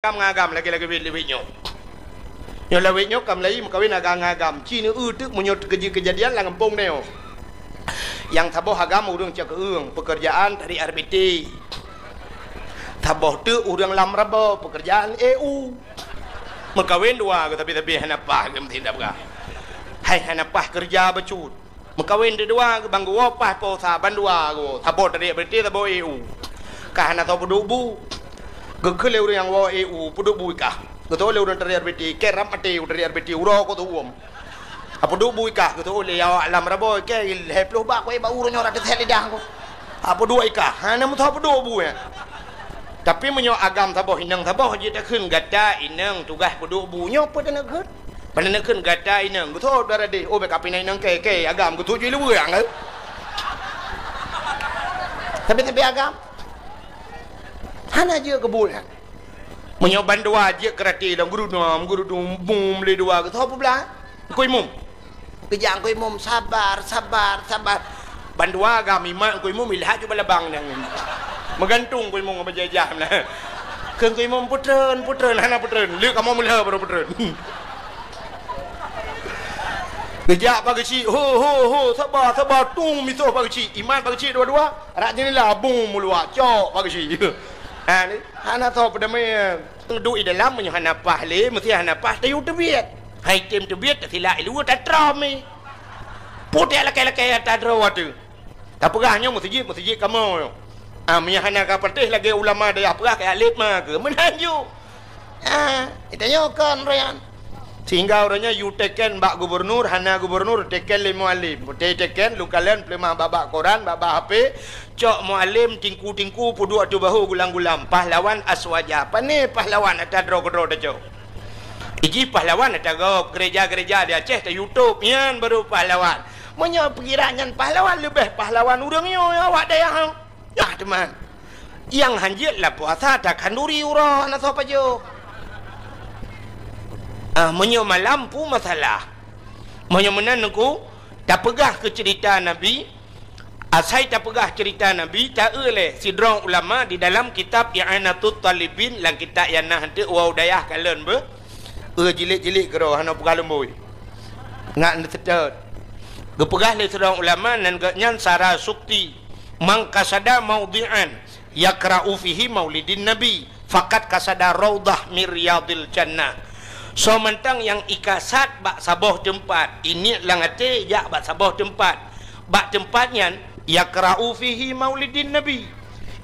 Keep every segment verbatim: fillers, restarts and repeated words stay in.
agam ngon agam lagèe-lagèe lawét nyoe. Nyoe lawét nyoe ka mulai meukawen agam ngon agam. Ci neu-eu teuk meunyoe teukeujeuet keujadian lam gampông nyoe. Nyang saboh agam ureueng cok keueung, peukeurjaan tarék R B T. Saboh teuk ureueng lam Raboh, peukeurjaan E U. Meukawen dua geuh, tapi-tapi hana paih geuh meusidab gah. Hai hana paih keureuja bacut. Meukawen teuk dua geuh, ban geuwoe paih po sa, ban dua geuh. Saboh tarék R B T, saboh E U. Ka hana soe peuduek bu. Geukheun lé ureueng nyang woe E U, peuduek bu i kah. Geutôh lé ureueng tarék R B T, kèe rab maté ureueng tarék R B T, uroe kok teuuem. Apa duek bu i kah, geutôh lé awak lam Raboh, kèe lhèe ploh bak, kok bak ureueng nyoe rab teuthèe lidah kok. Apa duek i kah, hana meusoe peuduek bu nyan. Tapi meunyoe agam saboh inong saboh jeuet takheun gata inong tugaih peuduek bu, nyoe peue taneuk kheun? Ban taneuk kheun gata inong, geutôh dara deh, oh, bèk kapinai inong kèe, kèe agam geutôh jih luweue nyang kèe. Tapi-tapi agam hana jeuet keu buet nyan. Meunyoe ban dua jeuet keu rate lom, geurudum, geurudum, bum, lé dua geuh, soe peublah? Teungku Imum. Geujak Teungku Imum, sabar, sabar, sabar. Ban dua gam imat Teungku Imum ilhak ju balabang nyang. Meugantung Teungku Imum ngon bajèe jam lah. Kheun Teungku Imum, "Peutreun, peutreun," hana peutreun. Lheueh kamoe meulhèe baru peutreun. Geujak Pak Geuchik, "Ho, ho, ho, sabar, sabar, tung misoh Pak Geuchik." Imat Pak Geuchik dua-dua, rak jeundela, bum, meuluak, cok Pak Geuchik. Ha, ni, hana soe peudamé. Duek i dalam meunyoe hana paih lé, meusti hana paih tayue teubiet. Hai tem teubiet, tasilak i luweue tatrôm i. Putéh lakèe-lakèe ata droe teuh. Tapeugah nyoe meuseujid, meuseujid kamoe nyoe. Ah, meunyoe hana ka patéh lagèe ulama dayah peugah keu alim ma keu meunan ju. Ah, tanyoe kon roh nyan. Sehingga uroe nyoe yue teken bak gubernur, hana gubernur teken lé mualim. Putéh teken, lôn kalon peuleumah bak-bak koran, bak-bak H P, cok mualim tingku-tingku peuduek ateueh bahô gulam-gulam. Pahlawan aswaja. Pané pahlawan ata droe keudroe tacok. Ijih pahlawan ata gob, gereja-gereja di Aceh ta YouTube, nyan baru pahlawan. Meunyoe pikiran nyan pahlawan, leubeh pahlawan ureueng nyoe awak dayah nyoe. Nah, teuma. Nyang hanjeuet lam puasa takhanduri uroe na soe pajoh. Ah, meunyoe malam peue masalah. Meunyoe meunan Teungku, tapeugah keu ceurita Nabi, asai tapeugah ceurita Nabi, ta-eu lé sidroe ulama di dalam kitab I'anatut Talibin, lam kitab nyang na hanteuk wau dayah kalon beuh, eu jilid-jilid keudroe hana peugah lumbôi. Ngat neuseutôt. Geupeugah lé sidroe ulama nan geuhnyan Sara Sukti, "Man qasada maudhi'an yakra'u fihi maulidin Nabi, faqad qasada raudhah min riyadil jannah." Soe mantong nyang ikasad bak saboh teumpat, iniet lam até jak bak saboh teumpat, bak teumpat nyan yakra'u fihi maulidin Nabi,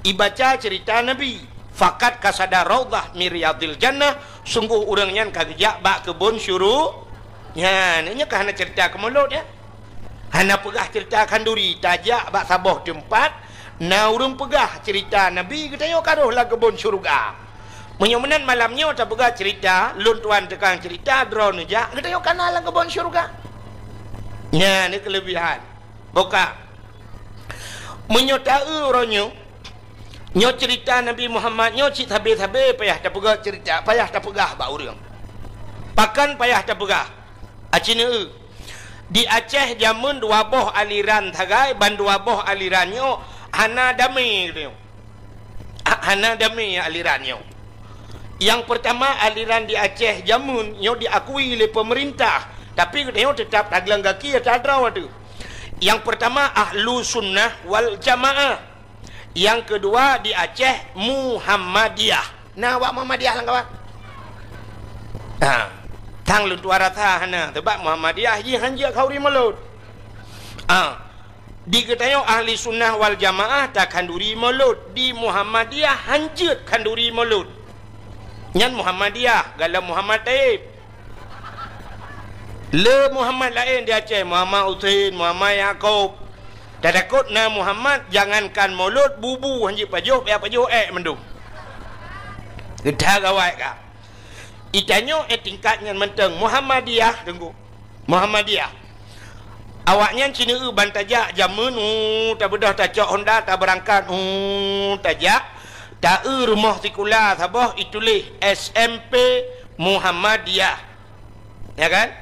ibaca ceurita Nabi, faqad qasada raudhah min riyadil jannah, sunggoh ureueng nyan ka geujak bak keubon syuru-, nyan, nyoe ka hana ceurita keu mulod, ya. Hana peugah ceurita khanduri, tajak bak saboh teumpat, na ureueng peugah ceurita Nabi, geutanyoe ka rhoh lam keubon syeuruga. Meunyoe meunan malam nyoe tapeugah ceurita, lôn tuan tukang ceurita, droeneuh jak, geutanyoe ka na lam keubon syeuruga. Nyan ni keuleubihan. Boh ka. Meunyoe ta-eu uroe nyoe, nyoe ceurita Nabi Muhammad nyoe cit sabe-sabe payah tapeugah ceurita, payah tapeugah bak ureueng. Pakon payah tapeugah? Aci neu-eu. Di Aceh jameun dua boh aliran sagai, ban dua boh aliran nyoe hana damé geutanyoe. Ha-, hana damé aliran nyoe. Nyang peurtama, aliran di Aceh jameun nyoe diakui lé peumeurintah, tapi geutanyoe teutap taglang gaki ata droe teuh. Nyang peurtama, Ahlu Sunnah wal Jamaah. Nyang keudua di Aceh, Muhammadiyah. Na awak Muhammadiyah lam kawan? Ha. Tang lôn tuan rasa hana, sabab Muhammadiyah jih hanjeuet khanduri mulod. Ha. Di geutanyoe Ahli Sunnah wal Jamaah takhanduri mulod, di Muhammadiyah hanjeuet khanduri mulod. Nyan Muhammadiyah, galom Muhammad Taib. Le Muhammad laén di Aceh, Muhammad Husein, Muhammad Yakub. Tatakot na Muhammad, jangankan mulod, bubu hanjeuet pajoh, payah pajoh ék mandum. Geuda gawai ka. Itanyoe, eh, tingkat nyan mantong Muhammadiyah, Teungku. Muhammadiyah. Awaknyan ci neu-eu ban tajak jameun, uh, tabeudôh tacok honda, tabeurangkat, uh, tajak, ta-eu rumoh sikula saboh ituléh S M P Muhammadiyah. Ya kan?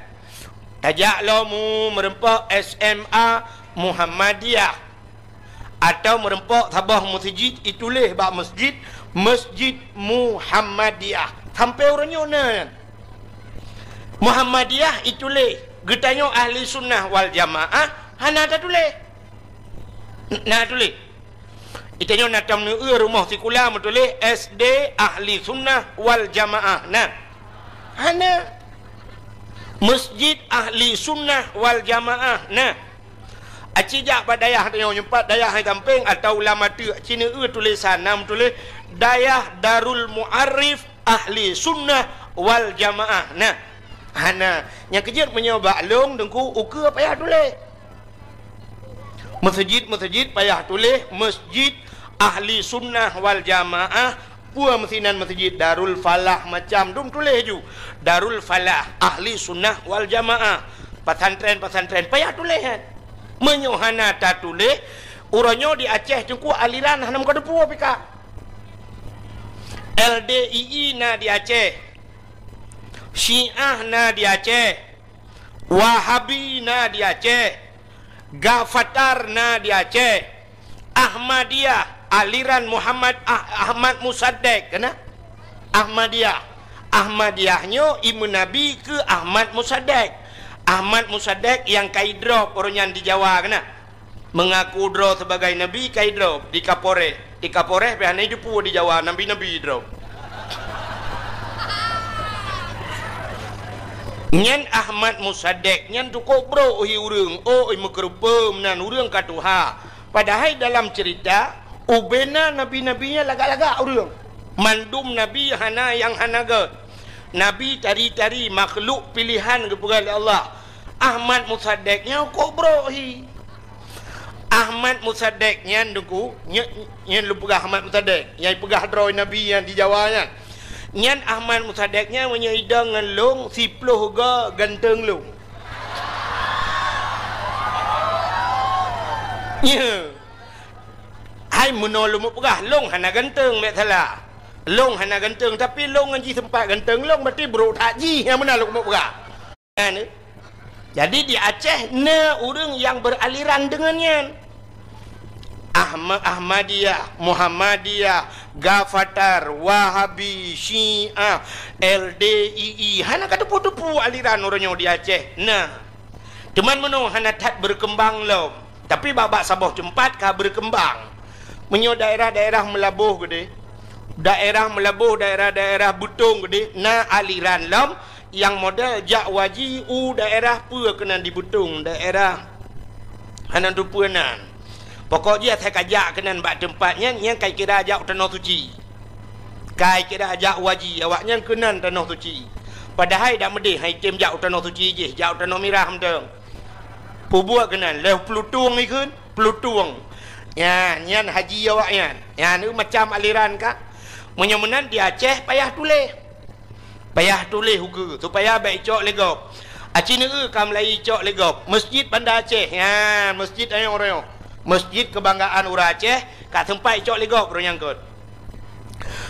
Tajak lom, uh, meureumpok S M A Muhammadiyah. Atawa meureumpok saboh meuseujid ituléh bak meuseujid, Masjid Muhammadiyah. Sampai uroe nyoe na nyan. Muhammadiyah ituléh, geutanyoe Ahli Sunnah wal Jamaah hana tatuléh. N-, na tuléh. Itanyoe na tam neueu rumoh sikula meutuléh S D Ahli Sunnah wal Jamaah. Na. Hana. Masjid Ahli Sunnah wal Jamaah. Na. Aci jak bak dayah tanyoe, nyoe pat dayah hai Gampeng atawa Ulamak Teuk, ci neueu tulésan na meutuléh Dayah Darul Mu'arif Ahli Sunnah wal Jamaah. Na. Hana. Nyang keujeuet meunyoe bak lôn Teungku ukeue payah tuléh. Meuseujid-meuseujid payah tuléh Masjid Ahli Sunnah wal Jamaah, peue meusinan meuseujid Darul Falah macam dum tuléh ju. Darul Falah Ahli Sunnah wal Jamaah. Pesantren-pesantren payah tuléh nyan. Meunyoe hana tatuléh, uroe nyoe di Aceh Teungku aliran hana meukateupue pih ka. L D I I na di Aceh. Syiah na di Aceh. Wahabi na di Aceh, Gafatar na di Aceh, Ahmadiyah, aliran Muhammad Ah-, Ahmad Musaddiq, kena? Ahmadiyah. Ahmadiyah nyoe imeun Nabi keu Ahmad Musaddiq. Ahmad Musaddiq nyang ka idrop uroe nyan di Jawa, kena? Meungaku droe sibagai nabi ka idrop di Kapolres. Di Kapolres pih hana jiteupeue di Jawa nabi-nabi droe. Nyan Ahmad Musaddiq nyan cukôp brok hi ureuëng, oi meukeureupeue meunan ureuëng ka tuha. Padahai dalam ceurita, ubena nabi-nabi nyan lagak-lagak ureuëng. Mandum nabi hana nyang hana gét. Nabi tari-tari makhluk pilihan geupeugah lé Allah. Ahmad Musaddiq nyan cukôp brok hi. Ahmad Musaddiq nyan Teungku, nyan, nyan lôn peugah Ahmad Musaddiq, nyang peugah droe nabi nyan di Jawa nyan. Nyan Ahmad Musaddiq nyan meunyoe idong ngon lôn, siploh go ganteng lôn. Nyo. Hai meunoe lôn peugah, lôn hana ganteng, bék salah. Lôn hana ganteng, tapi lôn ngon jih seumpat ganteng lôn, berarti brok that jih nyang meunan lôn peugah. Nyan, eh. Jadi di Aceh na ureuëng nyang beraliran deungon nyan. Ahma-, Ahmadiyah, Muhammadiyah, Gafatar, Wahabi, Syiah, L D I I. Hana ka teupeue-teupeue aliran uroe nyoe di Aceh. Na. Teuma meunoe hana that berkembang lom. Tapi bak-bak saboh teumpat ka berkembang. Meunyoe daerah-daerah Meulaboh keudeh, daerah Meulaboh, daerah-daerah Beutong keudeh, na aliran lom nyang model jak waji u daerah peue keunan di Beutong, daerah hana teupeue nan. Pokok jih asai ka jak keunan bak teumpat nyan, nyan ka kira jak u Tanoh Suci. Ka kira jak waji, awaknyan keunan Tanoh Suci. Padahai dak meudeh hai tem jak u Tanoh Suci jih, jak u Tanoh Mirah mantong. Peubuet keunan, lheueh Peulutong ikheun, Peulutong. Nyan, nyan haji awaknyan. Nyan, eu, macam aliran ka. Meunyoe meunan di Aceh payah tuléh. Payah tuléh ukeue, supaya bék icok lé gob. Aci neueu ka meulayeue icok lé gob. Masjid Banda Aceh. Nyan, masjid ayong royong. Masjid kebanggaan ureuëng Aceh, ka seumpat icok lé gob uroe nyan kot.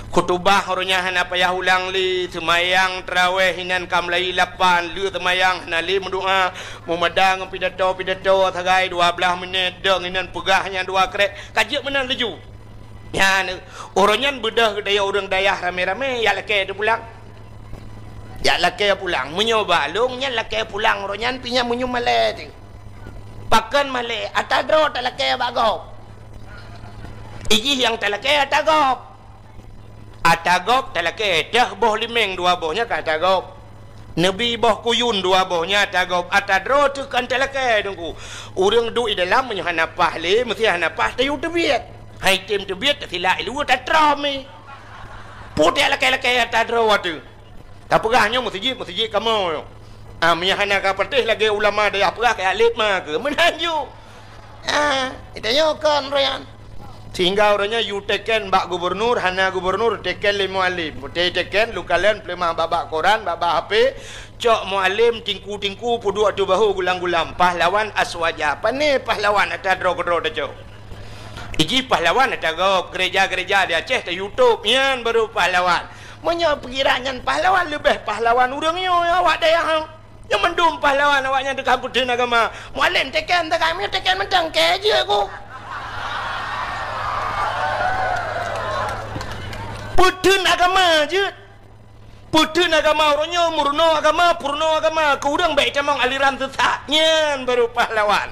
Khutubah uroe nyan hana payah ulang lé, seumayang taraweh inan ka meulayeue lapan, lheueh seumayang hana lé meudoá, meumada ngon pidato-pidato sagai dua blaih minét, dong inan peugah nyang dua krek, ka jeuet meunan laju. Nyan, uroe nyan beudôh geutanyoe ureuëng dayah ramé-ramé, jak lakée teupulang. Jak lakée pulang. Meunyoe bak lôn nyan lakée pulang uroe nyan pih nyan meunyoe malée teuh. Pakon malée, ata droe talakée bak gob. Ijih nyang talakée ata gob. Ata gob talakée teuh boh limeng dua boh nyan ka ata gob. Neubi boh kuyun dua boh nyan ata gob. Ata droe teuh kon talakée Teungku. Ureuëng duek di dalam meunyoe hana paih lé, meusé hana paih tayue teubiet. Hai tem teubiet tasilak i luwa tatrom i. Putéh lakée-lakée ata droe teuh. Tapeugah nyoe meuseujid, meuseujid kamoe nyoe. Ah, meunyo hana ka patéh lagée ulama dayah peugah keu alet ma keu meunan ju. Ah, geutanyoe kon roh nyan. Sehingga uroe nyoe yue teken bak gubernur, hana gubernur teken lé mualim. Meuté teken lukalon peuleumah bak-bak koran, bak-bak H P, cok mualim tingku-tingku peuduek ateueh bahô gulam-gulam. Pahlawan aswaja. Pané pahlawan ata droe keudroe tacok. Iji pahlawan ata gob, gereja-gereja di Aceh ta YouTube, nyan baru pahlawan. Meunyoe pikiran nyan pahlawan, leubeh pahlawan ureuëng nyoe awak dayah. Nyoe mandum pahlawan awaknyan teuka peutheun agama. Mualem teken teuka, meunyoe teken mantong kée jeuet ku. Peutheun agama jeuet. Peuteun agama uroe nyoe, meurunoe agama, peurunoe agama, keu ureuëng bék tamong aliran sesat. Nyan baru pahlawan.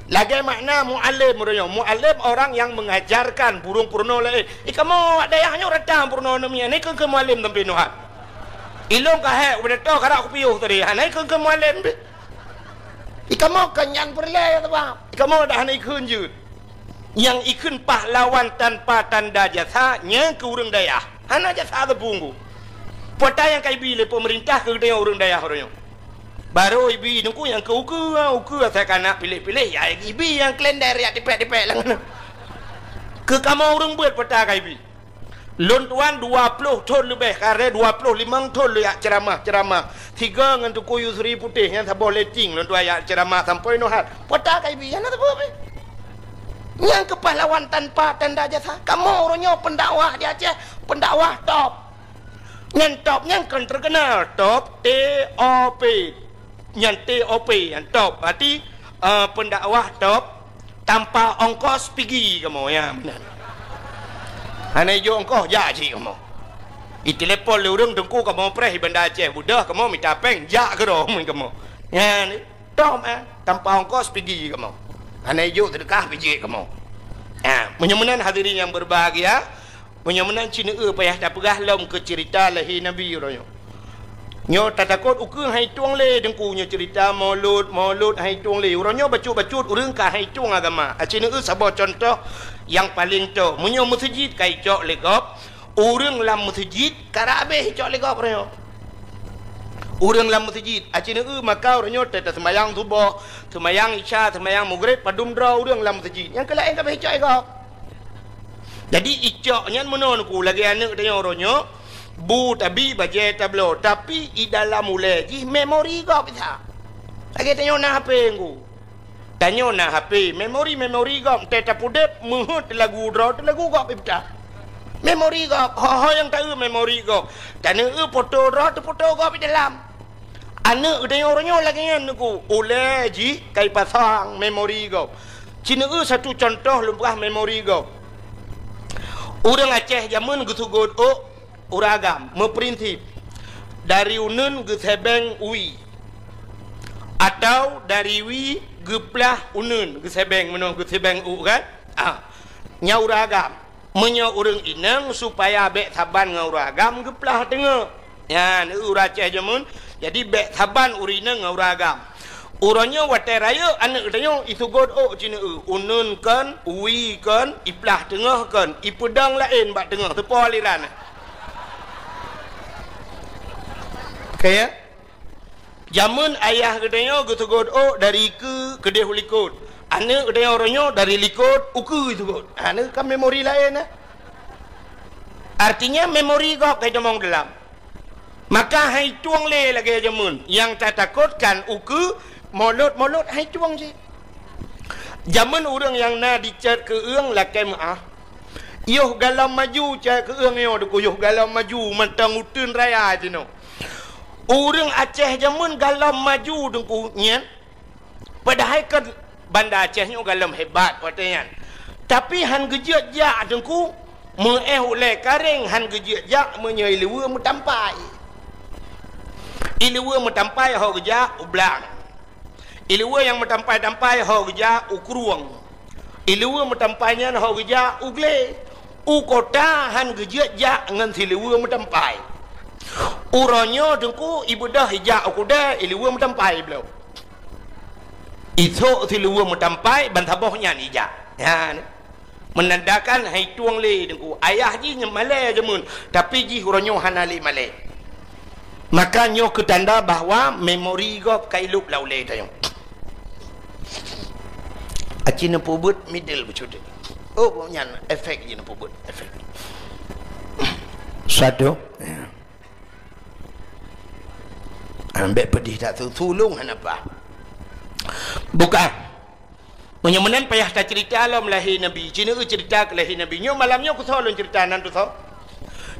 Lagée makna mualem uroe nyoe. Mualem orang yang mengajarkan, burung peurunoe laén. I kamoe awak dayah nyoe rata peurunoe namian, nai keu-keu mualem sampai nuhat. Ilong ka hék, ubeudatoe karak kupiôh tadi, ha, nai keu-keu mualem deh. I kamoe kan nyang peureulée ya, sabab i kamoe dah hana ikheun jeuet. Nyang ikheun pahlawan tanpa tanda jasa, nyang keu ureuëng dayah. Hana jasa teupunggu. Pota nyang ka ibi lé peumeurintah keu geutanyoe ureuëng dayah uroe nyoe. Barô ibi teungku nyang keu ukeue, ha, ukeue asai ka na piléh-piléh, ya ibi nyang kalender ya tipék-tipék lam na. Keu kamoe ureuëng beuet pota ka ibi. Lôn tuan dua ploh thon leubeh, kareh dua ploh limong thon lôn jak ceuramah-ceuramah. Sigoe ngon Teungku Yusri Putéh nyang saboh letting lôn tuan jak ceuramah sampoe nohat. Pota ka ibi, hana saboh pih. Nyang keu pahlawan tanpa tanda jasa. Kamoe uroe nyoe pendakwah di Aceh, pendakwah top. Nyan top nyan kon terkenal, top, T O P. Nyan T O P, nyan top. Berarti, eh, pendakwah top, tanpa ongkos pigi kamoe, ya, meunan. Hana ijok ongkos, jak cit kamoe. Itelepon lé ureuëng teungku kamoe preh di Banda Aceh, beudôh kamoe mita péng, jak keudroe mun kamoe. Nyan, top, eh, tanpa ongkos pigi kamoe. Hana ijok seudeukah pijék kamoe. Ha, meunyoe meunan hadirin yang berbahagia, Meunyoe meunan cit neueu payah tapeugah lom keu ceurita lahé Nabi uroe nyoe. Nyoe tatakot ukeue han itueng lé teungku nyoe ceurita Maulud, Maulud han itueng lé. Uroe nyoe bacut-bacut ureuëng ka han itueng agama. Aci neueu saboh cuntoh nyang paleng toe. Meunyoe meuseujid ka icok lé gob, ureuëng lam meuseujid karab habéh icok lé gob uroe nyoe. Ureuëng lam meuseujid, aci neueu maka uroe nyoe teuh taseumayang suboh, seumayang isya, seumayang meugreb, padum droe ureuëng lam meuseujid. Nyang keu laén ka habéh icok lé gob. Jadi, icok nyan meunoe neuku lagée aneuëk tanyoe uroe nyoe, bu tabi bajée tabloe, tapi i dalam ulée jih memori gob that. Lagée tanyoe na H P ngku. Tanyoe na H P, memori-memori gob, teuh tapudeb, meuheuet lagu droe teuh lagu gob ipeugah. Memori gob, ho-ho nyang taeu memori gob. Taneueu foto droe teuh foto gob i dalam. Aneuëk geutanyoe uroe nyoe lagée nyan neuku, ulée jih ka ipasang memori gob. Ci neueu satu cuntoh lôn peugah memori gob. Ureuëng Aceh jameun geuseugot ôk ureuëng agam, meuprinsip dari uneuen geusebeng wie, atau dari wie geuplah uneuen geusebeng, meunoe geusebeng ôk kan? Ah, nyan ureuëng agam. Meunyoe ureuëng inong supaya bék saban ngon ureuëng agam geuplah teungoh. Nyan, ureuëng Aceh jameun, jadi bék saban ureuëng inong ngon ureuëng agam. Uroe nyoe watée rayeuk aneuëk tanyoe iseugot ôk ci neueu, uneuen kon, wie kon, iplah teungoh kon, ipeudong laén bak teungoh, teupo aliran. Oke ya? Jameun ayah geutanyoe geuseugot ôk dari keue keudeh u likot. Aneuëk geutanyoe uroe nyoe dari likot u keue seugot. Aneuëk kan memori laén, eh? Artinya memori gob ka itamong dalam. Maka han itueng lé lagée jameun. Nyang tatakot kan u keue Maulud-Maulud han itueng cit. Jameun ureuëng nyang na dicet keu-eueng lakée meuáh. Yoh galom maju cit keu-eueng nyoe deuku yoh galom maju mantong uteuen raya jinoe. Ureuëng Aceh jameun galom maju deuku nyan. Padahai kan Banda Aceh nyoe galom hebat watée nyan. Tapi han geujeuet jak deuku, meuéh ulée karéng han geujeuet jak meunyoe iluweue meutampai. Iluweue meutampai ho geujak u blang. Iluweue nyang meutampai-tampai ho geujak u krueng. Iluweue meutampai nyan ho geujak u glé. U kota han geujeuet jak ngon siluweue meutampai. Uroe nyoe deuku ibeudôh ijak u keudée iluweue meutampai bloe. Isok siluweue meutampai ban saboh nyan ijak. Nyan. Meunandakan han itueng lé deuku. Ayah jih nyan malée jameun, tapi jih uroe nyoe hana lé malée. Maka nyoe keu tanda bahwa memori gob ka ilop lam ulée tanyoe. Aci neupeubuet middle beucut. Oh, nyan efek jih neupeubuet, efek. Satu. Ya. Ambek pedih tak tu, tulung hana apa. Bukan. Meunyoe meunan payah taceurita lom lahé Nabi. Ci neueu ceurita keu lahé Nabi. Nyoe malam nyoe keusoe lôn ceurita nan tusoe.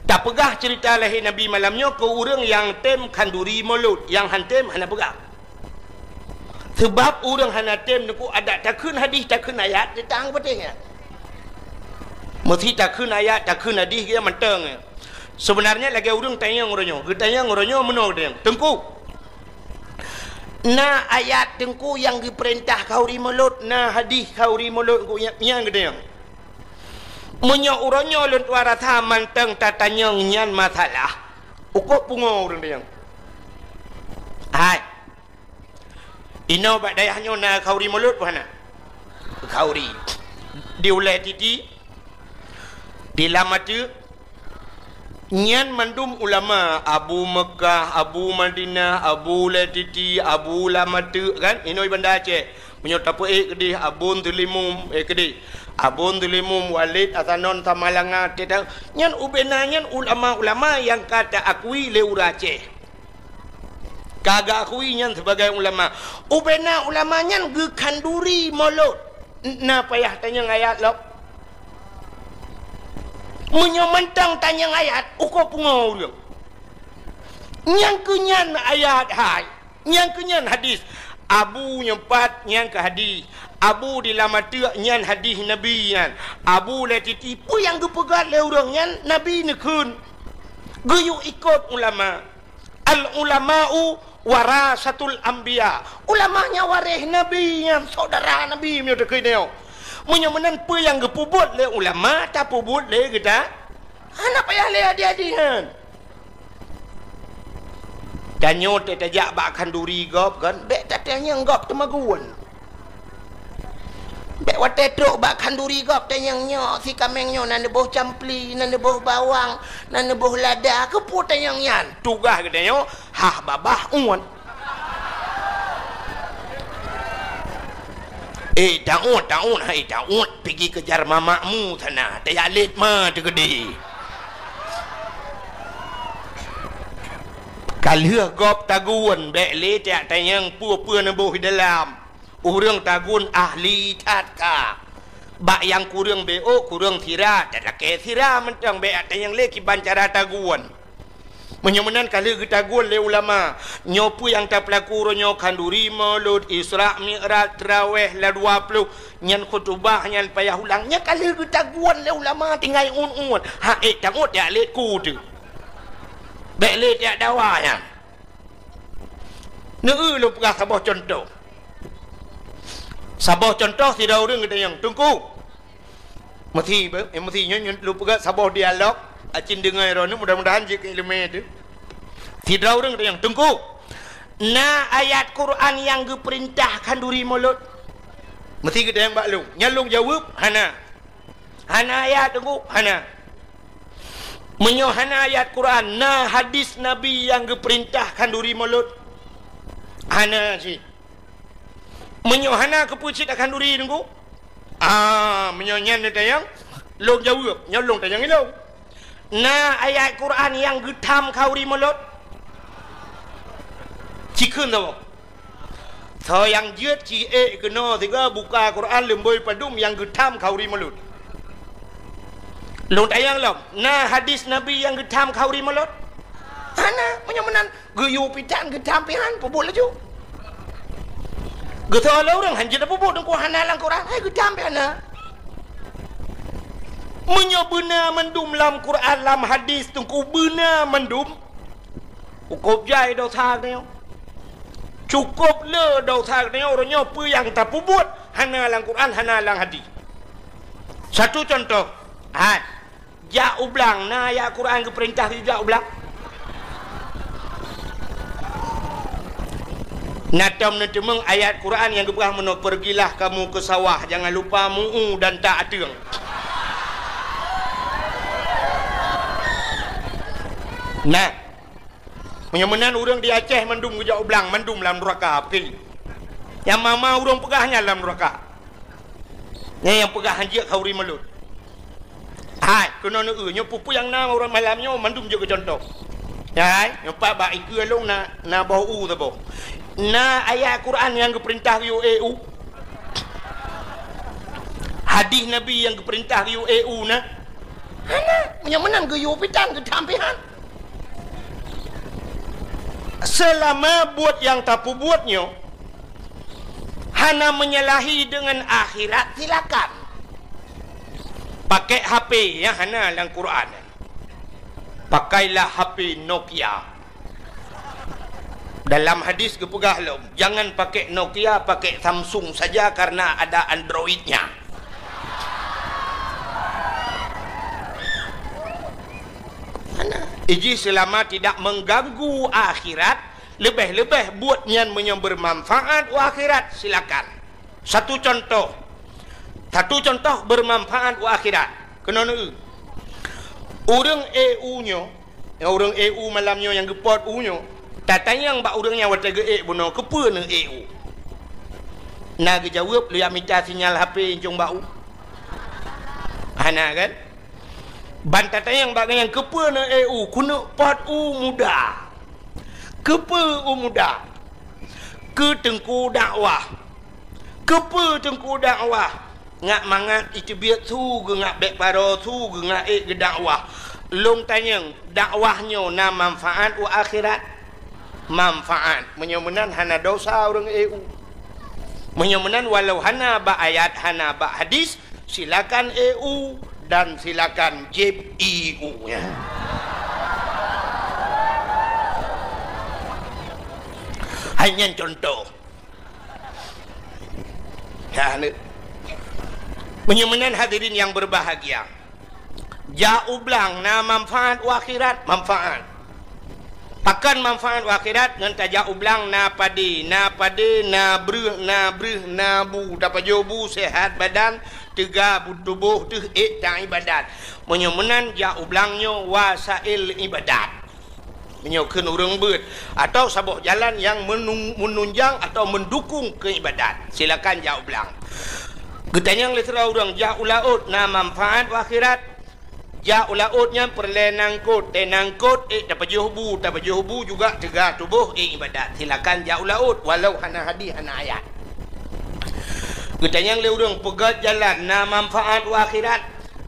Tapeugah ceurita lahé Nabi malam nyoe keu ureuëng nyang tem khanduri Maulud, nyang han tem hana peugah. Seubab ureuëng hana tem neuku adat takheun hadih, takheun ayat, teuntang peuteh nyan. Meusi takheun ayat, takheun hadih geuh mantong. Seubeunarnya lagèe ureueng tanyong uroe nyoe, geutanyong uroe nyoe meunoe geutanyong, "Teungku, na ayat Teungku nyang geupeurintah khanuri mulod, na hadih khanuri mulod Teungku?" Nyan, nyan geutanyong. Meunyoe uroe nyoe lôn tuan rasa mantong tatanyong nyan masalah, ukoe pungo ureueng tanyong. Hai. Inoe bak dayah nyoe na khanuri mulod peu hana? Khanuri. Di ulèe titi, di lam ateuk, nyan mandum ulama, Abu Meukah, Abu Madinah, Abu Ulèe Titi, Abu Lam Ateuk, kan? Inoe Banda Aceh. Meunyoe tapeuék keudeh Abon Teulimum, eh, keudeh Abon Teulimum, Walid Hasanon Samalanga, teuta-, nyan ubena nyan ulama-ulama nyang ka taakui lé ureueng Aceh. Ka geuakui nyan sibagai ulama. Ubena ulama nyan geukhanduri mulod. Na payah tanyong ayat lom? Meunyoe mantong tanyong ayat, ukoe pungo ureueng. Nyang keu nyan ayat hai, nyang keu nyan hadis. Abu nyoe pat nyan keu hadis. Abu di Lam Ateuk nyan hadis Nabi nyan. Abu Ulèe Titi, peue nyang geupeugah lé ureueng nyan Nabi neukheun. Geuyue ikot ulama. Al-ulama'u warasatul anbiya. Ulama nyan waréh Nabi, nyan syedara Nabi meunyoe takheun nyoe. Meunyoe meunan peue nyang geupeubuet lé ulama, tapeubuet lé geuta? Hana payah lé hadi-hadi nyan. Tanyoe teuh tajak bak khanduri gob kan, bèk tatanyong gob teumagun. Bèk watèe trok bak khanduri gob tanyong nyoe, si kaméng nyoe na neuboh campli, na neuboh bawang, na neuboh lada, keupeue tanyong nyan? Tugaih geutanyoe, hah babah uet. Eh, Daud, Daud, hai Daud, pigi keujar mamakmu sana, tajak lét ma teukeudi. Ka lheueh gob tagun, bèk lé tajak tanyong peue-peue neuboh di dalam. Ureueng tagun ahli that ka. Bak nyang kureueng B O, kureueng sira, talakèe sira mantong, bèk tanyong lé kiban cara tagun. Meunyoe meunan ka lheueh geutagun lé ulama, nyoe peue nyang tapeulaku uroe nyoe, khanduri, mulod, Isra, Mi'raj, Traweh, la dua ploh, nyan khutubah, nyan payah ulang, nyan ka lheueh geutagun lé ulama tinggai uet-uet. Ha, eh, tangot jak lét ku teuh. Bèk lé jak dawa nyan. Neu-eu lôn peugah saboh cuntoh. Saboh cuntoh, sidroe ureueng geutanyong, "Teungku." Meusi, eh, meusi nyoe, nyoe lôn peugah saboh dialog, acin deungoe droeneuh, mudah-mudahan jeuet keu ileumèe teuh. Sidroe ureueng geutanyong, "Teungku, na ayat Quran nyang geupeurintah khanduri mulod?" Meusi geutanyong bak lôn. Nyan lôn jaweueb, "Hana." "Hana ayat, Teungku?" "Hana." "Meunyoe hana ayat Quran, na hadis Nabi nyang geupeurintah khanduri mulod?" "Hana cit." "Meunyoe hana, keupeue cit takhanduri, Teungku?" Ah, meunyoe nyan neutanyong, lôn jaweueb, nyoe lôn tanyong ilôn. Na ayat Quran nyang geutham khanduri mulod? Cikheun saboh. Soe nyang jeuet ci ék keunoe sigoe buka Quran leumbôi padum nyang geutham khanduri mulod. Lôn tanyong lom, na hadis Nabi nyang geutham khanduri mulod? Hana, meunyoe meunan, geuyue pitan geutham pih han, peubuet laju. Geusoe lé ureueng, "Han jeuet peubuet, Teungku, hana lam Quran." Hai geutham pih hana. Meunyoe beuna mandum lam Quran, lam hadis, Teungku, beuna mandum, cukôp jai dosa geutanyoe. Cukôp le dosa geutanyoe, uroe nyoe peue nyang tapeubuet hana lam Quran, hana lam hadis. Satu contoh, hai, jak u blang, na ayat Quran geupeurintah jak u blang? Na tom neuteumeung ayat Quran nyang geupeugah meunoe, "Pergilah kamu ke sawah, jangan lupa mu'u dan tak ateueng." Nah, meunyoe meunan ureueng di Aceh mandum geujak u blang, mandum lam nuraka, oke. Nyang ma-ma ureueng peugah nyan lam nuraka. Nyan nyang peugah han jeuet khanduri mulod. Hai, keunoe neu-eu, nyoe peue-peue nyang na uroe malam nyoe mandum jeuet keu contoh. Hai, nyoe pat bak ikeue lôn na, na boh u saboh. Na ayat Quran nyang geupeurintah geuyue ék u? Hadis Nabi nyang geupeurintah geuyue ék u na? Hana, meunyoe meunan geuyue pitan geutham pih han. Seulama buet nyang tapeubuet nyoe hana menyalahi deungon akhirat, silakan. Pakèk H P nyang hana lam Quran. "Pakailah H P Nokia." Dalam hadis geupeugah lom, "Jangan pakai Nokia, pakai Samsung saja karena ada Androidnya." Iji selama tidak mengganggu akhirat, leubeh-leubeh buet nyan meunyoe bermanfaat u akhirat, silakan. Satu contoh. Satu contoh bermanfaat u akhirat. Keunoe neu. Ureuëng E U nyoe, nyang ureuëng E U malam nyoe nyang geupot u nyoe, tatanyong bak ureuëng nyang watée geuék bunoe, "Keupeue neu ék u?" Na geujaweueb, "Lôn jak mita sinyal H P incong bak u." Hana kan? Ban tatanyong bak gobnyan, "Keupeue neu ék u?" "Keuneuk pot u muda." "Keupeue u muda?" "Keu teungku dakwah." "Keupeue teungku dakwah?" "Ngat mangat iteubiet su, geungat bék paro su, geungat ék geudakwah." Lôn tanyong, dakwah nyoe na manfaat u akhirat? Manfaat. Meunyoe meunan hana dosa ureuëng E U. Meunyoe meunan walau hana bak ayat, hana bak hadis, silakan E U dan silakan jép I U. Ya. Hai nyan contoh. Ya, ni. Meunyoe meunan hadirin yang berbahagia, jak u blang na manfaat u akhirat, manfaat. Pakon manfaat u akhirat? Ngon tajak u blang na padé, na padé, na breueh, na breueh, na bu, tapajoh bu, sehat badan, teuga bu tuboh teuh ék taibadat. Meunyoe meunan jak u blang nyoe wasail ibadat. Meunyoe kheun ureuëng beuet, atau saboh jalan nyang menung-, menunjang atau mendukung keu ibadat, silakan jak u blang. Geutanyong lé sidroe ureuëng, jak u laôt na manfaat u akhirat? Jak u laôt nyan peureulée nangkot, tée nangkot ék tapajoh bu, tapajoh bu juga teuga tuboh ék ibadat. Silakan jak u laôt, walau hana hadis, hana ayat. Geutanyong lé ureuëng, peugét jalan na manfaat u akhirat?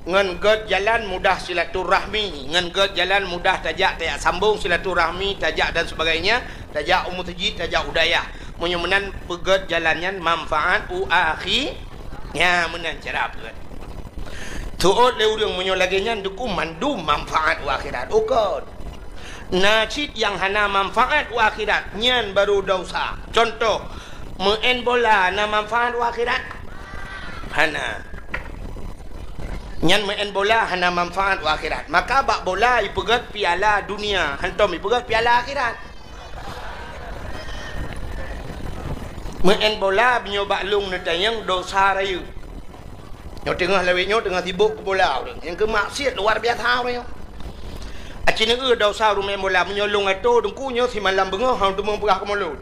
Ngon gét jalan mudah silaturahmi, ngon gét jalan mudah tajak, tajak sambong silaturahmi, tajak dan sebagainya, tajak u meuseujid, tajak u dayah. Meunyoe meunan peugét jalan nyan manfaat u akhi-, nya meunan cara peugét. Teuôt lé ureuëng meunyoe lagée nyan, deuku mandum manfaat u akhirat. Ukon. Na cit nyang hana manfaat u akhirat, nyan baru dosa. Contoh, meu'en bola na manfaat u akhirat? Hana. Nyan meu'en bola hana manfaat u akhirat. Maka bak bola ipeugét piala dunia, hantom ipeugét piala akhirat. Meu'en bola meunyoe bak lông neutanyong dosa rayeuk. Nyoe teungoh lawét nyoe teungoh sibok keu bola ureuëng. Nyang keu maksiat luar biasa ureuëng nyoe. Aci neueu dosa ureuëng meu'en bola meunyoe lông atô teungku nyoe simalam beungoh hana teumé peugah keu mulod.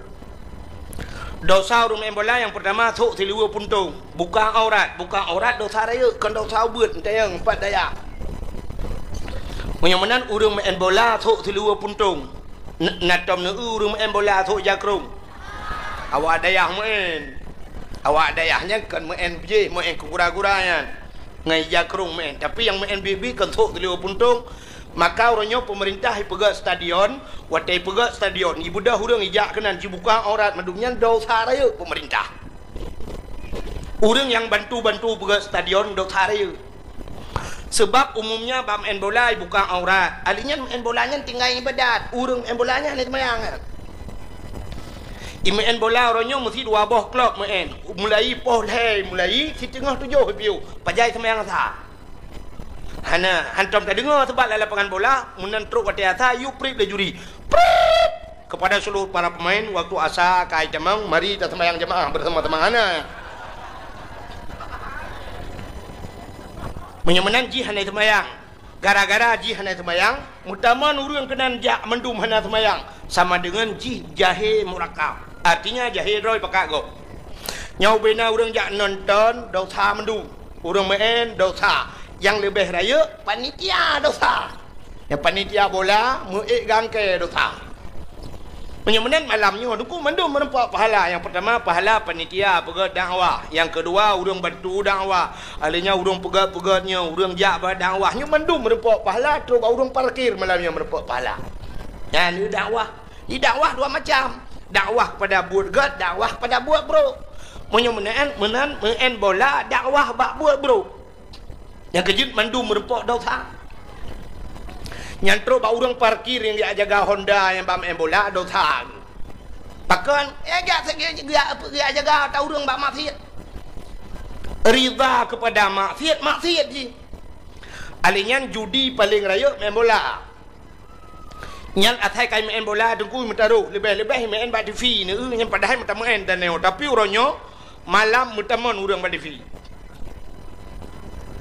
Dosa ureuëng meu'en bola nyang peurtama sôk siluweue puntông, buka aurat. Buka aurat dosa rayeuk, kon dosa ubeut, neutanyong pat dayah. Meunyoe meunan ureuëng meu'en bola sôk siluweue puntông, n-, na tom neueu ureuëng meu'en bola sôk jakrong. Awak dayah meu'en. Awak dayah nyan kon meu'en beujih, meu'en keu gura-gura nyan. Ngon ija krong meu'en. Tapi nyang meu'en bit-bit kon sôk siluweue puntông. Maka uroe nyoe peumeurintah ipeugét stadion, watée ipeugét stadion, ibeudôh ureuëng ijak keunan jibuka aurat mandum nyan dosa rayeuk peumeurintah. Ureuëng nyang bantu-bantu peugét stadion dosa rayeuk. Seubab umumnya bak meu'en bola ibuka aurat. Ahli nyan meu'en bola nyan tinggai ibadat. Ureuëng meu'en bola nyan hana seumayang nyan. Imeu'en bola uroe nyoe meusi dua boh klok meu'en. Mulai poh lhée, mulai siteungoh tujoh ipiôh. Pajan seumayang asa? Hana, hantom tadeungoe seubab lam lapangan bola, meunan trok watée asa, yue prip lé juri. Prip! Kepada seluruh para pemain, waktu asa ka itamong, mari taseumayang jamaah bersama-sama. Hana. Meunyoe meunan jih hana seumayang. Gara-gara jih hana seumayang, meutamong ureuëng keunan jak mandum hana seumayang, sama deungon jih jahé murakab. Artinya jahé droe pakat gob. Nyoe ubena ureuëng jak nonton, dosa mandum. Ureuëng meu'en, dosa. Nyang leubeh rayeuk, panitia dosa. Nyang panitia bola, meu'ék gangkée, dosa. Meunyoe meunan malam nyoe, deuku mandum meureumpok pahala. Nyang peurtama, pahala panitia peugét dakwah. Nyang keudua, ureuëng bantu dakwah. Ahli nyan ureuëng peugét-peugét nyoe, ureuëng jak bak dakwah. Nyoe mandum meureumpok pahala, trok bak ureuëng parkir malam nyoe meureumpok pahala. Nyan dakwah. Di dakwah dua macam. Dakwah kepada buet gét, dakwah kepada buet brok. Meunyoe meunan, meunan, meu'en bola, dakwah bak buet brok. Nyang keujeuet mandum meureumpok dosa. Nyan trok bak ureuëng parkir nyang geujak jaga Honda nyang bak maén bola, dosa. Pakon? Eh, geujak, geujak, geujak jaga ata ureuëng bak maksiet. Ridha kepada maksiet, maksiet jih. Alèh nyan judi paleng rayeuk maén bola. Nyan asai kai maén bola teungku meutarôh, leubeh-leubeh maén bak T V neueu nyan padahai meutameuén tanyoe, tapi uroe nyoe malam meutamon ureuëng bak T V.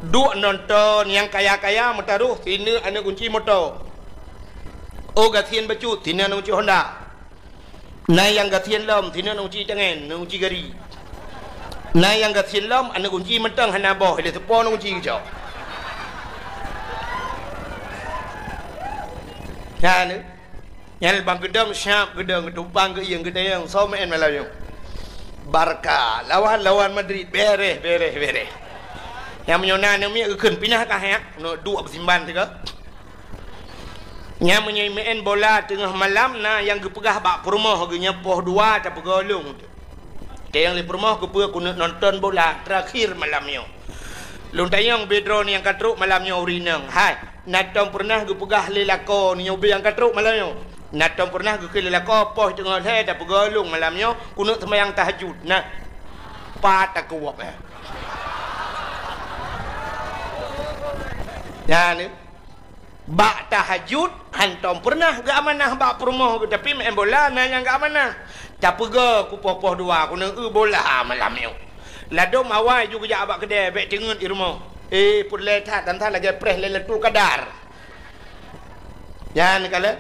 Duek nonton nyang kaya-kaya meutarôh sineuk aneuëk gunci moto. Oh gasien bacut sineuk aneuëk gunci Honda. Na nyang gasien lom, sineuk aneuëk gunci tangen, aneuëk gunci gari. Na nyang gasien lom, aneuëk gunci mantong hana boh, ilèe teupo aneuëk gunci geucok. Nyan, nyan bang geudong siap geudong, geutumpang geuieng geutanyong, soe maén malam nyoe? Barca lawan, lawan Madrid, bereh, bereh, bereh. Nyang meunyoe na aneuëk miet geukheun pinah ka hek, nyoe duek beusimban sigoe. Nyan meunyoe maén bola teungoh malam na nyang geupeugah bak peurumoh geuh nyoe poh dua tapeugoe lôn. Teuh nyang lé peurumoh geupeue keuneuk nonton bola terakhir malam nyoe. Lôn tanyong bèe droeneuh nyang ka trok malam nyoe ureuëng inong. Hai, na tom peureunah geupeugah lé lakoe nyoe bèe nyang ka trok malam nyoe? Na tom peureunah geukheun lé lakoe poh teungoh lhèe tapeugoe lôn malam nyoe keuneuk seumayang tahajud? Nah, pat takeuwab, eh. Nyan, eh. Bak tahajud, hantom peureunah geuamanah bak peurumoh geuh, tapi maén bola na nyang geuamanah. Tapeugoe ku poh-poh dua, keuneuk eu bola malam nyoe. Ladôm awai ju geujak bak keudè, bèk teungeut i rumoh. Eh, peureulèe that, dan that lagèe preh Lailatul Qadar. Nyan kalon.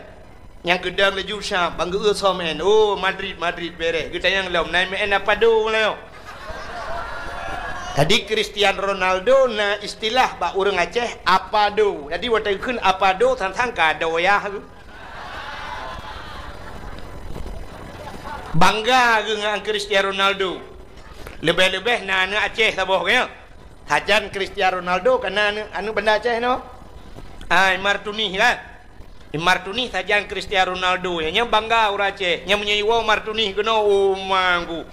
Nyang geudong laju sab, bang geu-eu soe maén. Oh, Madrid, Madrid, bereh. Geutanyong lom, na maén apa do meulayeue? Jadi, Cristiano Ronaldo na istilah bak ureuëng Aceh, apa do. Jadi, watèe geukheun apa do, sang-sang ka do yah geuh. Bangga geuh ngon Cristiano Ronaldo. Leubeh-leubeh na aneuëk Aceh saboh, kan? Sajan Cristiano Ronaldo ka na aneuëk, aneuëk Banda Aceh nyoe. Ah, Imar Tunih kan? Imar Tunih sajan Cristiano Ronaldo. Nyan bangga ureuëng Aceh. Nyan meunyoe iwoe Imar Tunih keunoe, oh manggu.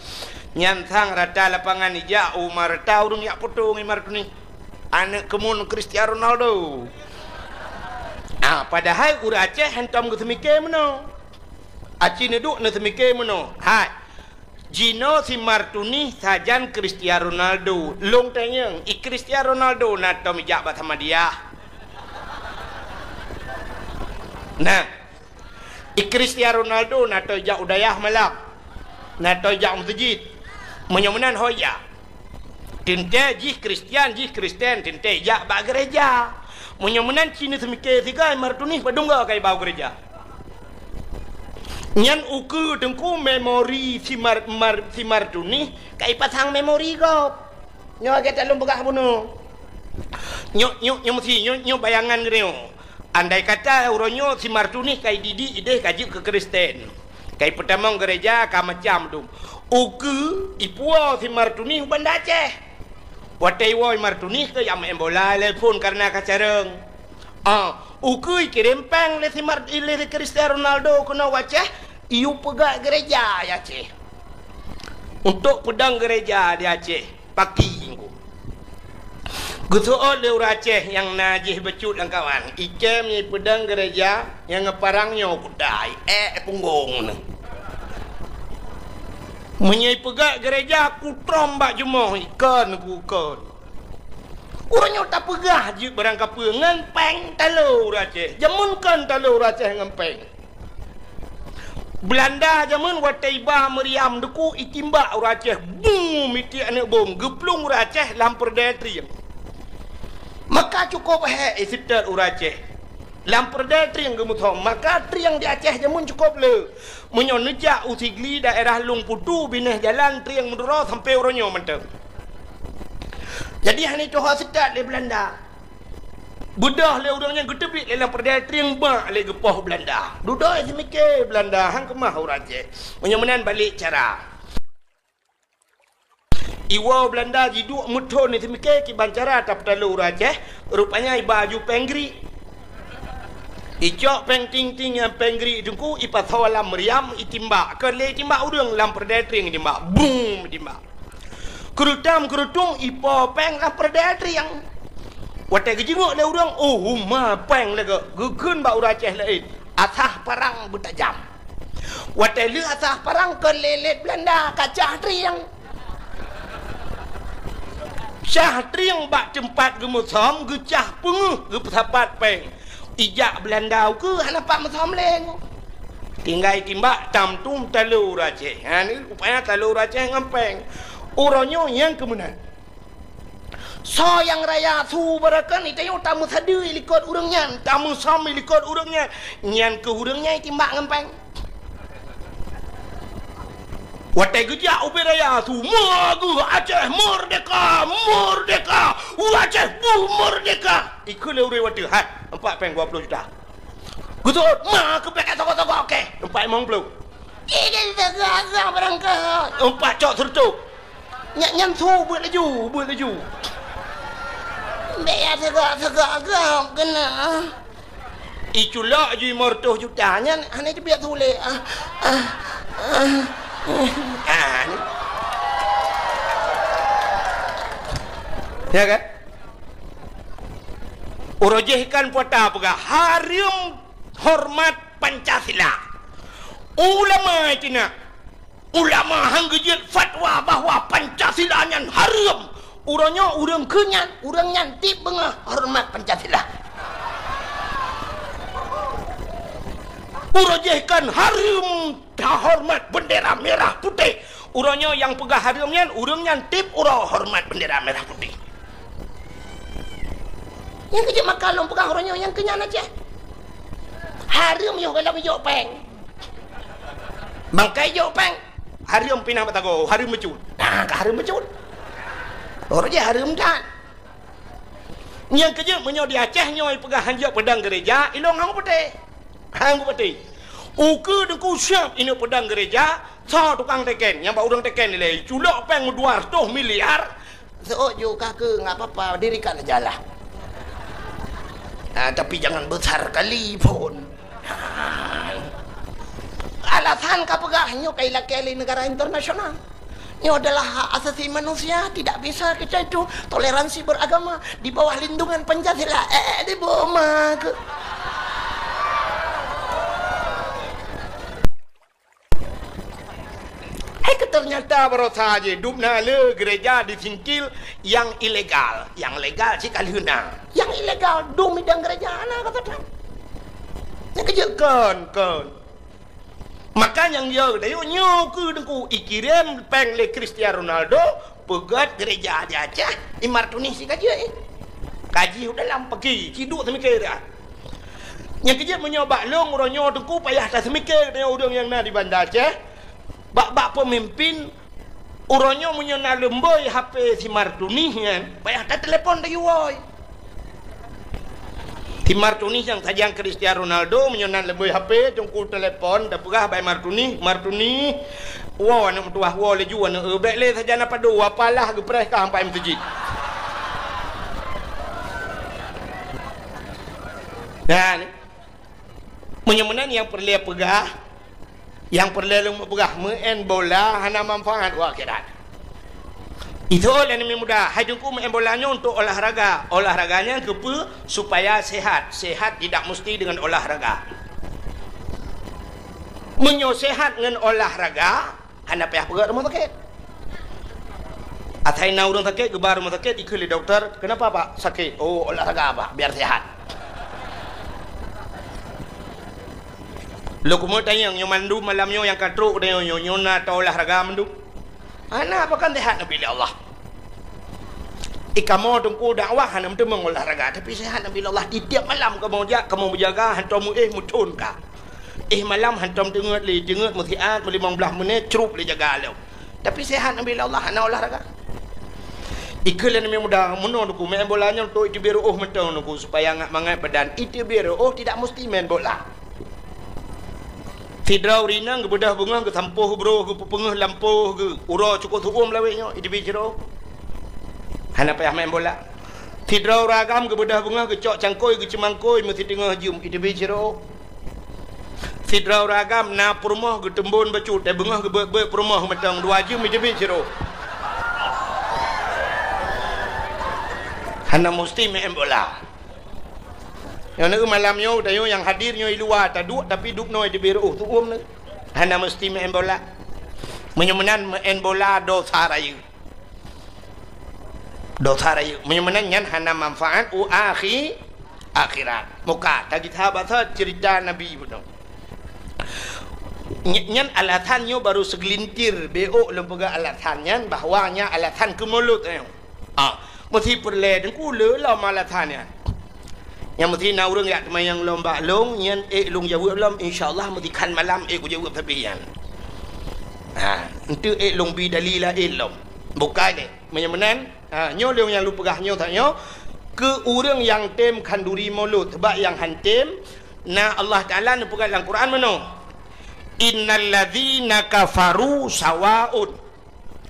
Nyan sang rata lapangan ijak, oh ma rata ureuëng jak poto ngon Imar Tunih. Aneuëk keumun Cristiano Ronaldo. Ah, padahai ureuëng Aceh hantom geuseumike meunoe. Aci neuduek neuseumike meunoe. Hai. Jinoe si Imar Tunih sajan Cristiano Ronaldo. Lôn tanyong, i Cristiano Ronaldo na tom ijak bak Samadiyah? Nah, i Cristiano Ronaldo na tom ijak u dayah malam? Na tom ijak u meuseujid? Meunyoe meunan ho ijak. Teuntèe jih Kristian, jih Kristen, teuntèe ijak bak gereja. Meunyoe meunan ci neuseumike sigoe Imar Tunih padum goe ka iba u gereja. Nyan ukeue teungku memori si Mar-, Mar-, si Imar Tunih ka ipasang memori gob. Nyoe lagèe that lôn peugah bunoe. Nyoe, nyoe, nyoe meusi, nyoe, nyoe bayangan geutanyoe. Andai kata uroe nyoe si Imar Tunih ka ididik idéh ka jeuet keu Kristen. Ka ipeutamong gereja ka macam dum. Ukeue ipuwoe si Imar Tunih u Banda Aceh. Watèe iwoe Imar Tunih keu jak maén bola lé phon kareuna ka carông. Ah, ukeue ikirém péng lé si Mar-, lé si Cristiano Ronaldo keunoe u Aceh, iyue peugöt gereja di Aceh. Untuk peudong gereja di Aceh, paki jingku. Geuseuôt lé ureueng Aceh nyang na jih bacut lam kawan, ikém ipeudong gereja nyang ngon parang nyoe kuda, ék punggong neuh. Meunyoe ipeugöt gereja, kutrom bak jumoh, ikon ku kon. Uroe nyoe tapeugah jeuet barang kapeue ngon péng talo ureueng Aceh. Jameun kon talo ureueng Aceh ngon péng. Beulanda jameun watèe iba meuriam deuku itimbak ureueng Aceh, bum, mitiek aneuk bom, geuplueng ureueng Aceh lam peureudèe trieng. Maka cukôp hék iseutôt ureueng Aceh. Lam peureudèe trieng geumeuthom, maka trieng di Aceh jameun cukôp le. Meunyoe neujak u Sigli daerah Lueng Putu, binéh jalan trieng meuduro sampoe uroe nyoe mantong. Jadi hana tuha seutôt lé Beulanda. Beudôh lé ureueng nyan geuteubiet lé lam peureudèe trieng bak lé geupoh Beulanda. Dudoe seumiké Beulanda han keumah ureueng Aceh. Meunyoe meunan balek cara. Iwoe Beulanda jiduek meuthon seumiké kiban cara tapeutalo ureueng Aceh, rupanya iba aju péng grik. Icok péng ting-ting nyan péng grik teungku ipasoe lam meuriam itimbak, kon lé itimbak ureueng lam peureudèe trieng itimbak. Bum itimbak. Keurutam keurutung ipo péng lam peureudèe trieng. Watèe geujingok lé ureueng, oh, uma péng lagèe geukheun bak ureueng Aceh laén, asah parang beutajam. Watèe lheueh asah parang kon lé lét Beulanda, ka cah trieng. Cah trieng bak teumpat geumeusom, geucah peungeuh geupeusapat péng. Ijak Beulanda ukeue hana pat meusom lé. Tinggai timbak tam tum taloe ureueng Aceh. Ha, ni rupanya taloe ureueng Aceh ngon péng. Uroe nyoe nyang keu meunan. Soe nyang raya su barokon, itanyoe tameusadeue likot ureueng nyan, tameusom likot ureueng nyan, nyan keuh ureueng nyan itimbak ngon péng. Watèe geujak ubé raya su, "Meu'ah geuh Aceh merdeka, merdeka, Aceh bu merdeka!" Ikheun lé ureueng watèe, "Hai, empat péng dua puluh juta." Geuseuôt, "Ma keuh pèk toko-toko kèe, empat limong ploh." Ih, teuga-teuga barangkaho. Empat cok seureutôh. Nyan, nyan su beuet laju, beuet laju. Bèk ya teuga-teuga gob keunan. Iculok ju limong reutôh juta nyan, hana teubiet su lé. Ah, ah, ah. Ah, ni. Ya kan? Uroe jéh kan puasa peugah, hareuem hormat Pancasila. Ulama itu nak, ulama han geujeuet fatwa bahwa Pancasila nyan hareuem. Uroe nyoe ureueng keu nyan, ureueng nyan tiep beungoh hormat Pancasila. Uroe jéh kan hareuem tahormat bendera merah putih. Uroe nyoe nyang peugah hareuem nyan, ureueng nyan tiep uroe hormat bendera merah putih. Nyang keu jeuet maka lôn peugah uroe nyoe nyang keu nyan Aceh. Hareuem yoh gohlom ijok péng. Bangkai jok péng. Hareuem pinah batago, hareuem meucut. Nah, ka hareuem meucut. Uroe jéh hareuem that. Nyang keu jeuet meunyoe di Aceh nyoe peugah han jok peudong gereja, ilôn han kupeuteh. Han kupeuteh. Ukeue Teungku siab inoe peudong gereja, soe tukang teken, nyang bak ureueng teken ilèe, culok péng dua reutôh miliar. Seuôt ju ka keu, nggak apa-apa, dirikan aja lah. Ah, tapi jangan besar kali pun. Ah. Alasan ka peugah nyoe ka ilakèe lé negara internasional. Nyoe adalah hak asasi manusia, tidak bisa kita itu toleransi beragama di bawah lindungan Pancasila. Eh, di boma ke? Hai ke ternyata barosa je dum na le gereja di Singkil yang ilegal, yang legal cit ka lheueh na. Yang ilegal dum idang gereja na kata dah. Nyang keu jeuet kon, kon. Maka nyang yo dayok nyoe keu Teungku ikirém péng lé Cristiano Ronaldo peugöt gereja di Aceh, i Martunih si ka jeuet. Ka jih u dalam paki, ci duek seumiké dah. Nyang keu jeuet meunyoe bak lôn uroe nyoe Teungku payah taseumiké deungon ureueng nyang na di Banda Aceh, bak-bak peumimpin uroe nyoe meunyoe na leumboi H P si Martunih nyan, payah tatelepon tayue woe. Si Martunih nyang sajan Cristiano Ronaldo meunyoe na leumboi H P, Teungku telepon, tapeugah bak Martunih, "Martunih, woe aneuk meutuwah, woe laju aneuk eu, bèk lé sajan na padum, apalah geupreh ka sampai meuseujid." Nah, ni. Meunyoe meunan nyang peureulèe peugah, nyang peureulèe lôn peugah, meu'en bola hana manfaat u akhirat. Itu lé aneuk muda, hai Teungku meu'en bola nyoe untuk olahraga. Olahraga nyan keupeue? Supaya sehat. Sehat tidak mesti dengan olahraga. Meunyoe sehat ngon olahraga, hana payah peugöt rumoh sakét. Asai na ureueng sakét, geuba rumoh sakét, ikheun lé dokto, "Kenapa, Pak, sakit?" "Oh, olahraga, Pak, biar sehat." Lôn keumeung tanyong, nyoe mandum malam nyoe nyang ka trok tanyong nyoe, nyoe na taolahraga mandum? Hana, pakon sehat neubi lé Allah. Eh, kamoe Teungku dakwah hana meuteumé olahraga, tapi sehat neubi lé Allah. Tiep-tiep malam kamoe jak, kamoe meujaga, hantom meuéh, meuthon ka. Eh, malam hantom teungeut lé, teungeut meusiat, meulimong blaih menit, crup lé jaga lom. Tapi sehat neubi lé Allah, hana olahraga. Ikheun lé aneuk muda, meunoe Teungku, meu'en bola nyoe untuk iteubiet reu'oh mantong Teungku, supaya ngat mangat badan. Iteubiet reu'oh tidak mesti main bola. Sidroe ureueng inong geubeudôh beungoh, geusampôh broh, geupeupeungeuh lampôh geuh, uroe cukôp siuem lawét nyoe, iteubiet sidroe. Hana payah main bola. Sidroe ureueng agam geubeudôh beungoh, geucok cangkôi, geuceumangkôi, meusiteungoh jeuem, iteubiet sidroe. Sidroe ureueng agam na peurumoh geuteumbon bacut, eh, beungoh geubeuet-beuet peurumoh mantong dua jeuem iteubiet sidroe. Hana musti meu'en bola. Nyoe neueu malam nyoe, tanyoe nyang hadir nyoe i luwa taduek, tapi dubnoe teubiet reu'oh teu'uem neu. Hana musti meu'en bola. Meunyoe meunan meu'en bola dosa rayeuk. Dosa rayeuk. Meunyoe meunan nyan hana manfaat u akhi-, akhirat. Muka, tagita basa cerita Nabi bunoe. Ny-, nyan alasan nyoe baru segelintir, beu'ok lôn peugah alasan nyan, bahwa nyan alasan keu mulod nyoe. Ah, meusi peureulée Teungku le lom alasan nyan. Nyang meusi na ureuëng jak teumanyong lom bak lôn, nyan ék lôn jaweueb lom, insya Allah meusi khan malam ék kujaweueb sabe nyan. Ha, enteuk ék lôn bi dalil laén lom. Bukai lé. Meunyoe meunan, ha, nyoe lôn nyang lôn peugah nyoe that nyoe, keu ureuëng nyang tem khanduri mulod, sabab nyang han tem, na Allah Taala neupeugah lam Quran meunoe, "Innal ladzina kafaru sawaun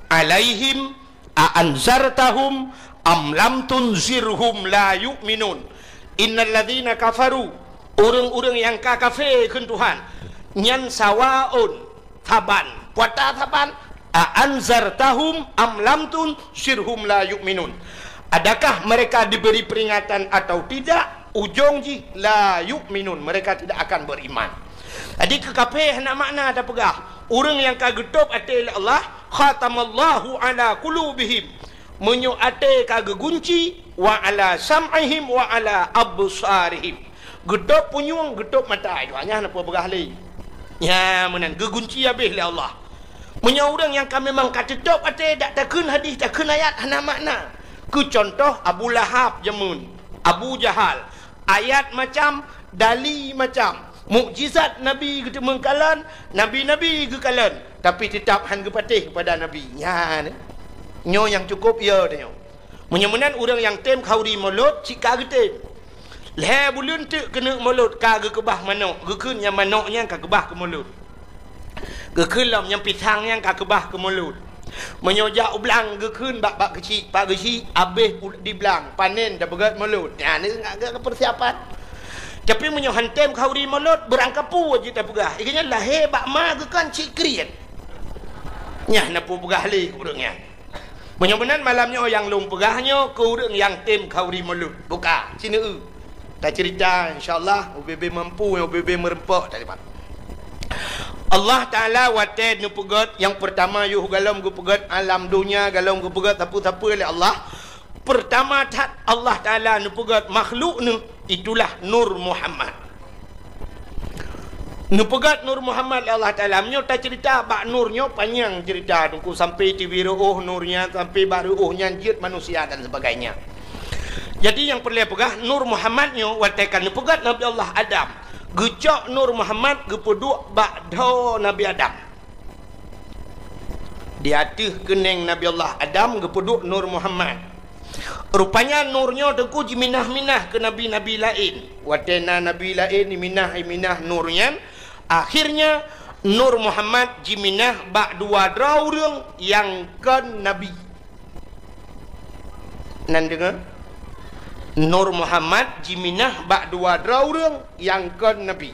alaihim a anzartahum am lam tunzirhum la yu'minun." Innal ladzina kafaru, ureuëng-ureuëng nyang ka kafé kheun Tuhan, nyan sawaun, saban, puata saban, a anzartahum am lam tunzirhum la yu'minun. Adakah mereka diberi peringatan atau tidak, ujong jih la yu'minun, mereka tidak akan beriman. Jadi keu kafé hana makna tapeugah. Ureuëng nyang ka geutôb até lé Allah, khatamallahu ala qulubihim. Meunyoe até ka geugunci, wa ala sam'ihim wa ala absarihim. Geutôb punyueng, geutôb mata, nyan hana peue peugah lé. Nyan meunan geugunci habéh lé Allah. Meunyoe ureuëng nyang ka memang ka teutôb até, dak takheun hadis, takheun ayat, hana makna. Keu cuntoh Abu Lahab jameun, Abu Jahal, ayat macam, dali macam, mukjizat Nabi geuteumeung kalon, nabi-nabi geukalon, tapi teutap han geupatéh keupada Nabi. Nyan, nyoe nyang cukôp yo tanyoe. Meunyoe meunan ureuëng nyang tem khanduri mulod cit ka geutem. Lhée buleuen teuk keuneuk mulod ka geukeubah manok, geukheun nyang manok nyan ka keubah keu mulod. Geukheun lom nyang pisang nyan ka keubah keu mulod. Meunyoe jak u blang geukheun bak, bak geuchik, pak geuchik, habéh u-, di blang, panen tapeugét mulod. Nyan ka, ka, ka peusiapan. Tapi meunyoe han tem khanduri mulod, beurangkapeue jeuet tapeugah. Ié nyan lahé bak ma geukheun cit kriet. Nyan na peue peugah lé keu ureuëng nyan. Meunyoe meunan malam nyoe nyang lôn peugah nyoe keu ureuëng nyang tem khanduri mulod. Buka, sineue. Tacerita, insya Allah, ubé-bé mampu, ubé-bé meureumpok tadi, Pak. Allah Taala watée neupeugét nyang peurtama yoh golom geupeugét alam donya, golom geupeugét sapeue-sapeue lé Allah. Peurtama that Allah Taala neupeugét makhluk neuh, itulah Nur Muhammad. Neupeugét Nur Muhammad lé Allah Taala. Meunyoe tacerita bak Nur nyoe panyang cerita, Teungku, sampai teubiet reu'oh Nur nyan, sampai bak reu'oh nyan jeuet manusia dan sebagainya. Jadi nyang peureulée peugah, Nur Muhammad nyoe watée ka neupeugét Nabi Allah Adam, geucok Nur Muhammad geupeuduek bak dhoe Nabi Adam. Di ateueh keuneng Nabi Allah Adam geupeuduek Nur Muhammad. Rupanya Nur nyoe Teungku jiminah-minah keu nabi-nabi laén. Watée na nabi laén jiminah-minah Nur nyan, akhirnya Nur Muhammad jiminah bak dua droe ureuëng nyang kon nabi. Nan deungoe? Nur Muhammad jiminah bak dua droe ureuëng nyang kon nabi.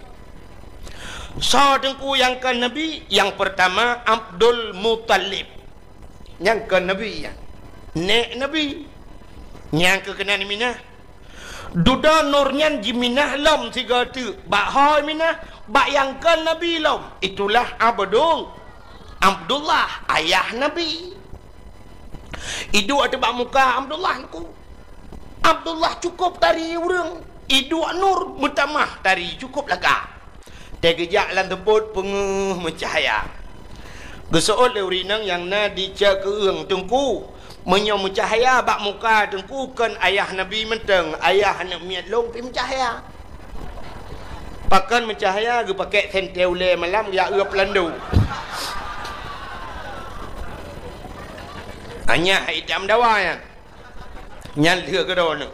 Soe Teungku nyang kon nabi? Nyang peurtama Abdul Muthalib. Nyang kon nabi nyan. Nék nabi. Nyang keu keunan minah. Dudoe Nur nyan jiminah lom sigoe teuk. Bak ho minah? Bak nyang kon nabi lom. Itulah Abdul, Abdullah, ayah nabi. Iduek ateueh bak muka Abdullah Teungku. Abdullah cukôp tari ureuëng. Iduek Nur meutamah tari cukôp lagak. Teugeujak lam teupot peungeuh meucahya. Geuseuôt lé ureuëng inong nyang na di Ceukeung, "Teungku, meunyoe meucahya bak muka Teungku kon ayah Nabi mantong, ayah aneuëk miet lôn pih meucahya." Pakon meucahya, geupakèk sentée ulée malam jak eu peulando. Anyah itam dawa nyan. Nyan lheueh keudroe nyoe.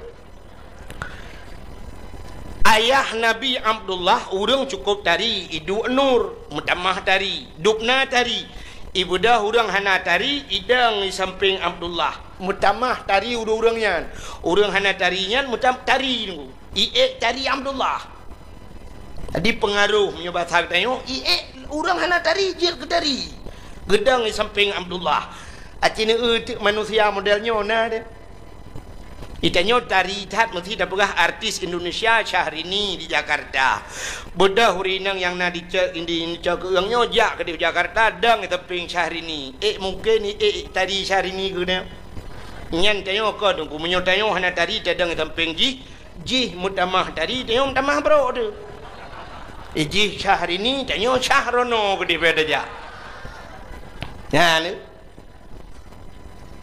Ayah Nabi Abdullah ureuëng cukôp tari, iduek Nur, meutamah tari, dubna tari. Ibeudôh ureuëng hana tari, idong di sampéng Abdullah. Meutamah tari ureuëng-ureuëng nyan. Ureuëng hana tari nyan meutam-, tari nunggu. Iék tari Abdullah. Jadi peungaroh meunyoe basa geutanyoe, iék ureuëng hana tari jeuet keu tari. Geudong di sampéng Abdullah. Aci neueu teuk manusia model nyoe na deh. Itanyoe tari that meusti tapeugah artis Indonesia Syahrini di Jakarta. Beudôh ureueng inong nyang na di cok, di, di cok keueung nyoe jak keudeh Jakarta, dong i sampéng Syahrini. Ék mungken i ék tari Syahrini keunoe. Nyan tanyoe kon, Teungku, meunyoe tanyoe hana tari tadong i sampéng jih, jih meutamah tari, tanyoe meutamah brok teuh. Eh, jih Syahrini, tanyoe Syahrono keudeh bèk tajak. Nyan lé.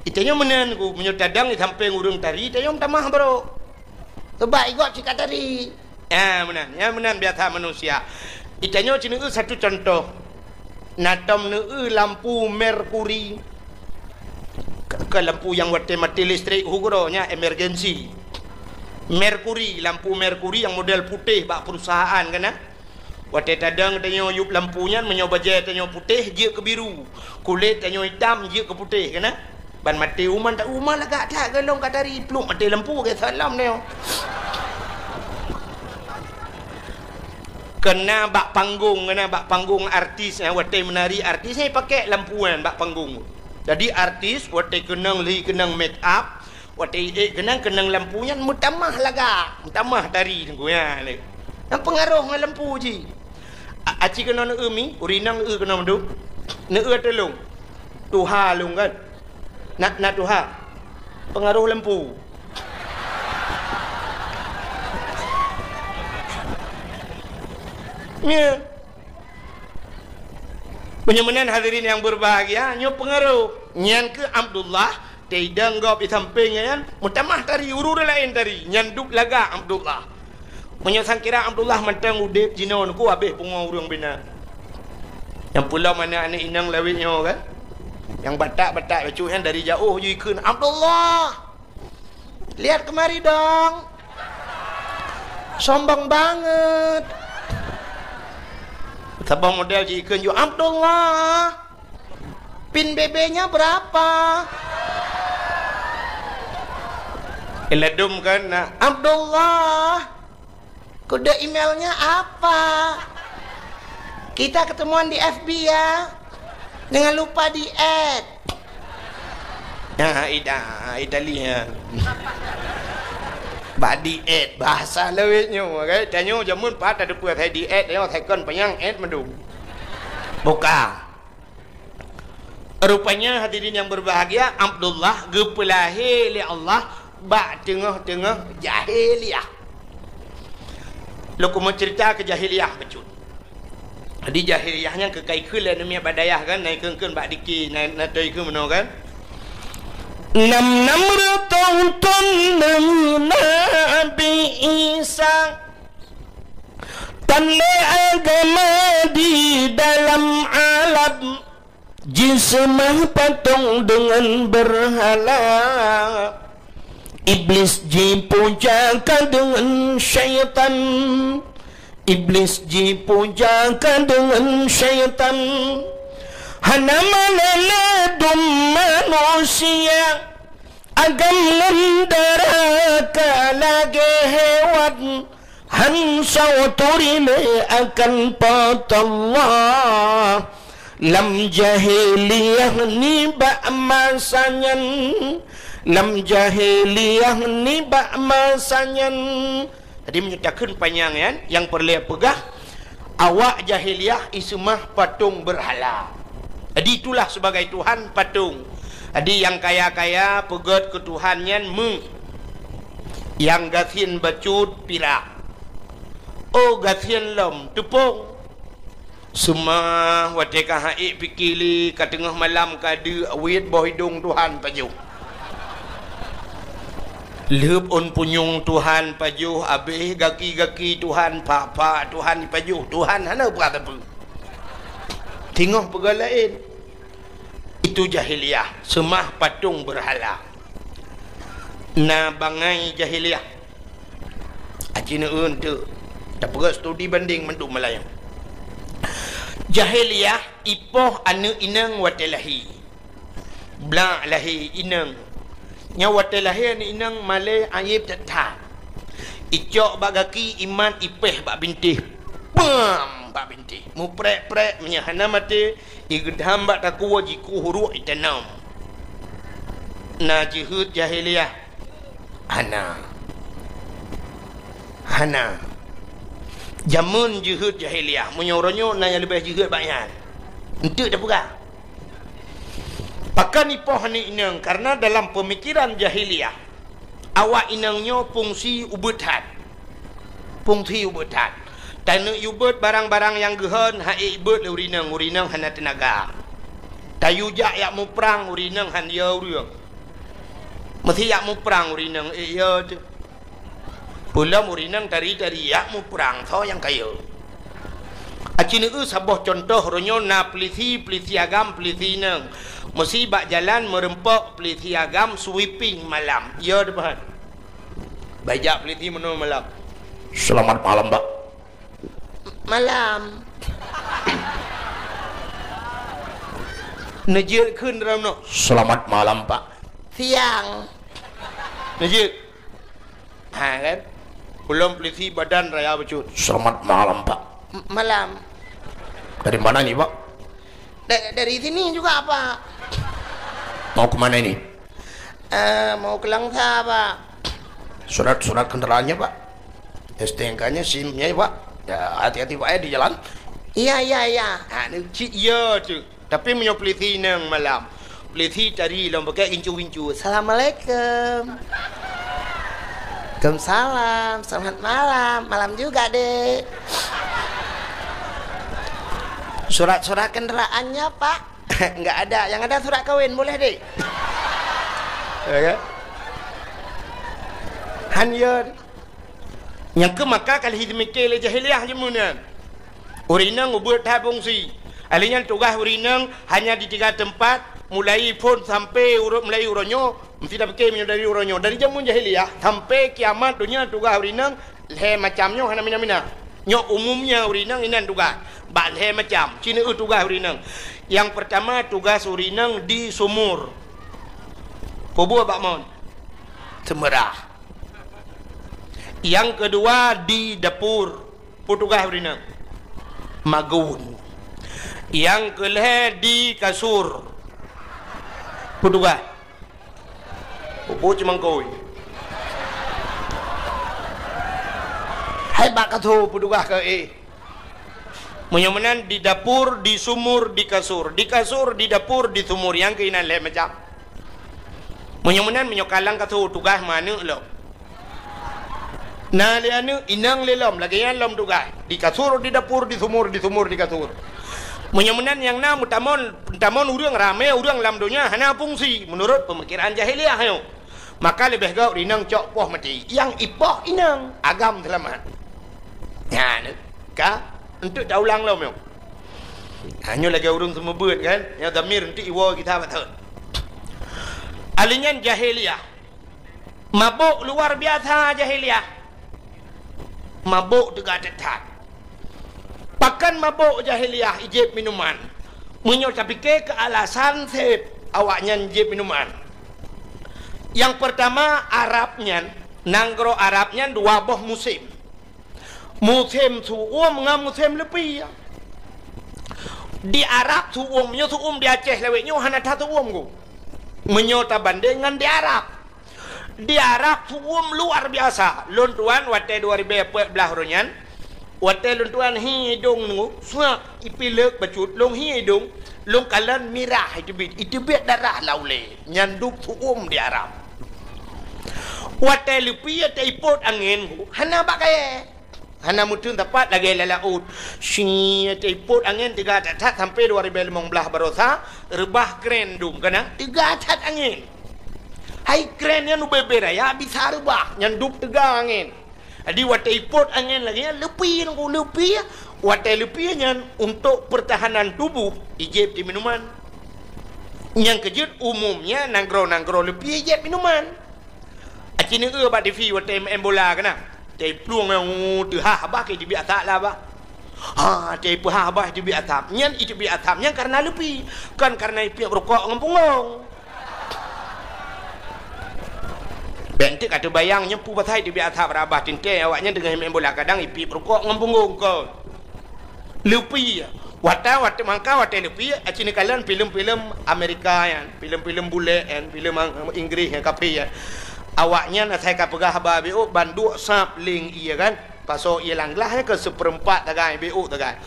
Itanyoe meunan ku, meunyoe tadong i sampéng ureueng tari, tanyoe meutamah brok. Sabab i gob cit ka tari. Ah, meunan. Nyan meunan biasa manusia. Itanyoe ci neueu satu contoh. Na tom neueu lampu merkuri. Ke, ke lampu nyang watèe maté listrik, uhu geuroe nyan emergency. Merkuri, lampu merkuri nyang model putéh bak perusahaan kan, ah. Watèe tadong tanyoe yup lampu nyan, meunyoe bajèe tanyoe putéh, jeuet keu biru. Kulét tanyoe itam, jeuet keu putéh, kan, ah? Ban maté uma, ta-, uma lagak that, golom ka tari, pluek maté lampu, geusot lom tanyoe. Keunan bak panggong, keunan bak panggong artis, eh, watèe meunari artis, eh, pakèk lampu nyan bak panggong. Jadi artis, watèe keunong lhi, keunong make up, watèe ék keunong, keunong lampu nyan meutamah lagak, meutamah tari Teungku nyan lé. Nyan peungaroh ngon lampu jih. A-, aci keunoe neueu mi, ureueng inong neueu keunoe mandum. Neueu tulông. Tuha lôn kan. Na, na tuha. Peungaroh lampu. Nyan. Meunyoe meunan hadirin nyang beubahgia, nyoe peungaroh. Nyan keuh Abdullah, teuidong gob i sampéng nyan, meutamah tari, ureueng laén tari, nyan dub lagak Abdullah. Meunyoe sangkira Abdullah mantong udeb jinoe Teungku, habéh pungo ureueng bina. Nyang peulom aneuk-aneuk inong lawét nyoe kan? Nyang batak-batak bacut nyan dari jaoh jikheun, "Abdullah!" Lihat kemari dong. Sombong banget. Saboh model jikheun ju, "Abdullah, pin B B-nya berapa?" Iladum kan, nah, "Abdullah, kode emailnya apa? Kita ketemuan di F B ya. Jangan lupa di-add." Nah, ida, idali, ya. Bak di-add, bahasa lawét nyoe, kan? Tanyoe jameun pat teupeue asai di-add, nyoe second panyang add mandum. Buka. Rupanya, hadirin yang berbahagia, Abdullah geupeulahé lé Allah bak teungoh-teungoh jahiliyah. Lôn keumeung ceurita keu jahiliyah bacut. Jadi, jahiliyah nyan keukai kheun lé aneuk miet bak dayah kan, na ikheun-kheun bak diki, na, na toi kheun meunoe kan. Nam-nam reutôh thon deungon Nabi Isa, tan lé agama di dalam alam. Jiseumah patong deungon beurhala. Iblis jipuja ka deungon syaitan. Iblis jipuja ka deungon syaitan. Hana malée ladum manusia, agam ngon dara ka lagée hewan. Han soe turi lé akan Po teu Allah. Lam jahiliyah nibak masa nyan, lam jahiliyah nibak masa nyan. Jadi, meunyoe takheun panyang nyan, nyang peureulée peugah, awak jahiliyah iseumah patong beurhala. Jadi, itulah sebagai tuhan patong. Jadi, nyang kaya-kaya peugét keu tuhan nyan meu, nyang gasien bacut pirak. Oh, gasien lom teupông. Seumah watée ka han ék pike lé, ka teungoh malam ka deuk, weuet boh idong tuhan pajoh. Lheueb ôn punyueng tuhan pajoh, abéh gaki-gaki tuhan, phak-phak tuhan ipajoh, tuhan hana peugah sapeue. Teungoh peugah laén. Itu jahiliyah, seumah patong beurhala. Na bangai jahiliyah. Aci neueun teuk. Tapeugah studi banding mandum malam nyoe. Jahiliyah ipoh aneuk inong watée lahé. Blak lahé inong. Nyoe watée lahé aneuk inong malée ayeb that-that. Icok bak gaki, imat, ipéh bak bintéh. Pam! Bak bintéh. Muprek-prek, meunyoe hana maté, igeudam bak takue, jikueh uruek, itanom. Na jeuheut jahiliyah. Hana. Hana. Jameun jeuhet jahiliyah, meunyoe uroe nyoe na nyang leubeh jeuhet bak nyan. Enteuk tapeugah. Pakon ipoh aneuk inong? Karena dalam peumikiran jahiliyah, awak inong nyoe fungsi ubeut that. Fungsi ubeut that. Taneuk yue beuet barang-barang nyang geuhon, han ék beuet lé ureueng inong, ureueng inong hana teunaga. Tayue jak yak muprang, ureueng inong han yo ureueng. Meusé yak muprang, ureueng inong ék yo teuh. Peulom ureueng inong tari-tari yak muprang, soe nyang ka yo. Aci neueu saboh cuntoh, uroe nyoe na peulisi, peulisi agam, peulisi inong. Meusé bak jalan meureumpok peulisi agam sweeping malam. Yo teuh pahan. Bak jak peulisi meunoe malam. "Selamat malam, Pak." "Malam." Neujeuet kheun dalam nyoe. "Selamat malam, Pak." "Siang." Neujeuet. Ha, kan? Peulom peulisi badan raya bacut. "Selamat malam, Pak." "M-, malam." "Dari mana ini, Pak?" "Da-, dari sini juga, Pak." "Mau ke mana ini?" "Eh, mau ke Langsa, Pak." "Surat-surat kendaraannya, Pak? S T N K-nya, SIM-nya, Pak? Ya, hati-hati, Pak, ya, di jalan." "Iya, iya, iya." Ha, ni cit iya tu. Tapi meunyoe peulisi inong malam, peulisi tari lom pakai gincu-gincu. "Assalamualaikum." "Waalaikumsalam. Selamat malam." "Malam juga, Dek." "Surat-surat kendaraannya, Pak?" "Enggak ada. Yang ada surat kawin, boleh, Dek?" Ya kan? Han yo. Nyang keu maka ka lheueh jimike lé jahiliyah jameun nyan. Ureueng inong ubeut that fungsi. Alèh nyan tugaih ureueng inong hanya di tiga teumpat, mulai phôn sampai uroe, mulai uroe nyoe, meusti tapike meunyoe dari uroe nyoe. Dari jameun jahiliyah sampai kiamat donya tugaih ureueng inong lhèe macam nyoe hana mina-mina. Nyoe umumnya ureueng inong inan tugaih. Bak lhèe macam. Ci neueu tugaih ureueng inong. Nyang peurtama, tugaih ureueng inong di sumur. Peue buet bak mon? Seumeurah. Nyang keudua di dapur, peue tugaih ureueng inong? Magun. Nyang keulhèe di kasur, peue tugaih? Peue cumangkôi. Hai bak kasur, peue tugaih keu éh? Meunyoe meunan di dapur, di sumur, di kasur. Di kasur, di dapur, di sumur. Nyang keuh inan lhèe macam. Meunyoe meunan, meunyoe ka lam kasur tugaih meuaneuk lom. Na lé aneuk, inong lé lom, lagèe nyan lom tugaih. Di kasur, di dapur, di sumur, di sumur, di kasur. Meunyoe meunan nyang na meutamon, meutamon ureueng ramè, ureueng lam donya hana fungsi, meunurot peumikiran jahiliyah nyoe. Maka leubeh gèt inong cok poh maté. Nyang ipoh inong, agam seulamat. Nyan ka, enteuk taulang lom nyoe. Ha, nyoe lagèe ureueng seumeubeuet kan, nyang dhamir enteuk iwoe gita bak thon. Alèh nyan jahiliyah. Mabök luar biasa jahiliyah. Mabök teuga that-that. Pakon mabök jahiliyah ijieb minuman? Meunyoe tapike keu alasan seb awaknyan jieb minuman. Nyang peurtama, Arab nyan, nanggroe Arab nyan dua boh musém. Musém su'uem ngon musém leupie. Di Arab su'uem nyoe, su'uem di Aceh lawét nyoe hana that su'uem ku. Meunyoe tabandeng ngon di Arab. Di Arab su'uem luar biasa. Lôn tuan watèe dua ribèe peuet blah uroe nyan, watèe lôn tuan hi idông nyoe, suak ipilek bacut, lôn hi idông, lôn kalon mirah iteubiet, iteubiet darah lam ulèe. Nyan dub su'uem di Arab. Watèe leupie taipot angén, hana bak kayèe. Hana meuteun sapat lagèe lam laôt. Shi, taipot angén teuga that-that sampai dua ribèe limong blah baroesa, reubah kren dum, kana teuga that angén. Hai kren nyan ubé-bé raya bisa reubah, nyan dub teuga angén. Jadi watèe ipot angén lagèe nyan, leupie nangku leupie. Watèe leupie nyan untuk pertahanan tubuh, ijieb di minuman. Nyang keujeuet umumnya nanggroe-nanggroe leupie ijieb minuman. Aci neueu bak T V watèe meu'en bola keunan. Watèe plueng nyan, oh, teuhah bah keu iteubiet asap lah bah. Ha, watèe peuhah bah iteubiet asap. Nyan iteubiet asap nyan kareuna leupie, kon kareuna ipiep rukok ngon punggong. Bèk enteuk ka teubayang nyoe peue pasai iteubiet asap, rabah teuntèe awaknyan teungoh meu'en bola kadang ipiep rukok ngon punggong kon. Leupie. Watèe, watèe mangka, watèe leupie, aci neukalon filem-filem Amerika nyan, filem-filem bulèe nyan, filem Ang-, Inggris nyan, kafé nyan. Awaknyan asai ka peugah haba beuôk, ban duek sab leng ié kan. Pasoe ié lam glah nyan keu seupeurempat sagai beuôk sagai.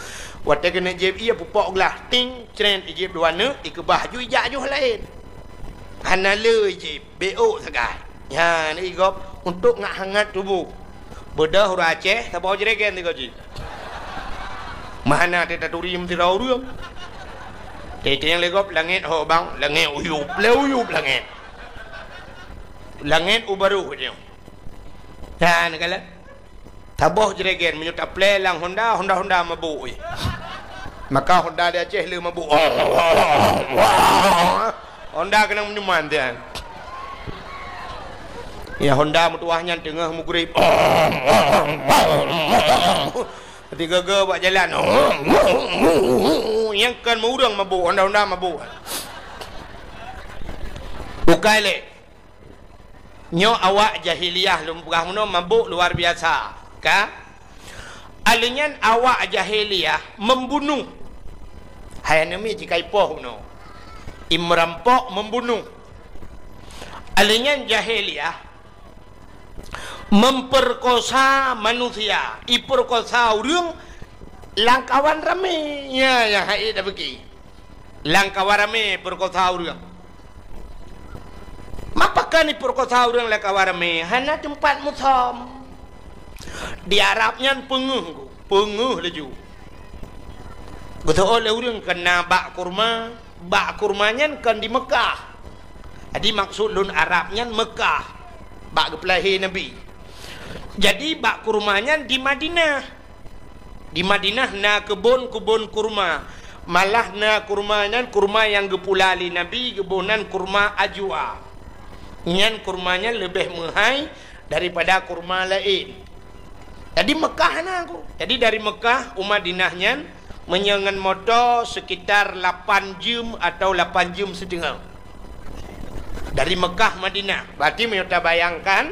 Watée keuneuk jieb ié pupok glah, ting, cret, ijieb dua neuk, ikeubah ju ijak joh laén. Hana le ijieb, beuôk sagai. Nyan igob untuk ngat hangat tuboh. Beudôh ureuëng Aceh saboh jregen sigoe jih. Meuhana teutaturi meusidroe ureuëng. Teuntang lé gob langét ho bang, langét uyueb, lé uyueb langét. Langét u barôh nyoe. Nyan kalon. Saboh jregen meunyoe taplé lam Honda, Honda-Honda mabôk, eh. Maka Honda di Aceh le mabôk. Honda keunong meunyoe nyan. Ya, Honda meutuwah nyan teungoh mugrib. Tiga-ga bak jalan. Nyang kon meu ureuëng mabôk, Honda-Honda mabôk. Bukai lé. Nyoe awak jahiliyah lôn peugah meunoe mabôk luar biasa, ka? Alheuh nyan awak jahiliyah membunuh. Hai aneuk miet jikaipoh bunoe. Imerampok membunuh. Alheuh nyan jahiliyah memperkosa manusia, iperkosa ureuëng lam kawan ramé. Ya, ya, hai dak beuki. Lam kawan ramé peurkosa ureuëng. Mapakon ipeurkosa ureuëng lam kawan ramé? Hana teumpat musöm. Di Arab nyan peungeuh, peungeuh laju. Geuseuôt lé ureuëng keu na bak kurma, bak kurma nyan kon di Meukah. Jadi maksud lôn Arab nyan Meukah, bak geupeulahé Nabi. Jadi bak kurma nyan di Madinah. Di Madinah na keubon-keubon kurma. Malah na kurma nyan kurma nyang geupula lé Nabi, geuboh nan kurma ajwa. Nyan kurma nyan leubeh meuhai daripada kurma laén. Jadi Meukah na ku. Jadi dari Meukah u Madinah nyan meunyoe ngon moto sekitar lapan jeuem atau lapan jeuem siteungoh. Dari Meukah Madinah. Berarti meunyoe tabayangkan,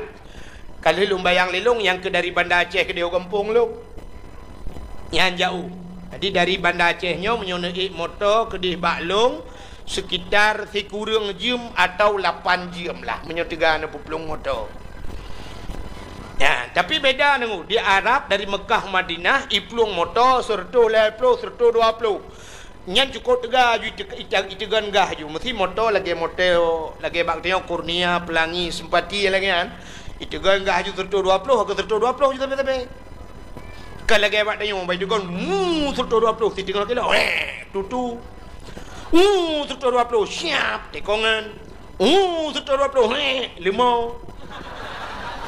ka lheueh lôn bayang lé lôn nyang keu dari Banda Aceh keudeh u gampông lôn. Nyan jaôh. Jadi dari Banda Aceh nyoe meunyoe neuék moto keudeh bak lôn sekitar sikureueng jeuem atau lapan jeuem lah meunyoe teuga neupeuplông moto. Ya, tapi beda deungoe di Arab dari Meukah Madinah iplueng moto seureutôh lhèe ploh, seureutôh dua ploh. Nyan cukôp teuga aju ite-, ite-, iteugon gah aju. Meusti moto lagèe moto, lagèe bak tanyoe Kurnia, Pelangi, Sempati lagèe nyan. Iteugon gah aju seureutôh dua ploh, ka seureutôh dua ploh aju sabe-sabe. Ka lagèe bak tanyoe, bak iteugon, mu, seureutôh dua ploh, siteungoh kilo, weh, tutu. Mu, seureutôh dua ploh, siap, tikongan. Mu, seureutôh dua ploh, weh, limau.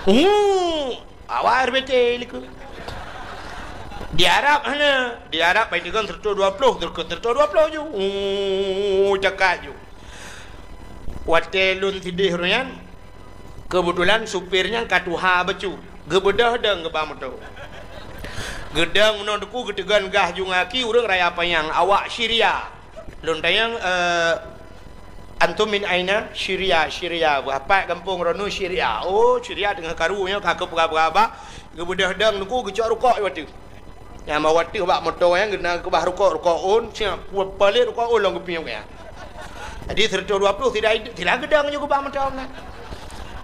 Mu, Awak R B T likot. Di Arab hana. Di Arab bai teukon seratus dua puluh, teukon seratus dua puluh ju. Uh, cakak ju. Watèe lôn sideh ureueng nyan, keubeutulan supir nyan ka tuha bacut. Geubeudôh dong geuba moto. Geudong meunoe teungku geuteugon gah ju ngon aki ureueng raya panyang, awak Syria. Lôn tanyong, eh, "Antum min aina?" "Syria, Syria." "Beuhapat gampông droeneuh Syria." Oh, Syria teungoh karu nyoe ka keupeugah-peugah bah. Geubeudôh dong teungku geucok rukok di ateueh. Nyang bak ateueh bak moto nyan geukeubah rukok, rukok ôn, siap palet rukok ôn lom geupiôh nyan. Jadi seratus dua puluh tidak, tidak geudong juga bak moto nyan.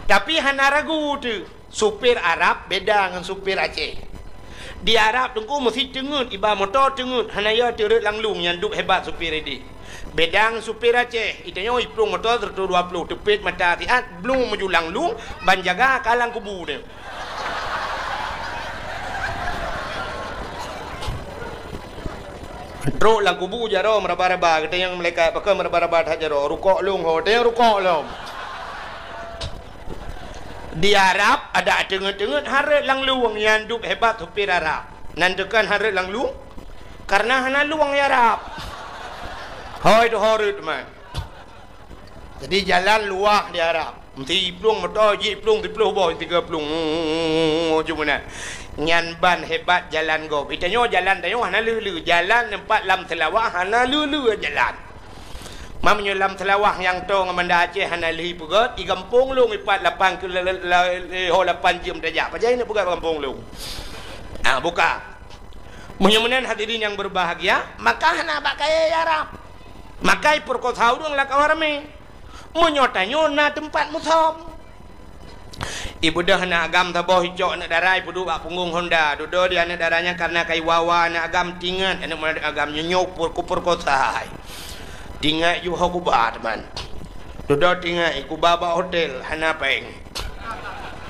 Tapi hana ragu tu. Supir Arab beda ngon supir Aceh. Di Arab teungku meusti teungeut, iba moto teungeut, hana yo teureuet lam lueng nyan dub hebat supir ideh. Beda ngon supir Aceh, itanyoe iplueng moto seratus dua puluh, teupet mata siat, blueng maju lam lueng, ban jaga ka lam kubu nyan. Trok lam kubu jaroe meuraba-raba, geutanyong malaikat, "Pakon meuraba-raba that jaroe?" "Rukok lôn ho." Tanyong rukok lom. Di Arab adak teungeut-teungeut hareuet lam lueng nyan dub hebat supir Arab. Nan teukon hareuet lam lueng, karena hana lueng di Arab. Hôi tu horeuet man. Jadi jalan luwah di Arab. Meusti plueng moto, jiplueng siploh boh, tiga plueng. Cuma na. Nyan ban hebat jalan gob. Itanyoe jalan tanyoe hana leu-leu. Jalan teumpat lam Seulawah hana leu-leu jalan. Meunyoe lam Seulawah nyang toe ngon Banda Aceh hana lheueh peugöt, i gampông lôn ipat lapan ke-, la-, la-, la-, ho lapan jeuem tajak. Pajan neuk peugöt gampông lôn? Ah, buka. Meunyoe meunan hadirin yang berbahagia, maka hana bak kayèe Arab. Maka ipeurkosa ureueng lam kawan ramé. Meunyoe tanyoe na teumpat musöm. Ibeudôh aneuk agam saboh, icok aneuk dara, ipeuduek bak punggong honda. Dudoe di aneuk dara nyan, kareuna ka iwa-wa aneuk agam, tingat aneuk agam nyoe nyoe pur-, kupeurkosa hai. Tingat ju ho kuba teuma. Dudoe tingat, ikuba bak hotel, hana péng.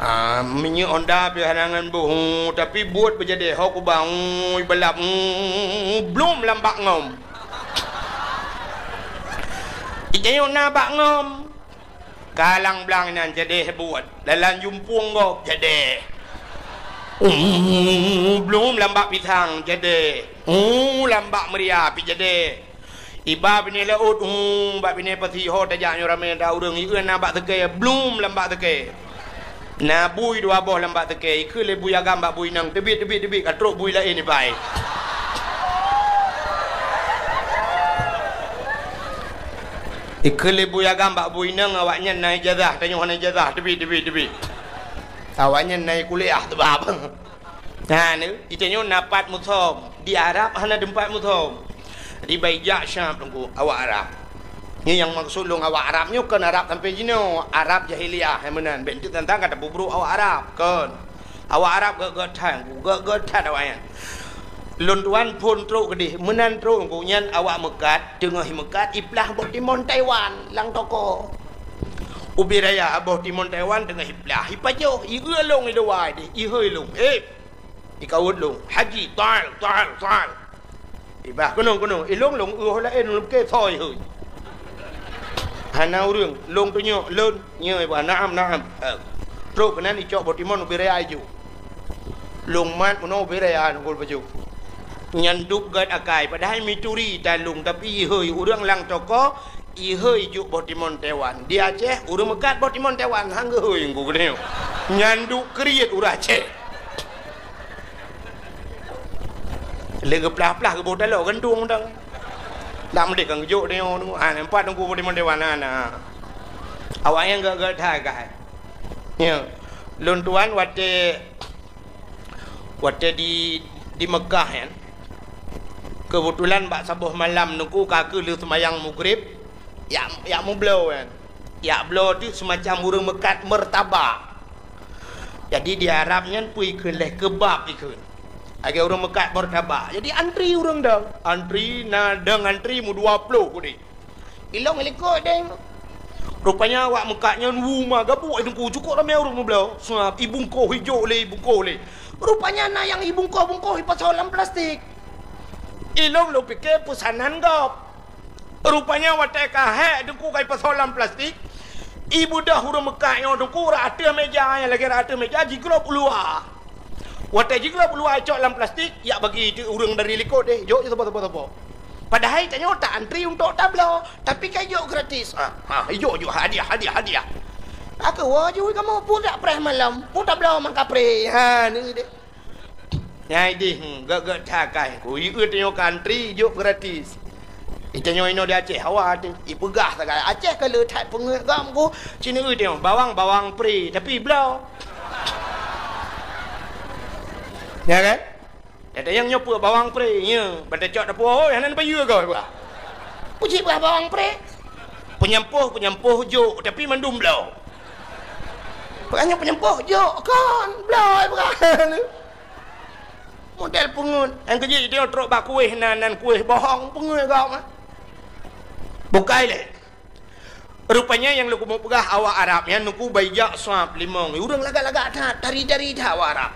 Ah, minyeuk honda pih hana ngon boh, tapi buet beujadeh, ho kuba, ui, balap, blum lam bak ngom. Ijayok na bak ngom. Kalang blang nyan jadeh buet. Dalam jumpung gob jadeh. Uh, blum lam bak pisang jadeh. Uh, lam bak meuria pih jadeh. Iba binéh laôt, uh, bak binéh pasi ho tajak nyoe ramé that ureuëng. Ieu na bak seukée, blum lam bak seukée. Na bui dua boh lam bak seukée. Ikheun lé bui agam bak bui inong, teubiet, teubiet, teubiet, ka trok bui laén ibai. Ikheun lé bui agam bak bui inong, awaknyan na ijazah, tanyoe hana ijazah, teubiet, teubiet, teubiet. Awaknyan na kuliah teubab. Nah, ni, itanyoe na pat musom. Di Arab hana teumpat musom. Jadi, bai jak Syam teungku, awak Arab. Nyoe nyang maksud lôn awak Arab nyoe kon Arab sampai jinoe, Arab jahiliyah, hai meunan. Bék teuntang ka tapeubrok awak Arab, kon. Awak Arab gét-gét that, gét-gét that awaknyan. Lôn tuan phon trok keudeh, meunan trok gobnyan awak meukat, teungoh meukat iplah boh timon Taiwan lam toko. Ubé raya boh timon Taiwan teungoh iplah, ipajoh, ieu lôn iluwa deh, ihôi lôn. Eh, ikawot lôn, "Haji, tal, tal, tal." Ibah, "Keunoe, keunoe." Ilôn lôn ueh laén lôn ke thoi hôi. Hana ureuëng, lôn tunyok, lôn, nyoe ibah, "Naam, naam." Eh, trok keunan icok boh timon ubé raya iju. Lôn mat meunoe ubé raya nunggu baju. Nyan duek gét akai, padahai mituri talung, tapi ihôi ureuëng lam toko, ihôi juk boh timon Taiwan. Di Aceh, ureuëng meukat boh timon Taiwan, han geuhôi nunggu geutanyoe. Nyan duek kriet ureuëng Aceh. Lé geuplah-plah geuboh taloe gantung dang. Dak meudeh kan geujok tanyoe tu. Ha, nampak teungku bodi mandé wana na. Awaknyan gét-gét that kai. Ya. Lôn tuan watée, watée di, di Mekah nyan. Keubeutulan bak saboh malam teungku ka keuh lheueh seumayang Maghrib, yak, yak meubloe nyan. Yak bloe tu seumacam ureuëng meukat meurtabak. Jadi di Arab nyan peue ikheun lé keubab ikheun. Lagée ureuëng meukat meurtabak. Jadi antri ureuëng dong. Antri na dong antri meudua ploh udeh. Ilong ilikot deng. Rupanya awak meukat nyan wu ma gabuk teungku cukok ramé ureuëng meubloe. Sabab ibungkoh ijok lé, ibungkoh lé. Rupanya na nyang ibungkoh-bungkoh ipasoe lam plastik. Ilong lôn pike peusanan gob. Rupanya watée ka hék teungku ka ipasoe lam plastik, ibeudôh ureuëng meukat nyoe teungku rot ateueh méja, nyang lagée rot ateueh méja jiglôb u luwa. Watée jiglôb u luwa icok lam plastik, yak bagi teuk ureuëng dari likot deh, jok saboh-saboh-saboh. Padahai tanyoe ta antri untuk tabloe, tapi ka ijok gratis. Ha, ha, ijok-jok hadiah, hadiah, hadiah. Aku wajui kamu pudak preh malam, pudak bloe mangkapreh. Ha, ni deh. Nyai dih, hmm, gét-gét that kai. Ku ieu tanyoe ka antri, jok gratis. Itanyoe inoe di Aceh, hawa teuh. Ipeugah sagai, Aceh ka le that peungeuet gam ku. Cina ieu tanyoe, bawang, bawang pre, tapi bloe. Ya kan? Kata nyang nyoe peue bawang pre, ya. Bata cok dapur, oh, hana payeue goe, bah. Puji bah bawang pre. Penyampoh, penyampoh jok, tapi mandum bloe. Bukannya penyampoh jok, kon bloe, bukan. Model peungeuet. Nyang keujeuet dia trok bak kueh nan, nan kueh bohong, peungeuet gau mah. Bukai lé. Rupanya nyang leuku peugah awak Arab nyan teungku bai jak sab limong. Ureuëng lagak-lagak that, tari-tari that awak Arab.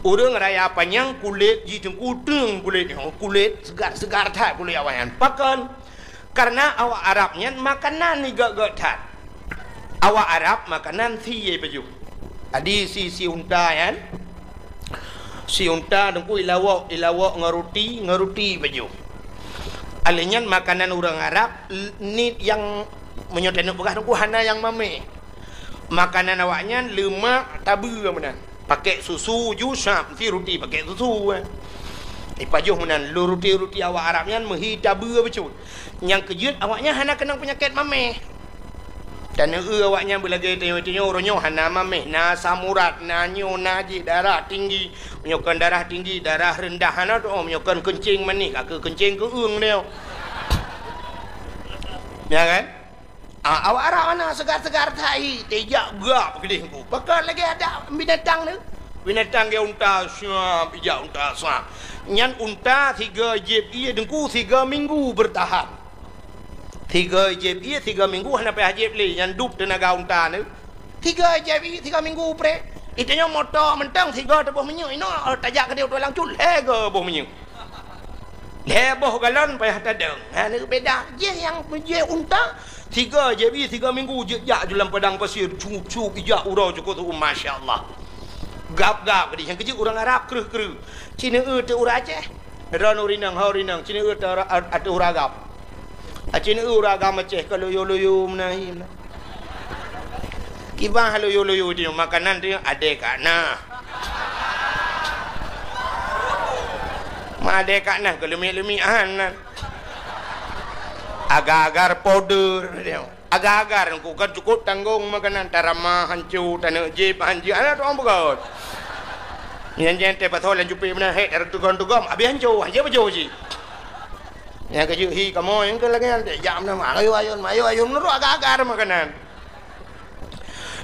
Ureuëng raya panyang kulét jih teungku teung kulét nyoe, kulét segar-segar that kulét awak nyan. Pakon? Karena awak Arab nyan makanan igét-gét that. Awak Arab makanan sie pajoh. Adi si, si unta nyan. Si unta teungku ilawok, ilawok ngon ruti, ngon ruti pajoh. Alèh nyan makanan ureuëng Arab, l-, ni nyang meunyoe taneuk peugah teungku hana nyang mamèh. Makanan awaknyan leumak tabeue meunan. Pakèk susu ju sab, meusti ruti pakèk susu, eh. Ipajoh meunan, lôn ruti-ruti awak Arab nyan meuhi tabeue bacut. Nyang keujeuet awaknyan hana keunong peunyakét mamèh. Dan eu awaknyan beulagèe tanyoe-tanyoe uroe nyoe hana mamèh, na asam urat, na nyoe, na jih, darah tinggi. Meunyoe kon darah tinggi, darah rendah hana teu'oh, meunyoe kon keuncing manéh, ka keuh keuncing keu'eueng nyoe. Ya kan? Ah, awak Arab hana segar-segar that hi, tijak gap keudeh ku. Pakon lagèe adak binatang tu. Binatang geuh unta siap, ijak unta siap. Nyan unta sigoe jieb ié Teungku tiga minggu bertahan. Sigoe jieb ié tiga minggu hana payah jieb lé, nyan dub teunaga unta tu. Sigoe jieb ié tiga minggu preh. Itanyoe moto mantong sigoe teuboh minyeuk, inoe tajak keudeh u Tualang Cut, lhèe go boh minyeuk. Lhèe boh galon payah tadong. Ha, ni beda. Jih nyang jih unta, tiga jieb ié tiga minggu jeuet jak ju lam padang pasir, cup-cup ijak uroe cukôp tu'um, masya Allah. Gap-gap keudeh, nyang keujeuet ureueng Arab kreueh-kreueh. Ci neueu teuk ureueng Aceh. Droeneuh ureueng inong, ho ureueng inong, ci neueu teuk ura-, at-, ateueh ureueng agam. Aci neueu ureueng agam Aceh ka loyo-loyo meunan hi meunan. Kiban loyo-loyo di makanan tu adé ka na. Ma adé ka na keu leumik-leumik han nan. Agar-agar powder dia. Agar-agar ku kan cukup tanggong makanan, tarama hanco, taneuk jép hanco, aneuk tuang beugöt. Nyan jén teuh pasoe lam jupé meunan, hék, tareutugom-tugom, abéh hanco, hanco beujôh cit. Nyang keujeuet hi kamoe nyang keu lagèe nyan, jak meunan, ayô ayôn, ayô ayôn, meunurot agar-agar makanan.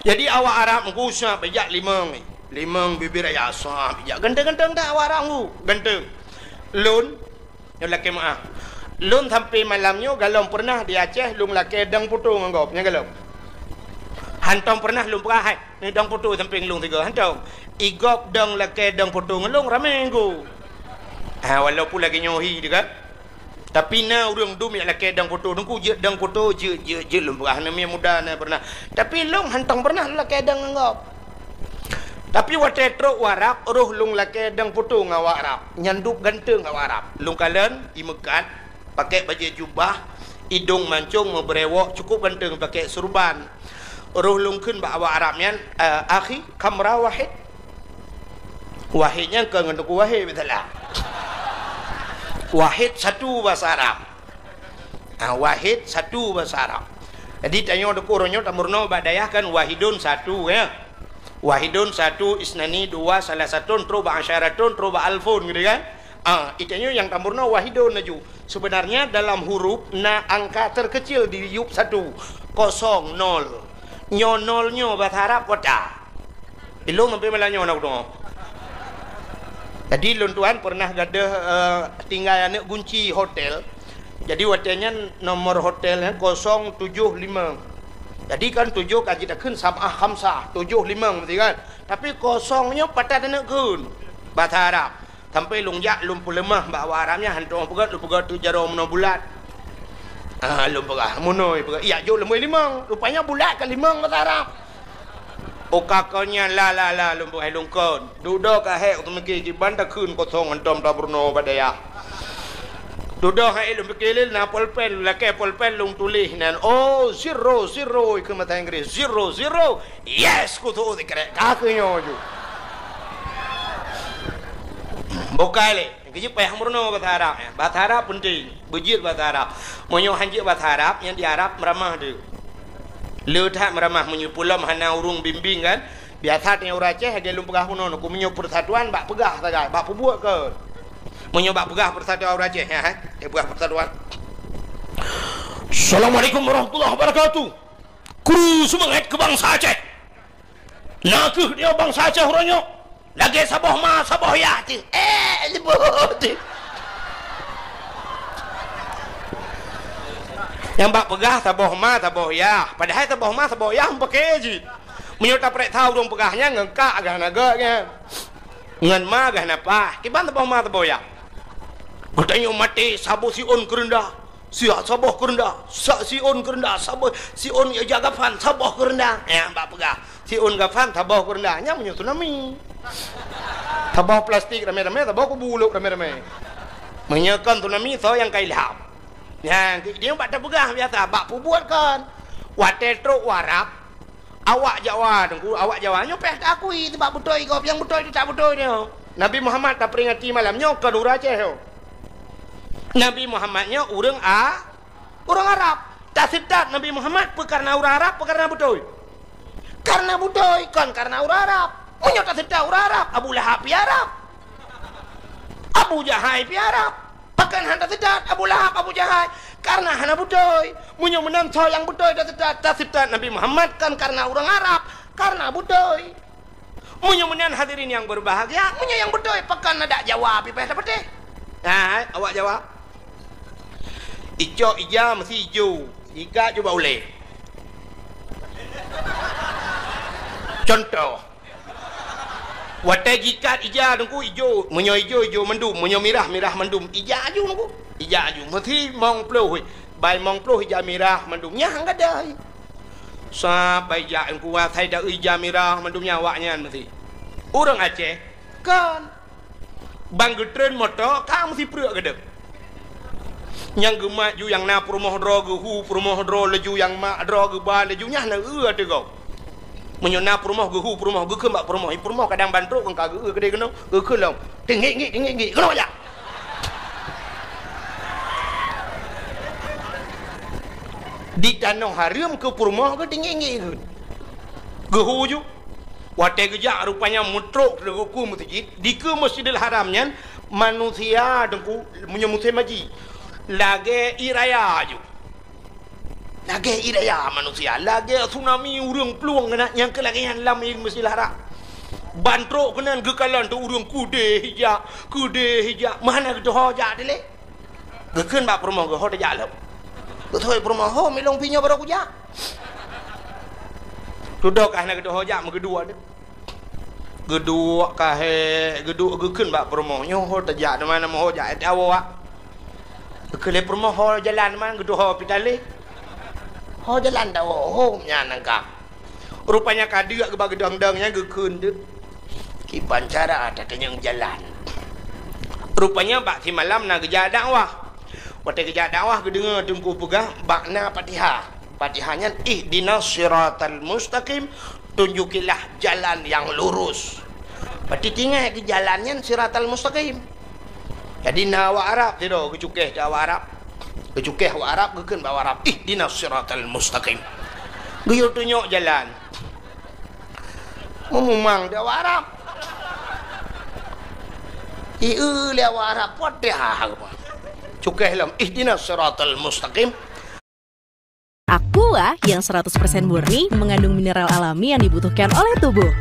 Jadi awak Arab meugusa bejak limong, limong bibir ayah sah, bejak ganteng-ganteng dah awak Arab meugu, ganteng. Lôn, Nyoe lakèe meu'ah. Lôn sampoe malam nyoe galom peureunah di Aceh lôn lakèe dang poto ngon gob, nyan galom. Hantom peureunah lôn peugah hai, "Ni dang poto sampéng lôn sigoe." Hantom. I gob dang lakèe dang poto ngon lôn ramé ngon gob. Ha, walaupun lagèe nyoe hi teuh kan. Tapi na ureueng dum nyang lakèe dang poto, Teungku jeuet dang poto, jeuet, jeuet, jeuet lôn peugah. Aneuk miet muda na peureunah. Tapi lôn hantom peureunah lôn lakèe dang ngon gob. Tapi watèe trok u Arab, roh lôn lakèe dang poto ngon awak Arab. Nyan dub ganteng awak Arab. Lôn kalon, i meukat, pakèk bajèe jubah, idong mancong, meubrewok, cukôp ganteng, pakèk surban. Roh lôn kheun bak awak Arab nyan, "Eh, akhi, kam ra wahid?" Wahid nyan kon ngon Teungku Wahid, beutôi lah. Wahid satu bahasa Arab. Ah, wahid satu bahasa Arab. Jadi, tanyoe Teungku uroe nyoe tameurunoe bak dayah kan wahidun satu, ya. Wahidun satu, isnani dua, salasatun, trok bak asyaratun, trok bak alfun gitu kan. Ah, itanyoe nyang tameurunoe wahidun laju. Sebenarnya dalam huruf na angka terkecil di yup satu, kosong, nol. Nyoe nol nyoe bahasa Arab kota. Ilôn sampai malam nyoe na kudeungoe. Jadi lôn tuan pernah gadoh, eh, tinggai aneuk gunci hotel. Jadi watèe nyan nomor hotel nyan kosong tujoh limong. Jadi kan tujoh ka jitakheun sab'ah khamsah, tujoh limong berarti kan. Tapi kosong nyoe patat aneuk kheun. Bahasa Arab. Sampai lôn jak lôn peuleumah bak awak Arab nyan hantom peugah lôn peugah tu jaroe meunoe bulat. Ah, lôn peugah meunoe peugah. Iya jok lôn limong. Rupanya bulat ka limong bahasa Arab. Oka kon nyan la la la lôn peugah lôn kon. Dudoe ka hék teumiki kiban takheun kosong hantom tameurunoe bak dayah. Dudoe hai lôn pike lé na polpen, lakèe polpen lôn tuléh nan. Oh, zero, zero, ikeu mata Inggris. Zero, zero. Yes, kutu sikrek. Ka keu nyoe ju. Bukai lé. Keujeuet payah meurunoe bahasa Arab, ya. Bahasa Arab penting. Beujeuet bahasa Arab. Meunyoe han jeuet bahasa Arab, nyang di Arab meuramah teuh. Le that meuramah meunyoe pulom hana ureueng bimbing kan. Biasa teuh ureueng Aceh lagèe lôn peugah bunoe, ku meunyoe persatuan bak peugah sagai, bak peubuet kon. Meunyoe bak peugah persatuan ureueng Aceh, ya, eh? Dia peugah persatuan. Assalamualaikum warahmatullahi wabarakatuh. Kru seumangat keu bansa Aceh. Na kheueh dia bansa Aceh uroe nyoe. Lagèe saboh ma, saboh yah teuh. Eh, leuboh teuh. Nyang bak peugah saboh ma, saboh yah. Padahai saboh ma, saboh yah meupaké jih. Meunyoe tapareksa ureueng peugah nyan ngon kak gah na gèt nyan. Ngon ma gah na pah. Kiban saboh ma, saboh yah. Geutanyoe maté saboh siôn keureundah. Siat saboh keureundah, sa-, siôn keureundah, saboh siôn ija gafan, saboh keureundah. Nyang bak peugah, siôn gafan, saboh keureundah. Nyan meunyoe tsunami. Saboh plastik ramé-ramé, saboh kubu lhok ramé-ramé. Meunyoe kon tsunami, soe nyang ka ilham? Nyan, dia bak tapeugah biasa, bak peubuet kon. Watèe trok u Arab, Awak Jawa, Teungku, awak Jawa nyoe payah taakui, sabab beutôi gob, nyang beutôi teutab beutôi nyoe. Nabi Muhammad taperingati malam nyoe kon ureueng Aceh nyoe. Nabi Muhammad nyoe ureueng A-, ureueng Arab. Taseutôt Nabi Muhammad peu kareuna ureueng Arab, peu kareuna beutôi? Kareuna beutôi, kon kareuna ureueng Arab. Meunyoe taseutôt ureueng Arab, Abu Lahab pih Arab. Abu Jahai pih Arab. Pakon hana taseutôt Abu Lahab, Abu Jahai? Karena hana beutôi. Meunyoe meunan soe nyang beutôi taseutôt, taseutôt Nabi Muhammad kon karena ureuëng Arab, karena beutôi. Meunyoe meunan hadirin nyang berbahagia, meunyoe nyang beutôi pakon adak Jawa pih payah tapatéh. Hai, awak Jawa. Icok ija meusi ijo, ikat ju bak ulée. Contoh, watée jikat ija teungku ijo, meunyoe ijo, ijo mandum, meunyoe mirah, mirah mandum, ija aju teungku. Ija aju, meusi mong ploh, bai mong ploh ija mirah mandum, nyan gadai. Sabai ija teungku, asai da ija mirah mandum nyan awaknyan meusi. Ureuëng Aceh, kon. Ban geutreun moto ka meusipreuk geudeuek. Nyang geumat ju nyang na peurumoh droe geuhu peurumoh droe laju nyang mak droe geuba laju nyan na eu ateueh gob. Meunyoe na peurumoh geuhu peurumoh geukheun bak peurumoh, i peurumoh kadang ban trok kon ka geu-eu keudeh keunoe, geukheun lom. Teunggik-nggik, teunggik-nggik, keunoe jak. Di tanoh hareuem keu peurumoh geuteunggik-nggik kheun. Geuhu ju. Watée geujak rupanya meutrok teungku meuseujid, dikeue Masjidil Haram nyan manusia teungku meunyoe musém haji lagée ié raya ju. Lagée ié raya manusia, lagée tsunami ureuëng plueng keunan nyang keu lagée nyan lam ié Masjidil Haram. Ban trok keunan geukalon teuk ureuëng keudeh ija, keudeh ija, meuhana geudoho jak dilée. Geukheun bak peurumoh geuh, "Ho tajak lom." Geutôi peurumoh, "Ho, milong pi nyoe barô kujak." Dudoe ka hana geudoho jak meugeuduek deuh. Geuduek ka hék, geuduek geukheun bak peurumoh, "Nyoe ho tajak teuma na meuho jak ék tawoe." Geukheun lé peurumoh, "Ho jalan teuma geudoho pi talé." "Ho jalan tawoe, ho nyan nangka." Rupanya ka deuk geuba geudong-dong nyan geukheun deuh. Kiban cara tatanyong jalan. Rupanya bak simalam na geujak dakwah. Watée geujak dakwah geudeungoe teungku peugah makna Fatihah. Fatihah nyan ihdinas siratal mustaqim, tunjukilah jalan yang lurus. Berarti tinggai keu jalan nyan siratal mustaqim. Jadi na awak Arab sidroe geucukéh teuh awak Arab. Geucukéh awak Arab geukheun bak awak Arab, "Ihdinas siratal mustaqim." Geuyue tunyok jalan. Meumumang teuh awak Arab. Ié lé awak Arab, "Padahai apa?" Cukéh lom, "Ihdinas siratal mustaqim." Aqua yang seratus persen murni mengandung mineral alami yang dibutuhkan oleh tubuh.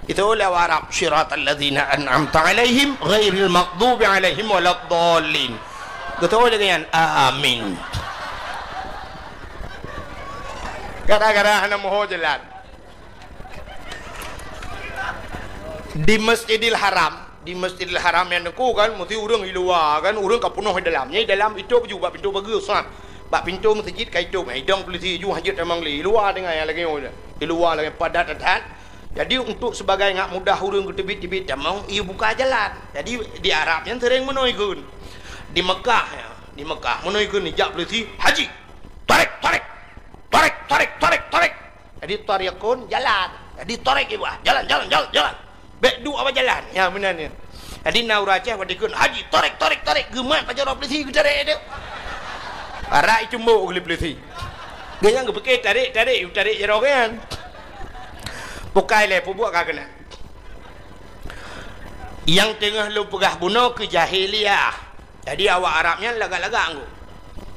Itu lewat Arab, "Siratal ladzina an'amta 'alaihim ghairil maghdubi 'alaihim waladdallin." Betul dengan amin. Gara-gara hana moho jalan. Di Masjidil Haram, di Masjidil Haram nyan teungku kan, mesti ureuëng di luwa kan, ureuëng ka peunoh di dalam. Nyan di dalam itôp ju bak pintoe pageue, sah. Bak pintoe meuseujid ka itôp, idong peulisi ju hajat tamong lé. Di luwa teungoh nyang lagée nyoe. Di luwa lagée padat that. Jadi untuk sebagai ngak mudah ureuëng geuteubiet-teubiet tamong, ibuka jalan. Jadi di Arab nyan sering meunoe ikheun. Di Mekah ya, di Mekah meunoe ikheun dijak peulisi, "Haji, tarik, tarik. Tarik, tarik, tarik, tarik." Jadi tarikun jalan. Jadi tarik ibu, "Jalan, jalan, jalan, jalan." Bék duek awai jalan. Ya, meunan nyan. Jadi na ureuëng Aceh watée ikheun, "Haji, tarik, tarik, tarik." Geumat pajoh droe peulisi geutarek teuh. Parak icumbok geuh lé peulisi. Geuhnyan geupike tarik, tarik, tarik jaroe geuhnyan. Bukai lé peubuet ka keunan. Nyang teungoh lôn peugah bunoe keu jahiliyah. Jadi awak Arab nyan lagak-lagak anggô.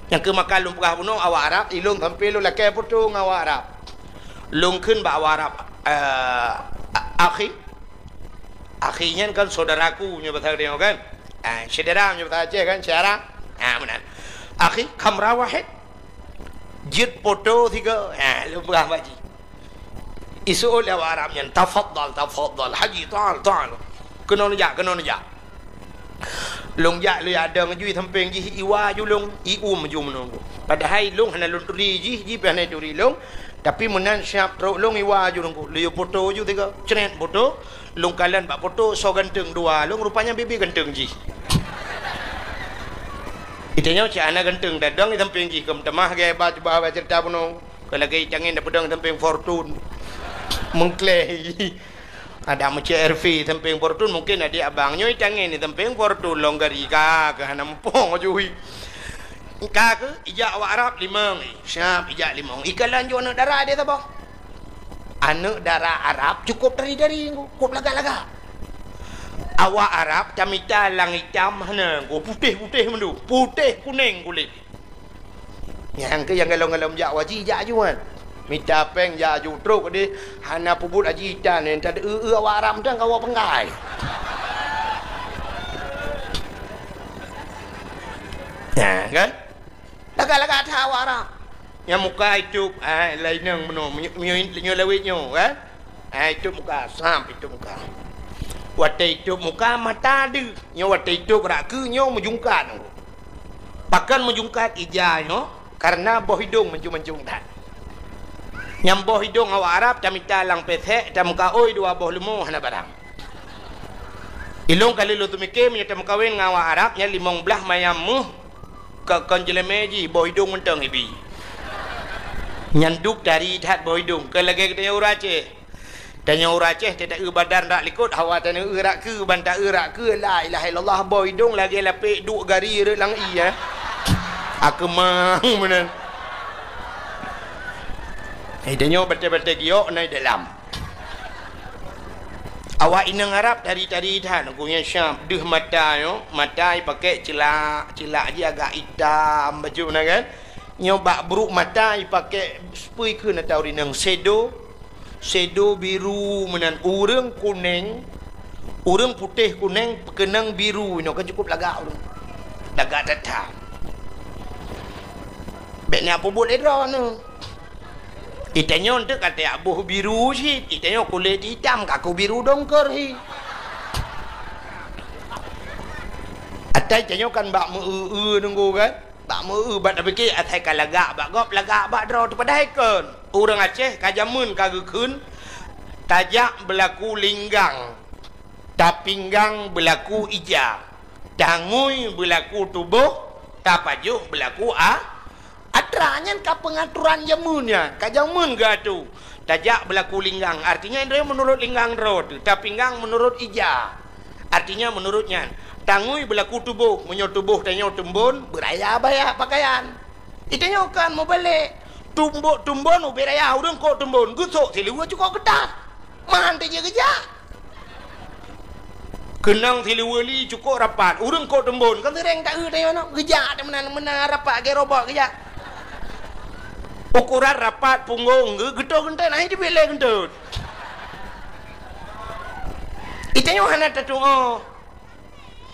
Nyang keu maka lôn peugah bunoe awak Arab, ilôn sampoe lôn lakée putôh ngon awak Arab. Lôn kheun bak awak Arab, eh, a-, akhi. Akhi nyan kan saudaraku nyoe bahasa Aceh kan? Ah, syedara nyoe bahasa Aceh kan, syedara. Ah, meunan. "Akhi, kamera wahid." Jeuet putôh sigoe. Ah, lôn peugah bak jih. Iseuôt lé awak Arab nyan, "Tafadhal, tafadhal, Haji, ta'al, ta'al." Keunoe neujak, keunoe neujak. Lôn jak, lôn jak dong ju i sampéng jih, iwa ju lôn, ium ju meunoe. Padahai lôn hana lôn turi jih, jih pih hana turi lôn. Tapi meunan siab trok lôn iwa ju lôn, lôn yue putôh ju tiga. Cret putôh, lôn kalon bak putôh, soe ganteng dua lôn, rupanya bibi ganteng jih. Itanyoe cit hana ganteng, dadong i sampéng jih, keu meutamah gaya ba cuba ba cerita bunoe. Keu lagée tangen dapeudong sampéng Fortune. Mengkleh. Ada meucék R V sampéng Fortune, mungkin adik abang nyoe tangen sampéng Fortune longgar ika keu hana muphom jui. Ka keu ijak awak Arab limong, siap ijak limong. Ika lanjut aneuk dara dia saboh. Aneuk dara Arab cukup dari-dari, cukup lagak-lagak. Awak Arab tamita lam itam hana, putéh-putéh mandum, putéh kunéng kulét. Nyang keu nyang galom-galom jak haji jak aju kan. Mita péng jak aju trok deh, hana peubuet haji tan, nyan tadeu-eu awak Arab tan ka awak penggai. Nah, kan? Lagak-lagak that awak Arab. Nyang muka itôb, ah, laineng meunoe, meunyo-, meunyo-, meunyoe lawét nyoe, kan? Ah, itôb muka, sam itôb muka. Watèe itôb muka, mata deuh. Nyoe watèe itôb rak keue, nyoe meujungkat. Pakon meujungkat ija nyoe? Karena boh idông mancung-mancung that. Nyang boh idông awak Arab tamita lam pesek, tameukaôi dua boh leumo hana barang. Ilông ka lheueh lôn teumike meunyoe tameukawen ngon awak Arab nyan limong blaih mayam méuh ka kon jeulemé jih boh idông mantong ibi. Nyan dub tari that boh idông, kon lagèe geutanyoe ureueng Aceh. Tanyoe ureueng Aceh teuta eu badan rak likot, hawa tanyoe eu rak keue, ban ta eu rak keue, la ilaha illallah, boh idông lagèe lapek duek gari rot lam ie, eh. Akeumang meunan. Eh, tanyoe batèe-batèe giok na i dalam. Awak inong Arab tari-tari that, gobnyan Syam, deuh mata nyoe, mata ipakèk ceulak, ceulak jih agak itam bacut meunan kan. Nyoe bak brôk mata ipakèk, peue kheun ata ureueng inong, sedo, sedo biru meunan, ureueng kunéng, ureueng putéh kunéng peukeunong biru, nyoe kan cukup lagak ureueng. Lagak that-that. Bèk na peubuet lé droeneuh. Itanyoe eunteuk ka teuyak boh biru cit, itanyoe kulét itam ka ku biru dongkor hi. Ata itanyoe kan bak meu-eu-eu nunggu kan? Bak meu-eu, bak tapike asai ka lagak bak gob, lagak bak droe teupadahai kon. Ureueng Aceh ka jameun ka geukheun, tajak beulaku linggang, tapinggang beulaku ija, tangui beulaku tuboh, tapajoh beulaku a-, Atra nyan ka peungaturan jameun nyan, ka jameun geuatô. Tajak beulaku linggang, artinya droe meunurot linggang droe teuh, tapinggang meunurot ija. Artinya meunurot nyan, tangui beulaku tuboh, meunyoe tuboh tanyoe teumbon, beuraya baya pakaian. Itanyoe kan meubalek, tumbok teumbon ubé raya ureueng kok teumbon, geusok siluweue cukok keutas. Man teujeuet geujak. Keunong siluweue li cukok rapat, ureueng kok teumbon, kan seuréng taeu tanyoe nyoe, geujak teuh meunan-meunan rapat lagèe robot geujak. Ukuran rapat punggong geu-, geutôh geunteut, nah, itu bileh geunteut. Itanyoe hana tatuoh.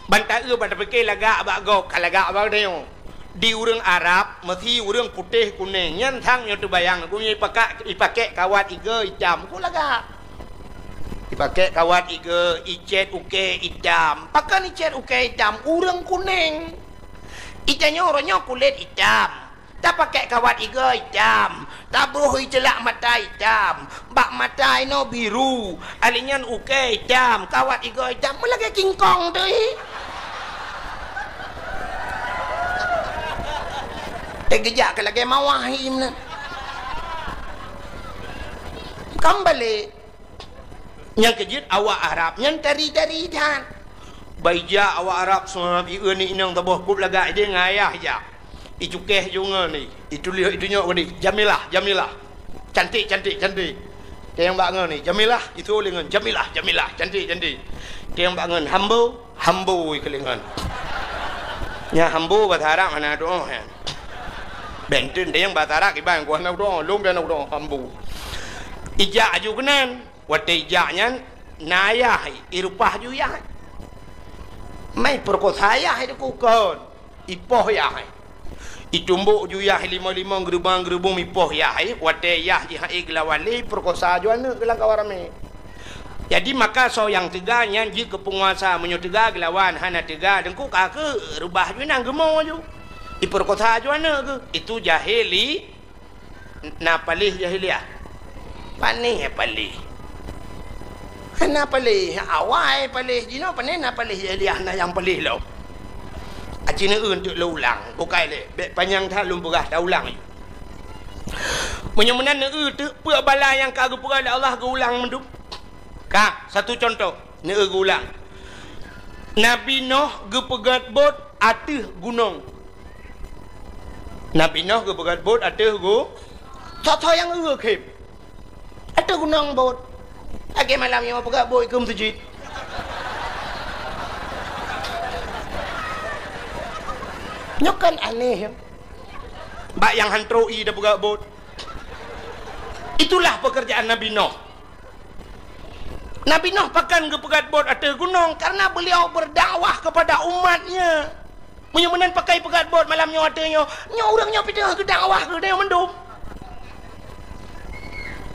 Ban taeu, ban tapike lagak bak gob, ka lagak bak tanyoe. Di ureueng Arab, meusi ureueng putéh kunéng, nyan sang nyoe teubayang, gobnyan ipakak, ipakèk kawat igoe itam, ku lagak. Ipakèk kawat igoe, icèt ukèe itam. Pakon icèt ukèe itam? Ureueng kunéng. Itanyoe uroe nyoe kulét itam. Tapakèk kawat igoe itam, tabroh iceulak mata itam, bak mata inoe biru, alèh nyan ukèe itam, kawat igoe itam, meulagèe kingkong teuh. Eh, geujak keu lagèe mawah hi meunan. Kan balek. Nyang keujeuet awak Arab nyan tari-tari that. Bak ijak awak Arab seuhat, ieu ni inong saboh kop lagak idéh ngon ayah ijak. Icukéh ju ngon ni, ituléh itunyok geude, "Jamilah, Jamilah. Cantik, cantik, cantik." Teuh nyang bak ngon ni, "Jamilah," itu lé ngon, "Jamilah, Jamilah, cantik, cantik." Teuh nyang bak ngon, "Hambo, Hambo," ikeu lé ngon. Nya Hambo bahasa Arab hana doa nyan. Benten teuh nyang bahasa Arab iban ku hana doa, lôn pih hana doa, Hambo. Ijak aju keunan. Watèe ijak nyan, na ayah, irupah ju yah. Mai peurekosa yah itu kon, ipoh yah. Itumbok ju yah limong-limong, geurubong-geurubong ipoh yah. Watèe yah jih han ék geulawan lé, peurekosa ju aneuk geuh lam kawan ramé. Jadi maka soe nyang teuga nyan jeuet keu peunguasa, meunyoe teuga geulawan, hana teuga teungku ka keu reubah ju nang geumo ju. Ipeurekosa ju aneuk geuh. Itu jahili Na paléh jahiliah. Panéh paléh. Hana paléh, awai paléh jinoe, panéh na paléh jahiliah, na nyang paléh lom. Aci neueu teuk lôn ulang, bukai lé, bèk panyang that lôn peugah, taulang. Meunyoe meunan neueu teuk, peue bala nyang ka geupeugah lé Allah geuulang mandum. Ka, satu contoh. Neueu geuulang. Nabi Noh geupeugöt bot ateueh gunong. Nabi Noh geupeugöt bot ateueh gu-, soe-soe nyang eu khém. Ateueh gunong bot. Lagèe malam nyoe peugöt bot keu meuseujid. Nyoe kan aneh, ya. Bak nyang han trok ie tapeugöt bot. Itulah pekerjaan Nabi Nuh. Nabi Nuh pakon geupeugöt bot ateueh gunong? Karena beliau berdakwah kepada umatnya. Meunyoe meunan pakon peugöt bot malam nyoe ateueh nyoe, nyoe ureuëng nyoe pih teungoh geudakwah keu geutanyoe mandum.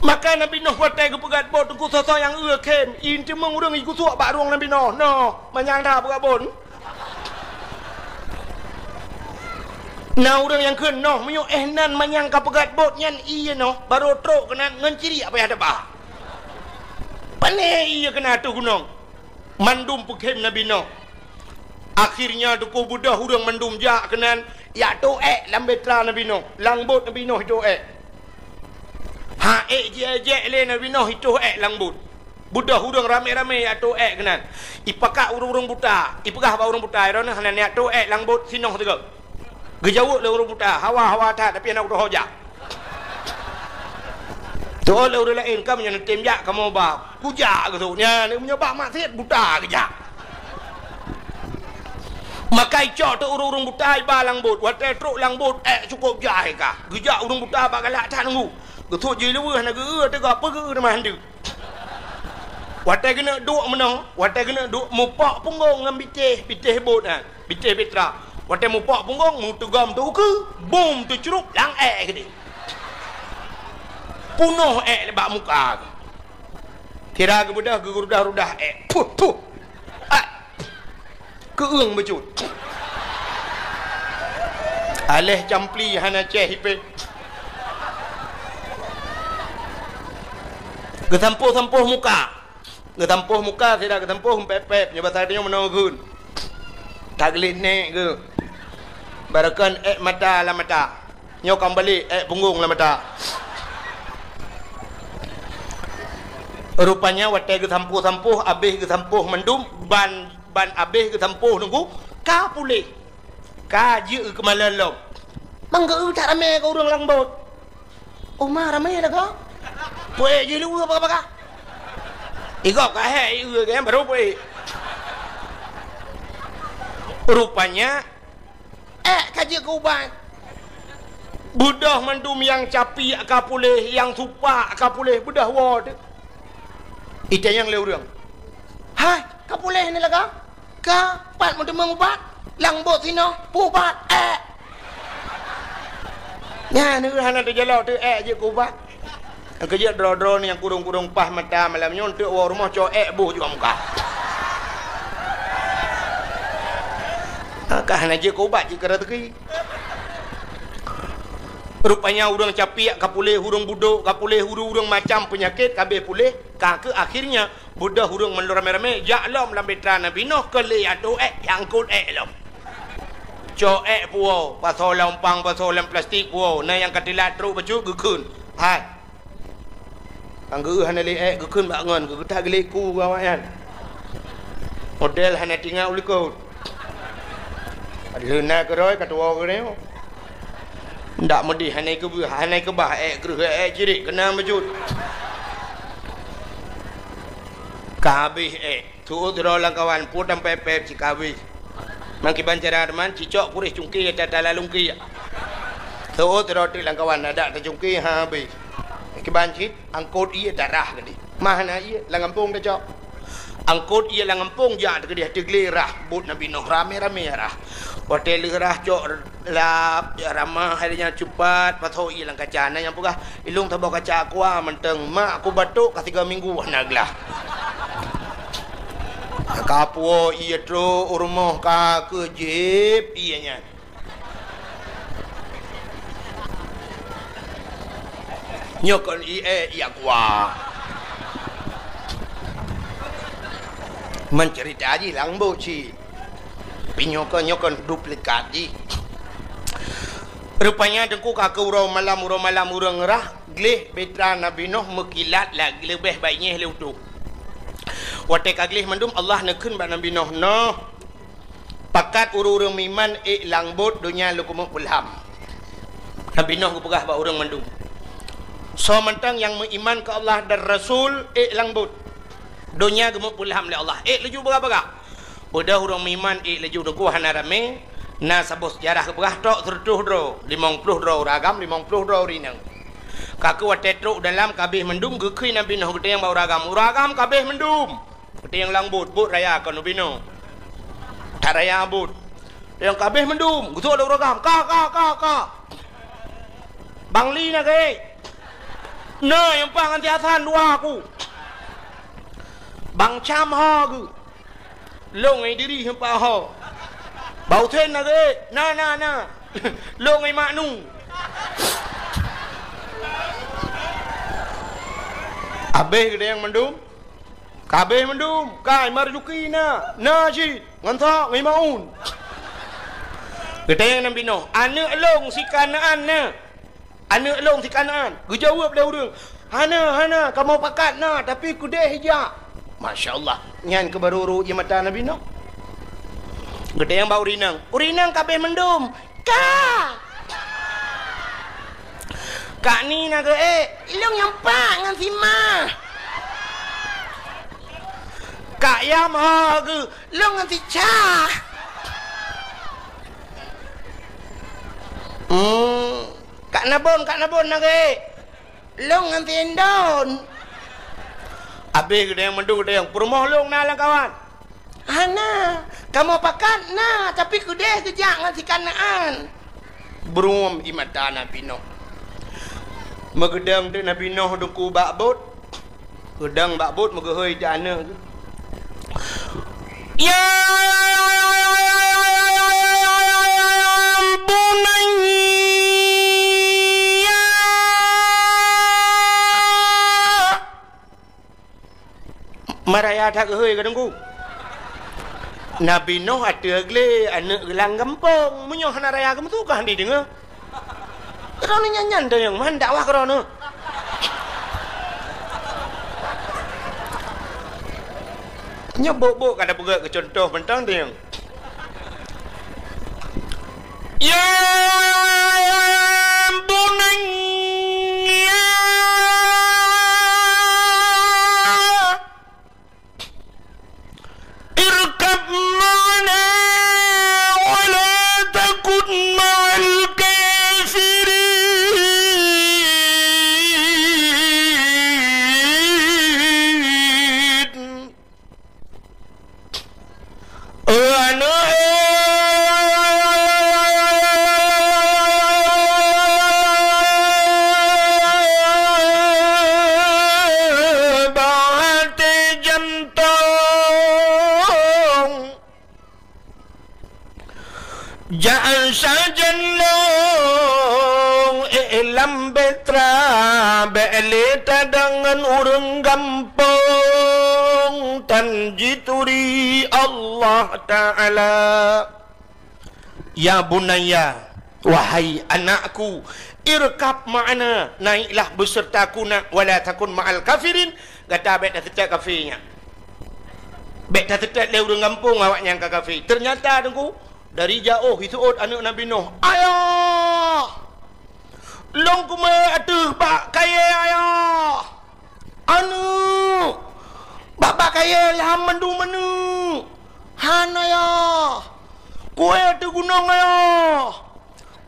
Maka Nabi Nuh watée geupeugöt bot, teungku, soe-soe nyang eu khem, ie teumeung ureuëng ie geusuek bak rueng Nabi Nuh. Noh, manyang that peugöt bot. Na ureuëng nyang kheun, noh, meunyoe éh nan manyang ka peugöt bot nyan ie noh, barô trok keunan ngon ciriek payah teuba. Pané ie keunan ateueh gunong. Mandum peukhem Nabi Nuh. Akhirnya teungku, beudôh ureuëng mandum jak keunan, jak tôh ék lam bahtera Nabi Nuh, lam bot Nabi Nuh tôh ék. Ha ék jiék-ék lé Nabi Nuh itôh ék lam bot. Beudôh ureuëng ramé-ramé jak tôh ék keunan. Ipakat ureuëng-ureuëng buta, ipeugah bak ureuëng buta, "Droeneuh hana neujak tôh ék lam bot sinoe sigoe." Geujaweueb lé ureuëng buta, "Hawa, hawa that, tapi hana kutohô jak." Teuôt lé ureuëng laén, "Ka meunyoe neutem jak, kamoe ba." "Kujak," geuseuôt. Nyan, meunyoe bak maksiet buta geujak. Maka icok teuk ureuëng-ureuëng buta iba lam bot. Watée trok lam bot, ék cukôp jai ka. Geujak ureuëng buta bak galak that teungku. Geuseuôt jih leweuh hana geu-eu teuga peue geu-eu teuma han deuh. Watée geuneuk duek meunoe, watée geuneuk duek mupok punggong ngon bitéh, bitéh bot nyan, bitéh bahtera. Watée mupok punggong, meuteugom teuh ukeue, bum teucrup lam ék keudeh. Punoh ék bak muka. Sira geubeudôh geurudah-rudah ék. Puh, puh. Ah. Keueung bacut. Aléh campli hana céh ipéh. Geusampôh-sampôh muka. Geusampôh muka, sira geusampôh pép-pép, nyoe basa tanyoe meunoe geukheun. Tagleh nék geuh. Barokon ék mata lam mata. Nyoe ka meubalek, ék punggong lam mata. Rupanya watée geusampôh-sampôh, abéh geusampôh mandum, ban, ban abéh geusampôh teungku, ka puléh. Ka jeuet keumalon lom. Mang geu-eu that ramé keu ureuëng lam bot. Uma ramé lagoe. Puék jih leweuh baka-baka. Igob ka hék, ieu gém baru puék. Rupanya, ék ka jeuet keu ubat. Beudôh mandum nyang capiek ka puléh, nyang supak ka puléh, beudôh woe teuk. Itanyong lé ureuëng, "Hai, ka puléh ni lagoe?" "Ka, pat meuteumeung ubat?" "Lam bot sinoe." "Peue ubat?" "Ék." Nyan hana teujalok teuk ék jeuet keu ubat. Nyang keujeuet droe-droe nyang kurong-kurong paih mata malam nyoe, eunteuk woe rumoh cok ék boh juga muka. Ka hana jeuet keu ubat, jeuet keu raseuki. Rupanya ureuëng capiek ka puléh, ureuëng budok ka puléh, ureuëng-ureuëng macam peunyakét ka abéh puléh, ka keuh akhirnya beudôh ureuëng mandum ramé-ramé jak lom lam bahtera Nabi Nuh keu lé ateueh ék, jak eungkot ék lom. Cok ék puwoe, pasoe lam umpang, pasoe lam plastik puwoe, na nyang ka teulat trok bacut geukheun. Hai. Nyang geu-eu hana lé ék geukheun bak ngon, geugeutah geulék ku awaknyan. Model hana tingat u likot. Padahai na keudroe ka tuwoe keunoe. Ndak meudeh hana keubah, hana keubah ék kreueh ék cirek keunan bacut. Ka habéh ék. Seuôt sidroe lam kawan, peue tampép-pép cit ka habéh. Meukiban cara teuma, cicok kureh cungké ata tala lungkiek. Seuôt sidroe teuk lam kawan, adak tacungké ha habéh. Meukiban cit, eungkot ie tarah keudeh. Mah na ie, lam gampông tacok. Eungkot ie lam gampông jak teukeudeh teugleh rah, bot Nabi Nuh ramé-ramé rah. Watée lheueh rah cok lap, jak ramah, hai nyan cupat, pasoe ie lam kaca. Na nyang peugah, "Ilong saboh kaca aqua mantong, mak ku batuk ka sigoe minggu hana glah." Ka puwoe ie trok u rumoh ka keuh jieb ie nyan. Nyoe kon ie, ie aqua. Meuceurita jih lam bot cit. Tapi nyoe kon, nyoe kon duplikat jih. Rupanya teungku ka keuh uroe malam, uroe malam ureuëng rah, gleh bahtera Nabi Nuh meukilat lagée leubeh baik nyeh lé utoe. Watée ka gleh mandum, Allah neukheun bak Nabi Nuh, "Noh, pakat ureuëng-ureuëng meuiman ék lam bot, donya lôn keumeung peulham." Nabi Nuh geupeugah bak ureuëng mandum, "Soe mantong nyang meuiman keu Allah dan Rasul, ék lam bot. Donya geumeupeulham lé Allah." Ék laju bagah-bagah. Beudôh ureuëng meuiman ék laju teungku hana ramé, Na saboh seujarah geupeugah trok seureutôh droe, limong ploh droe ureueng agam, limong ploh droe ureueng inong. Ka keuh watèe trok u dalam ka abéh mandum, geukheun Nabi Nuh geutanyong bak ureueng agam, "Ureueng agam, ka abéh mandum?" Geutanyong lam bot, bot raya kon ubé nyoe. That raya bot. Nyang ka abéh mandum, geusok lé ureueng agam, "Ka, ka, ka, ka." "Bang Li na geuh?" "Na, nyang pat ngon si Hasan dua ku." "Bang Cam ho geuh?" "Lôn ngon Idris nyang pat ho." "Bang Husen na geuh?" "Na, na, na." "Lôn ngon Mak Nu." Abéh geutanyong mandum. Ka abéh mandum, ka Marzuki na, na cit, ngon soe, ngon Maun. Geutanyong Nabi Nuh, "Aneuk lôn si Kanaan na? Aneuk lôn si Kanaan?" Geujaweueb lé ureueng, "Hana, hana, kamoe pakat na, tapi keudeh jak." Masya Allah, nyan keuh barô rhot ie mata Nabi Nuh. Geutanyong bak ureueng inong, "Ureueng inong, ka abéh mandum?" "Ka." "Kak Ni na geuh?" "Eh, lôn nyang pat ngon si Ma." "Kak Yam ho geuh?" "Lôn ngon si Cha." "Hmm, Kak Nabon, Kak Nabon na geuh?" "Lôn ngon si Indon." Abéh geutanyong mandum, geutanyong, "Peurumoh lôn na lam kawan?" "Hana, kamoe pakat na, tapi keudeh geujak ngon si Kanaan." Brum ie mata Nabi Nuh. Meugeudong teuk Nabi Nuh teungku bak bot. Geudong bak bot, meugeuhôi teuk aneuk. "Ya bunayya." Maraya that geuhôi ka teungku. Nabi Nuh ateueh glé aneuk geulang gampông. Meunyoe hana raya geumeusu ka hana jideungoe. Droeneuh nyan-nyan teunyong man dakwah keu droeneuh. Nyoe bok-bok ka tapeugah keu cuntoh mantong teunyong. Ya bunayya irkab ma'ana wa la takun ma'al kafirin. Jak sajan lôn, eh, lam beutra, bék lé tadong ngon ureuëng gampông, tan jituri Allah Ta'ala. Ya bunayya, wahai anakku, irkab ma'ana, naiklah besertaku nak, wala takun ma'al kafirin, gata bék taseutôt kafé nyan. Bék taseutôt lé ureuëng gampông awaknyan ka kafé. Ternyata, Teungku, dari jaoh jiseuôt aneuëk Nabi Nuh, "Ayah! Lôn kumé ateueh bak kayée, Ayah!" "Aneuëk! Bak-bak kayée lham mandum, aneuëk!" "Hana, Yah!" "Kué ateueh gunong, Ayah!"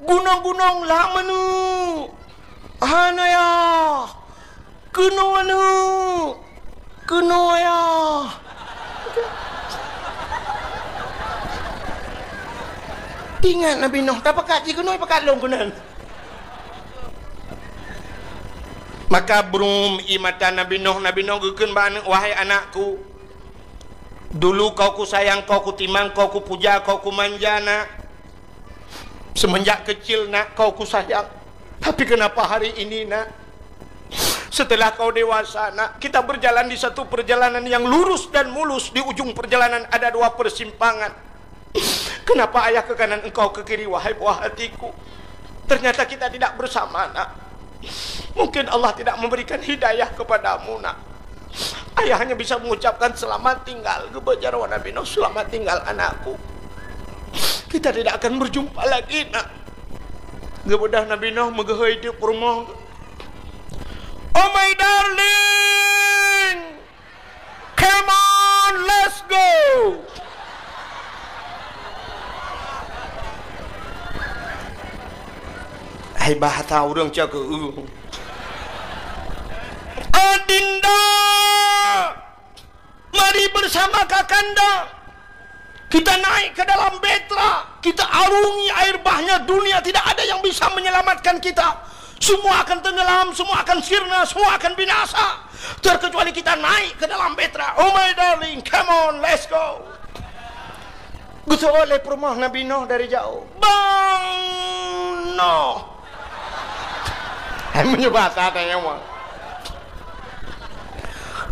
"Gunong-gunong lham, aneuëk!" "Hana, Yah!" "Keunoe, aneuëk! Keunoe, Ayah!" Ingat Nabi Nuh, tapakat jih keunoe, pakat lôn keunan. Maka brum ie mata Nabi Nuh, Nabi Nuh geukheun bak aneuëk, "Wahai anakku, dulu kau kusayang, kau kutimang, kau kupuja, kau kumanja, nak. Semenjak kecil, nak, kau kusayang. Tapi kenapa hari ini, nak, setelah kau dewasa, nak, kita berjalan di satu perjalanan yang lurus dan mulus, di ujung perjalanan ada dua persimpangan. Kenapa ayah ke kanan, engkau ke kiri, wahai buah hatiku? Ternyata kita tidak bersama, nak. Mungkin Allah tidak memberikan hidayah kepadamu, nak." Ayah hanya bisa mengucapkan, "Selamat tinggal," geubeujaro Nabi Nuh, "Selamat tinggal, anakku. Kita tidak akan berjumpa lagi, nak." Geubeudôh Nabi Nuh meugeuhôi teuk peurumoh, "Oh my darling, come on, let's go." Bahasa ureuëng cakeueng. Adinda, mari bersama kakanda. Kita naik ke dalam betra, kita arungi air bahnya, dunia tidak ada yang bisa menyelamatkan kita. Semua akan tenggelam, semua akan sirna, semua akan binasa. Terkecuali kita naik ke dalam betra. Oh my darling, come on, let's go. Geuseuôt lé peurumoh Nabi Nuh dari jauh. Bang Nuh. Hai, meunyoe basa tanyong.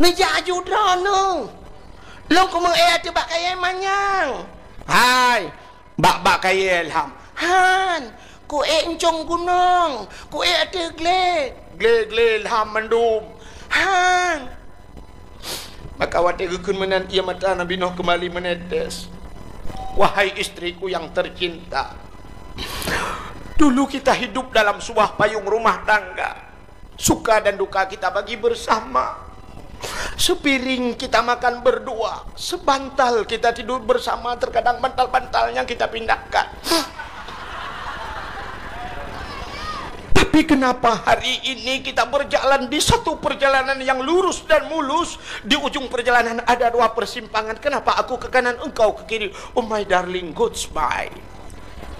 Neujak aju droeneuh. Lôn kumeu'ék ateueh bak kayée manyang. Hai, bak-bak kayée lham. Han, ku'ék euncong gunong, ku'ék ateueh glé. Glé-glé lham mandum. Han. Maka watée geukheun meunan, ia mata Nabi Nuh kembali menetes. Wahai istriku yang tercinta, dulu kita hidup dalam sebuah payung rumah tangga. Suka dan duka kita bagi bersama. Sepiring kita makan berdua, sebantal kita tidur bersama, terkadang bantal-bantalnya kita pindahkan. Tapi kenapa hari ini kita berjalan di satu perjalanan yang lurus dan mulus, di ujung perjalanan ada dua persimpangan. Kenapa aku ke kanan, engkau ke kiri? Oh my darling, goodbye.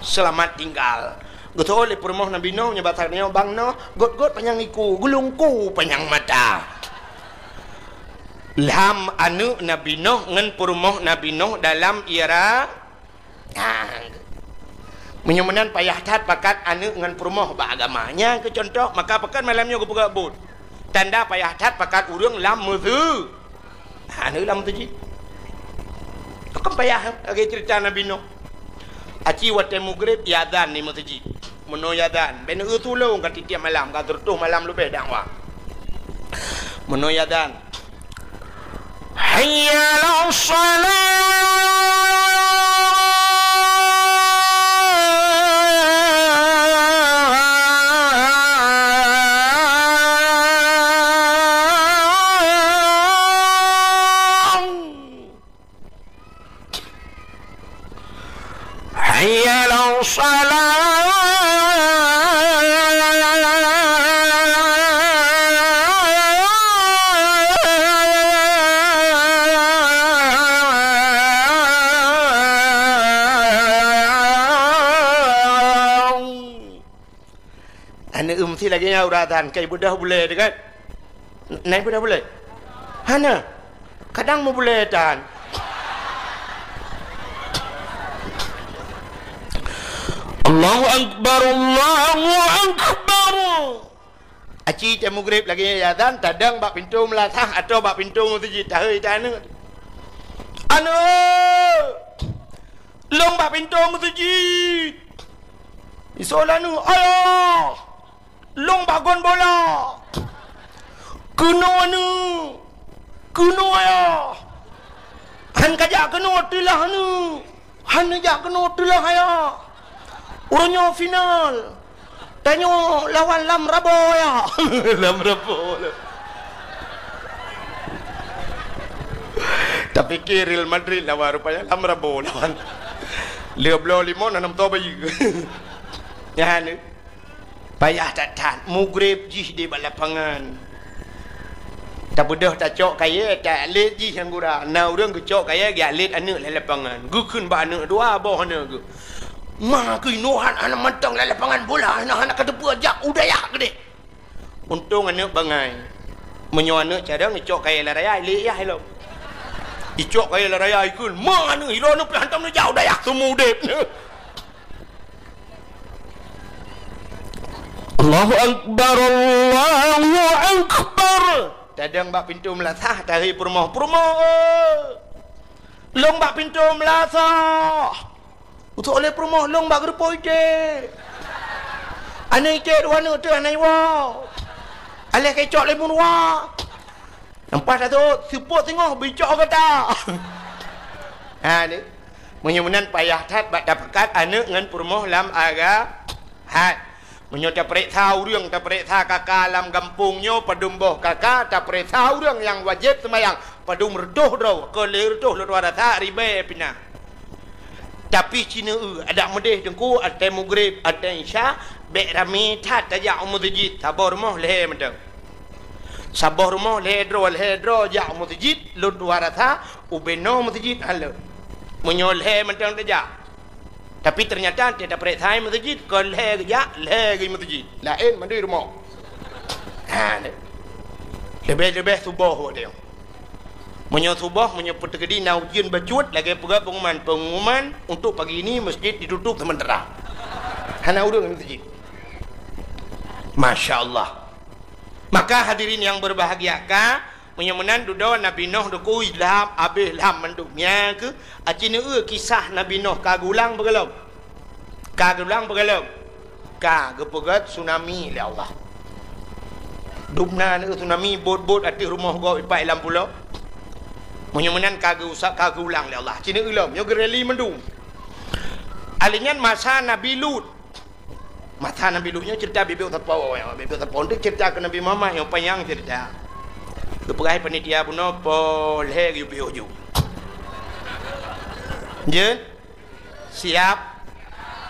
Selamat tinggal. Geutôh lé peurumoh Nabi Nuh nyoe bak tanyoe, bang Nuh, gôt-gôt panyang iku, gulungku panyang mata. Lham aneuëk Nabi Nuh ngon peurumoh Nabi Nuh dalam ira. Nah, meunyoe meunan payah that pakat aneuëk ngon peurumoh bak agama. Nyan keuh cuntoh, maka pakon malam nyoe geupeugah buet. Tanda payah that pakat ureuëng lam meusu-, aneuëk lam meuseujid. Pakon payah lagée ceurita Nabi Nuh. Aci watée mugreb, iazan di meuseujid. Meunoe iazan, bèk neueu tulông ka tiep-tiep malam, ka sireutôh malam leubeh dakwah. Meunoe iazan. Hayya 'alas shalah. Hayya 'alas shalah. Aneuëk eu meusti lagée nyan uroe azan, ka ibeudôh bulée teuh kan? Na ibeudôh bulée? Hana. Kadang meubulée tan. Allahu Akbar, Allahu Akbar. Aci tée mugreb lagée nyan azan, tadong bak pintoe meulasah atau bak pintoe meuseujid, tahôi tan aneuëk. Aneuëk! Lông bak pintoe meuseujid! Isoe lé aneuëk, "Ayah! Lông bak gon bola! Keunoe aneuëk! Keunoe ayah! Han kajak keunoe teulah aneuëk! Han neujak keunoe teulah ayah! Uroe nyoe final! Tanyoe lawan Lam Rabo ayah!" Lam Rabo. Tapike Real Madrid lawan, rupanya Lam Rabo lawan. Lheueh bloe limong, na nam toe bayeue. Nyan. Payah that-that, mugreb jih di bak lapangan. Tabeudôh tacok kayée, talet jih nyang gura. Na ureuëng geucok kayée, geulet aneuëk lam lapangan. Geukheun bak aneuëk dua boh aneuëk geuh. "Ma keunoe hana mantong lam lapangan bola, hana, hana ka teupeue jak u dayah keudeh." Untông aneuëk bangai. Meunyoe aneuëk carông, icok kayée lam raya, ilé yah ilong. Icok kayée lam raya, ikheun, "Ma aneuëk, ilong aneuëk pih hantom neujak u dayah, seumu udeb." Allahu Akbar, Allahu Akbar. Tadong bak pintoe meulasah, tahôi peurumoh. "Peurumoh, lông bak pintoe meulasah." Utok lé peurumoh, "Lông bak geureupoh iték." Aneuëk iték dua aneuëk teuh hana iwoe. Aléh keucok lé meuruwa. Nampak tak tu? Seupôt singoh bicok gata. Ha, ni. Meunyoe meunan payah that bak tapakat aneuëk ngon peurumoh lam aga-, hat. Meunyoe tapareksa ureuëng, tapareksa kaka lam gampông nyoe padum boh kaka, tapareksa ureuëng nyang wajéb seumayang padum reutôh droe, keu lhée reutôh lôn rasa ribée pih na. Tapi ci neu-eu, adak meudeh teungku, watée mugreb, watée isya, Bèk ramé that tajak u meuseujid, saboh rumoh lhèe mantong. Saboh rumoh lhèe droe, lhèe droe jak u meuseujid, lôn tuha rasa ubé noe meuseujid hana lôn. Meunyoe lhèe mantong tajak. Tapi teunyata teuh tapareksa meuseujid, kon lhèe geujak, lhèe geuh meuseujid. Laén mandum rumoh. Ha, leubeh-leubeh suboh watèe nyoe. Meunyoe suboh, meunyoe peuteukedi na ujeuen bacut, lagèe peugah pengumuman, pengumuman untuk pagi ini masjid ditutup sementara. Hana ureueng lam masjid. Masya Allah. Maka hadirin yang berbahagia, ka, meunyoe meunan dudoe Nabi Nuh dikeue ilham, abéh ilham mandum. Nyan keuh, aci neueu kisah Nabi Nuh ka geulang beugalom. Ka geulang beugalom. Ka geupeugèt tsunami lé Allah. Dum na neueu tsunami, bot-bot ateueh rumoh gob ipat lam pulo. Meunyoe meunan ka geuusap, ka geulang lé Allah. Ci neueu lom, nyoe geureli mandum. Alèh nyan masa Nabi Lut. Masa Nabi Lut nyoe cerita biôh-biôh sapo, biôh-biôh sapo. Untuk cerita keu Nabi Muhammad nyoe panyang cerita. Geupeugah panitia bunoe po lhèe geuyue piôh ju. Jeuet? Siap?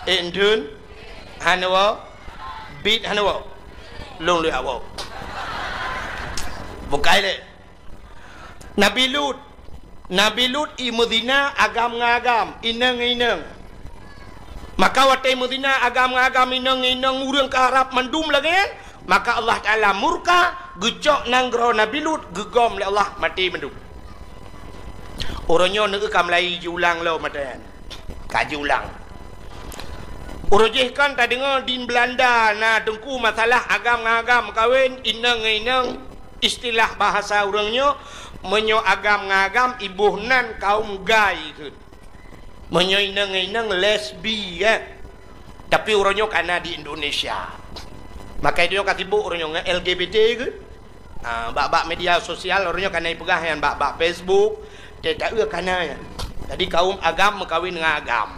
Ék dum? Hana woe? Bit hana woe? Lôn lôn woe. Bukai lé. Nabi Lut. Nabi Lut i meuzina agam ngon agam, inong ngon inong. Maka watèe meuzina agam ngon agam, inong ngon inong, ureueng ka rab mandum lagèe nyan, maka Allah Taala murka, geucok nanggroe Nabi Lut, geugom lé Allah, maté mandum. Uroe nyoe neueu ka mulai jiulang lom mata nyan. Ka jiulang. Uroe jih kan tadeungoe di Belanda na teungku masalah agam ngon agam meukawen, inong ngon inong, istilah bahasa ureueng nyoe, meunyoe agam ngon agam iboh nan kaum gay kheun. Meunyoe inong ngon inong lesbi, kan. Tapi uroe nyoe ka na di Indonesia. Maka nyoe ka sibuk uroe nyoe ngon L G B T kheun. Ah, bak-bak media sosial, uroe nyoe ka na ipeugah nyan bak-bak Facebook, teuka ka na nyan. Jadi kaum agam meukawen ngon agam.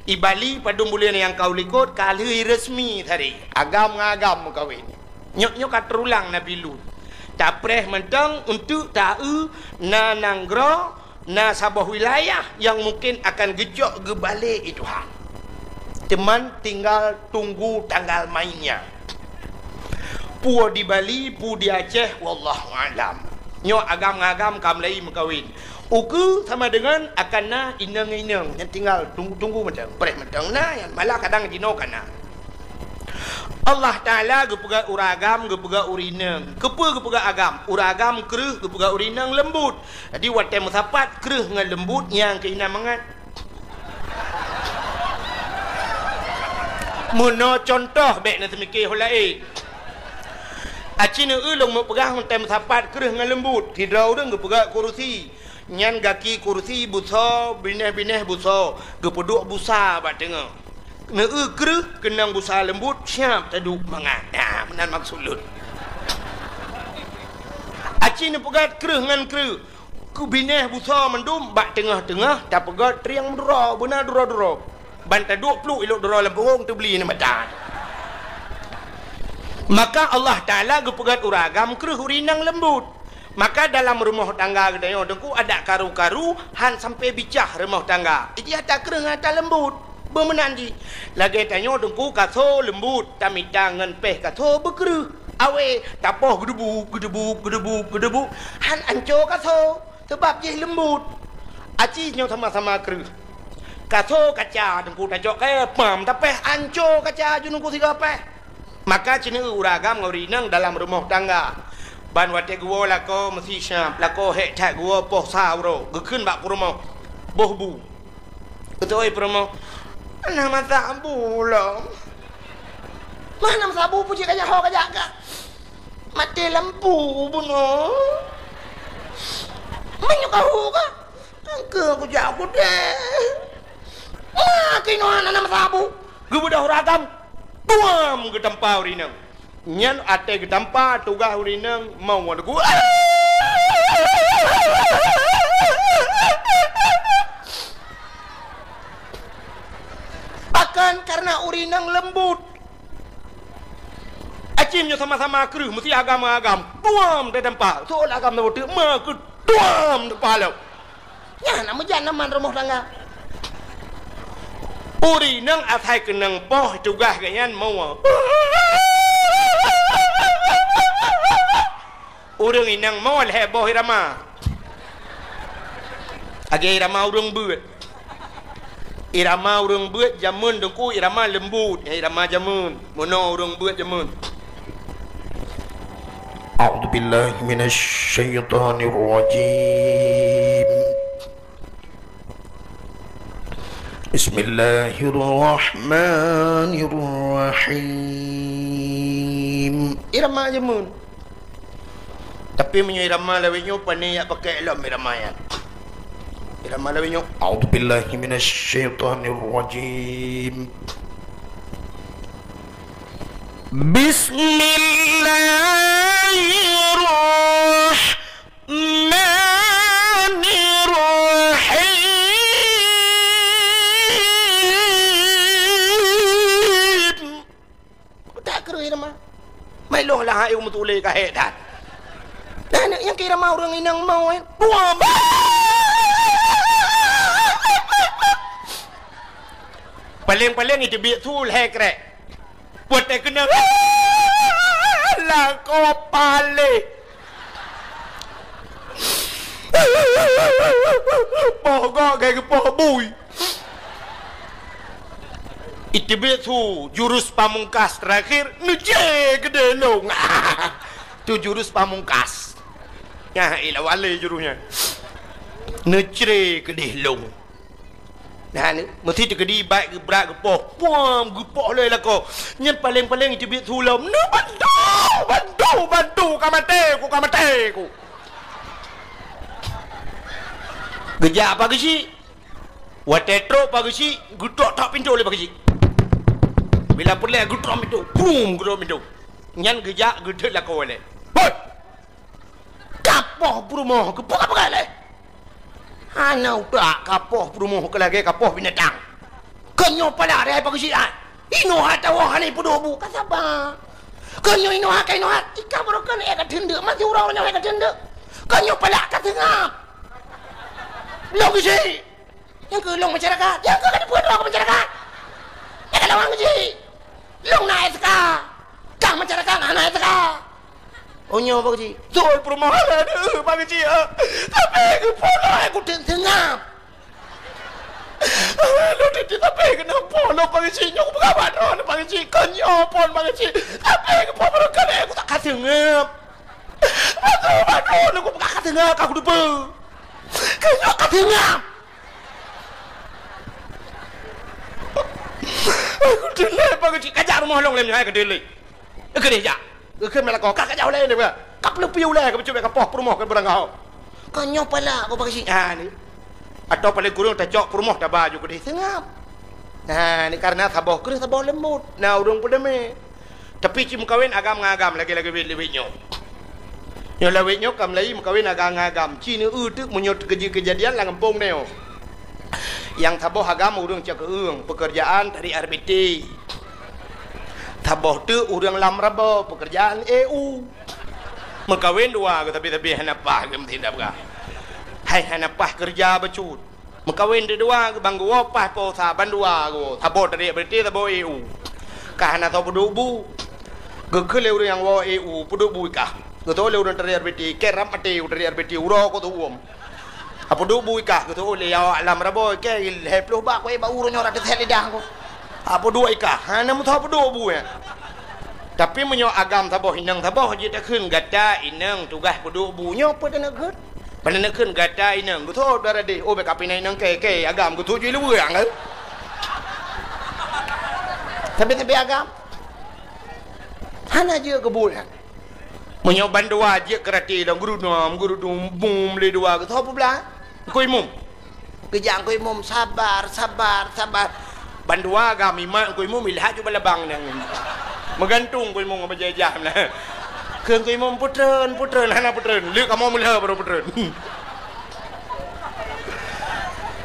I Bali padum buleuen nyang ka u likot ka lheueh resmi tadi. Agam ngon agam meukawen. Nyoe, nyoe ka teurulang Nabi Lut. Tapreh mantong untuk taeu na nanggroe na saboh wilayah nyang mungken akan geucok geubalek lé Tuhan. Teuma tinggal tunggu tanggal mainnya. Peue di Bali, peue di Aceh, wallahu a'lam. Nyoe agam ngon agam ka mulai meukawen. Ukeue sama deungon akan na inong-inong nyang tinggal tunggu-tunggu mantong, preh mantong na nyan, malah kadang jinoe ka na. Allah Taala geupeugah ureueng agam, geupeugah ureueng inong. Keupeue geupeugah agam? Ureueng agam kreueh, geupeugah ureueng inong leumbut. Jadi watèe meusapat kreueh ngon leumbut nyang keuh inan mangat. Meunoe contoh bèk na teumike ho laén. Aci neueu lôn meupeugah watèe meusapat kreueh ngon leumbut. Sidroe ureueng geupeugah kursi. Nyan gaki kursi busoe, binéh-binéh busoe, geupeuduek busa bak teungoh. Neueu kreueh keunong busa leumbut, siap taduek mangat. Nah, meunan maksud lôn. Aci neupeugah kreueh ngon kreueh. Keu binéh busoe mandum bak teungoh-teungoh tapeugah triang meuduro, beuna duro-duro. Ban taduek pluek ilok duro lam punggong teubli nyan mata. Maka Allah Taala geupeugah ureueng agam kreueh ureueng inong leumbut. Maka dalam rumoh tangga geutanyoe teungku adak karu-karu han sampai bicah rumoh tangga. Ijih ata kreueh ngon ata leumbut. Beumeunan jih. Lagèe tanyoe teungku kaso leumbut, tamita ngon péh kaso beukreueh. Awé, tapoh geudeubu, geudeubu, geudeubu, geudeubu. Han anco kaso, sabab jih leumbut. Aci nyoe sama-sama kreueh. Kaso kaca teungku tacok kayèe pam tapéh anco kaca ju teungku sigoe péh. Maka ci neueu ureueng agam ngon ureueng inong dalam rumoh tangga. Ban watèe geuwoe lakoe meusi siap, lakoe hék that geuwoe poh sa uroe, geukheun bak peurumoh, boh bu. Geutôi peurumoh, "Hana meusabu lom." "Mah hana meusabu, peue jih kajak ho kajak ka? Maté lampu bunoe." "Meunyoe ka hu ka, engkeu kujak kudeh." "Mah keunoe hana meusabu." Geubeudôh ureueng agam, tuam geutampa ureueng inong. Nyan até geutampa tugaih ureueng inong mau ngon lagu. Bahkan karena ureueng inong leumbut. Aci nyoe sama-sama kreueh, meusi agam-agam. Tuam tatampa. Soe agam na beutôi, ma keu tuam tampa lom. Nyan na meujan na man rumoh tangga. Ureuëng inong asai keunong poh tugaih geuh nyan moe. Ureuëng inong moe lhée boh irama. Lagée irama ureuëng beuet. Irama ureuëng beuet jameun teungku irama leumbut, irama jameun. Meunoe ureuëng beuet jameun. A'udzubillahi minasyaitonirrajim. Bismillahirrahmanirrahim. Irama jameun. Tapi meunyoe irama lawét nyoe, pane jak pakai lom irama nyan. Irama lawét nyoe, a'udzubillahi minasyaitonirrajim. Bismillahirrahmanirrahim. Utak kreueh irama. Mai lôn lah hai meutuléh ka hék that. Nah, nyang keu irama ureuëng inong moe, eh. Buah. Paleng-paleng iteubiet su lhée krek. Buet teukeunong. Lakoe paleng. Poh gok gai geupoh bui. Iteubiet su jurus pamungkas terakhir, neucre keudeh lông. Tu jurus pamungkas. Nyah, ilah wale jurus nyan. Neucre keudeh lông. Nah, ni, meusti teukeudi baét geubrat geupoh. Puam, geupoh lé lakoe. Nyan paleng-paleng iteubiet su lom. Neubantu, bantu, bantu, ka maté ku, ka maté ku. Geujak Pak Geuchik. Watée trok Pak Geuchik, geutok-tok pintoe lé Pak Geuchik. Bila peureulée geutok pintoe, brum, geutok pintoe. Nyan geujak geuthot lakoe lé. Hoi! Kapoh peurumoh keuh peugah-peugah lé. Hana utak kapoh peurumoh keuh lagée kapoh binatang. Keu nyoe pala rhai Pak Geuchik ai. Inoe hatawoe hana peuduek bu, ka saba. Keu nyoe inoe hai, ka inoe hai. Ika baroe keuneuk ka teundeuk, mati uroe nyoe hai ka teundeuk. Keu nyoe pala ka seungab. Lôn Geuchik. Nyang keu lôn masyarakat, nyang keu ka dipeudroe keu masyarakat. Nyang keu lôn Geuchik. Lôn na S K. Kah masyarakat hana S K. Oh, nyoe Pak Geuchik. Beutôi peurumoh lé deuh Pak Geuchik, eh. Tapi geupeue lôn kutem seungab. Lôn teuti tapi keunoe po lôn Pak Geuchik. Nyoe kupeugah bak droeneuh Pak Geuchik. Keu nyoe phon Pak Geuchik. Tapi geupeue barangkali kutak ka seungab. Beutôi bak droeneuh kupeugah ka seungab, ka kuteupeue. Keu nyoe ka seungab. Aku dilèe Pak Geuchik, kajak rumoh lôn lé nyoe, hai, ka dilèe. Keudeh jak. Keu meunan lakoe, ka kajak ulèe nyoe, ka peuleupi ulèe, ka peucubit ka poh peurumoh keu beurangkaho. Ka nyoe pala keu Pak Geuchik, ha ni. Atau paléng kureueng tacok peurumoh taba ju keudeh seungab. Ha ni, kareuna saboh kreueh saboh leumbot, na ureueng peudeumi. Tapi cit meukawen agam ngon agam lagèe-lagèe wét-wét nyoe. Nyoe lawét nyoe ka meulayi meukawen agam ngon agam. Ci neu-eu teuk meunyoe teukeujeuet keujadian lam gampông nyoe. Nyang saboh agam ureueng cok keueueng, peukeurjaan tarék R B T. Saboh teuk ureueng lam rabo, peukeurjaan E U. Meukawen dua geuh sabe-sabe hana paih geuh meusidab gah. Hai hana paih keureuja bacut. Meukawen teuk dua geuh ban geuwoe paih po sa ban dua geuh. Saboh tarék R B T, saboh E U. Ka hana soe peuduek bu. Geukheun lé ureueng nyang woe E U, peuduek bu i kah. Geutôh lé ureueng tarék R B T, kèe rab maté u tarék R B T, uroe kok teuuem. Apeuduek bu i kah, geutôh lé awak lam rabo, kèe lhèe ploh bak kuéh bak uroe nyoe rot teuthèe lidah ko. Apeuduek i kah, hana meusoe peuduek bu nyan. Tapi meunyoe agam saboh inong saboh jeuet takheun gata inong tugaih peuduek bu nyoe peue taneuk kheun? Pane neukheun gata inong, geutôh dara deh, oh, bèk kapinai inong kèe, kèe agam geutôh ju i luweue, eh. Tapi-tapi agam. Hana jeuet keu buet nyan. Meunyoe ban dua jeuet keu rati lom, geurudum, geurudum, bum, lé dua, geutôh peublah. Engkôi mum. Geujak engkôi mum, sabar, sabar, sabar. Ban dua gam imat engkôi mum ilhat ju balabang nyan. Meugantung engkôi mum ngon bajèe jam na. Keu engkôi mum peutreun, peutreun, hana peutreun. Lheueh kamoe meulhèe baru peutreun.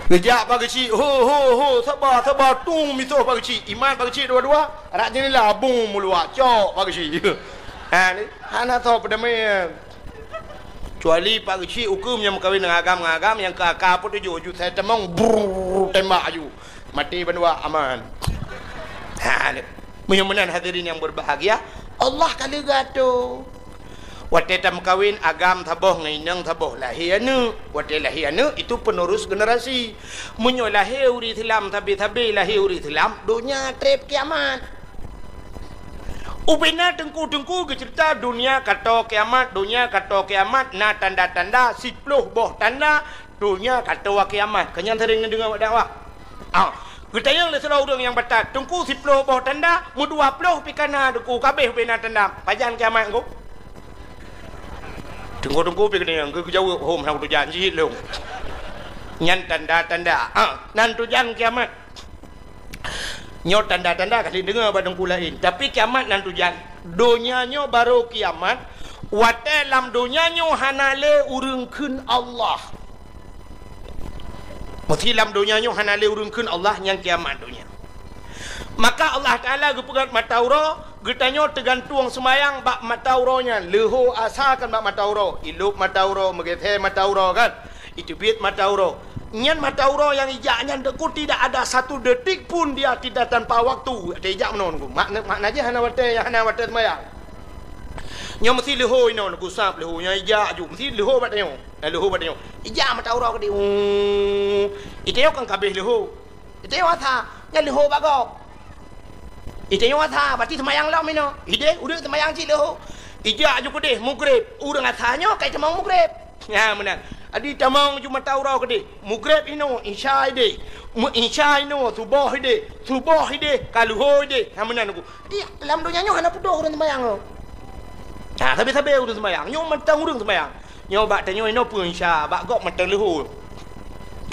Geujak Pak Geuchik, ho, ho, ho, saba, saba, tung misoh Pak Geuchik. Imat Pak Geuchik dua-dua, rak jeundela bung meuluwa, cok Pak Geuchik. Ha, ni, hana soe peudamé. Kecuali Pak Geuchik ukeue meunyoe meukawen ngon agam-agam nyang keu aka peutujoh ju sai tamong, brrrr, tembak aju. Maté bandua aman. Ha, ni. Meunyoe meunan hadirin yang berbahagia, Allah ka leuga tu. Watée tameukawen agam saboh ngon inong saboh lahé aneuëk. Watée lahé aneuëk, itu penerus generasi. Meunyoe lahé ureuëng Islam sabe-sabe lahé ureuëng Islam, donya treb kiamat. Ubena teungku-teungku geuceurita donya ka toe kiamat, donya ka toe kiamat, na tanda-tanda, siploh boh tanda, donya ka toe kiamat. Keu nyan sering neudeungoe bak dakwah. Ah, geutanyong lé sidroe ureuëng nyang batat, "Teungku, siploh boh tanda, meudua ploh pih ka na teungku, ka abéh ubena tanda. Pajan kiamat teungku?" Teungku-teungku pih geutanyong, geujaweueb, "Hom, hana tujan cit lôn." Nyan tanda-tanda. Ah, nan tujan kiamat. Nyoe tanda-tanda ka lheueh deungoe bak teungku laén. Tapi kiamat nan tujan. Donya nyoe barô kiamat. Watée lam donya nyoe hana lé ureuëng kheun Allah. Meusé lam donya nyoe hana lé ureuëng kheun Allah, nyan kiamat donya. Maka Allah Taala geupeugét mata uroe, geutanyoe teugantueng seumayang bak mata uroe nyan. Leuho asa kan bak mata uroe, ilôb mata uroe, meugeusée mata uroe kan. Iteubiet mata uroe. Nyan mata uroe nyang ijak nyan teungku tidak ada satu detik pun dia tidak tanpa waktu. Watée ijak meunoe teungku. Makna, makna jih hana watée, hana watée seumayang. Nyoe meusé leuho inoe teungku, sab leuho nyang ijak aju. Meusé leuho bak tanyoe. Eh, leuho bak tanyoe. Ijak mata uroe keudéh. Uh, itanyoe kan ka abéh leuho. Itanyoe asa, nyan leuho bak gob. Itanyoe asa, berarti seumayang lom inoe. Idéh, ureuëng seumayang cit leuho. Ijak aju keudéh, mugreb. Ureuëng asa nyoe ka itamong mugreb. Nyan meunan. Adi tamong ju mata uroe keudéh. Mugreb inoe, isya idéh. Meu-, isya inoe, suboh idéh. Suboh idéh, ka leuho idéh. Nyan meunan teungku. Jadi, lam donya nyoe hana putôh ureuëng seumayang nyoe. Ha, sabe-sabe ureuëng seumayang. Nyoe mantong ureuëng seumayang. Nyoe bak tanyoe inoe peue isya, bak gob mantong leuho.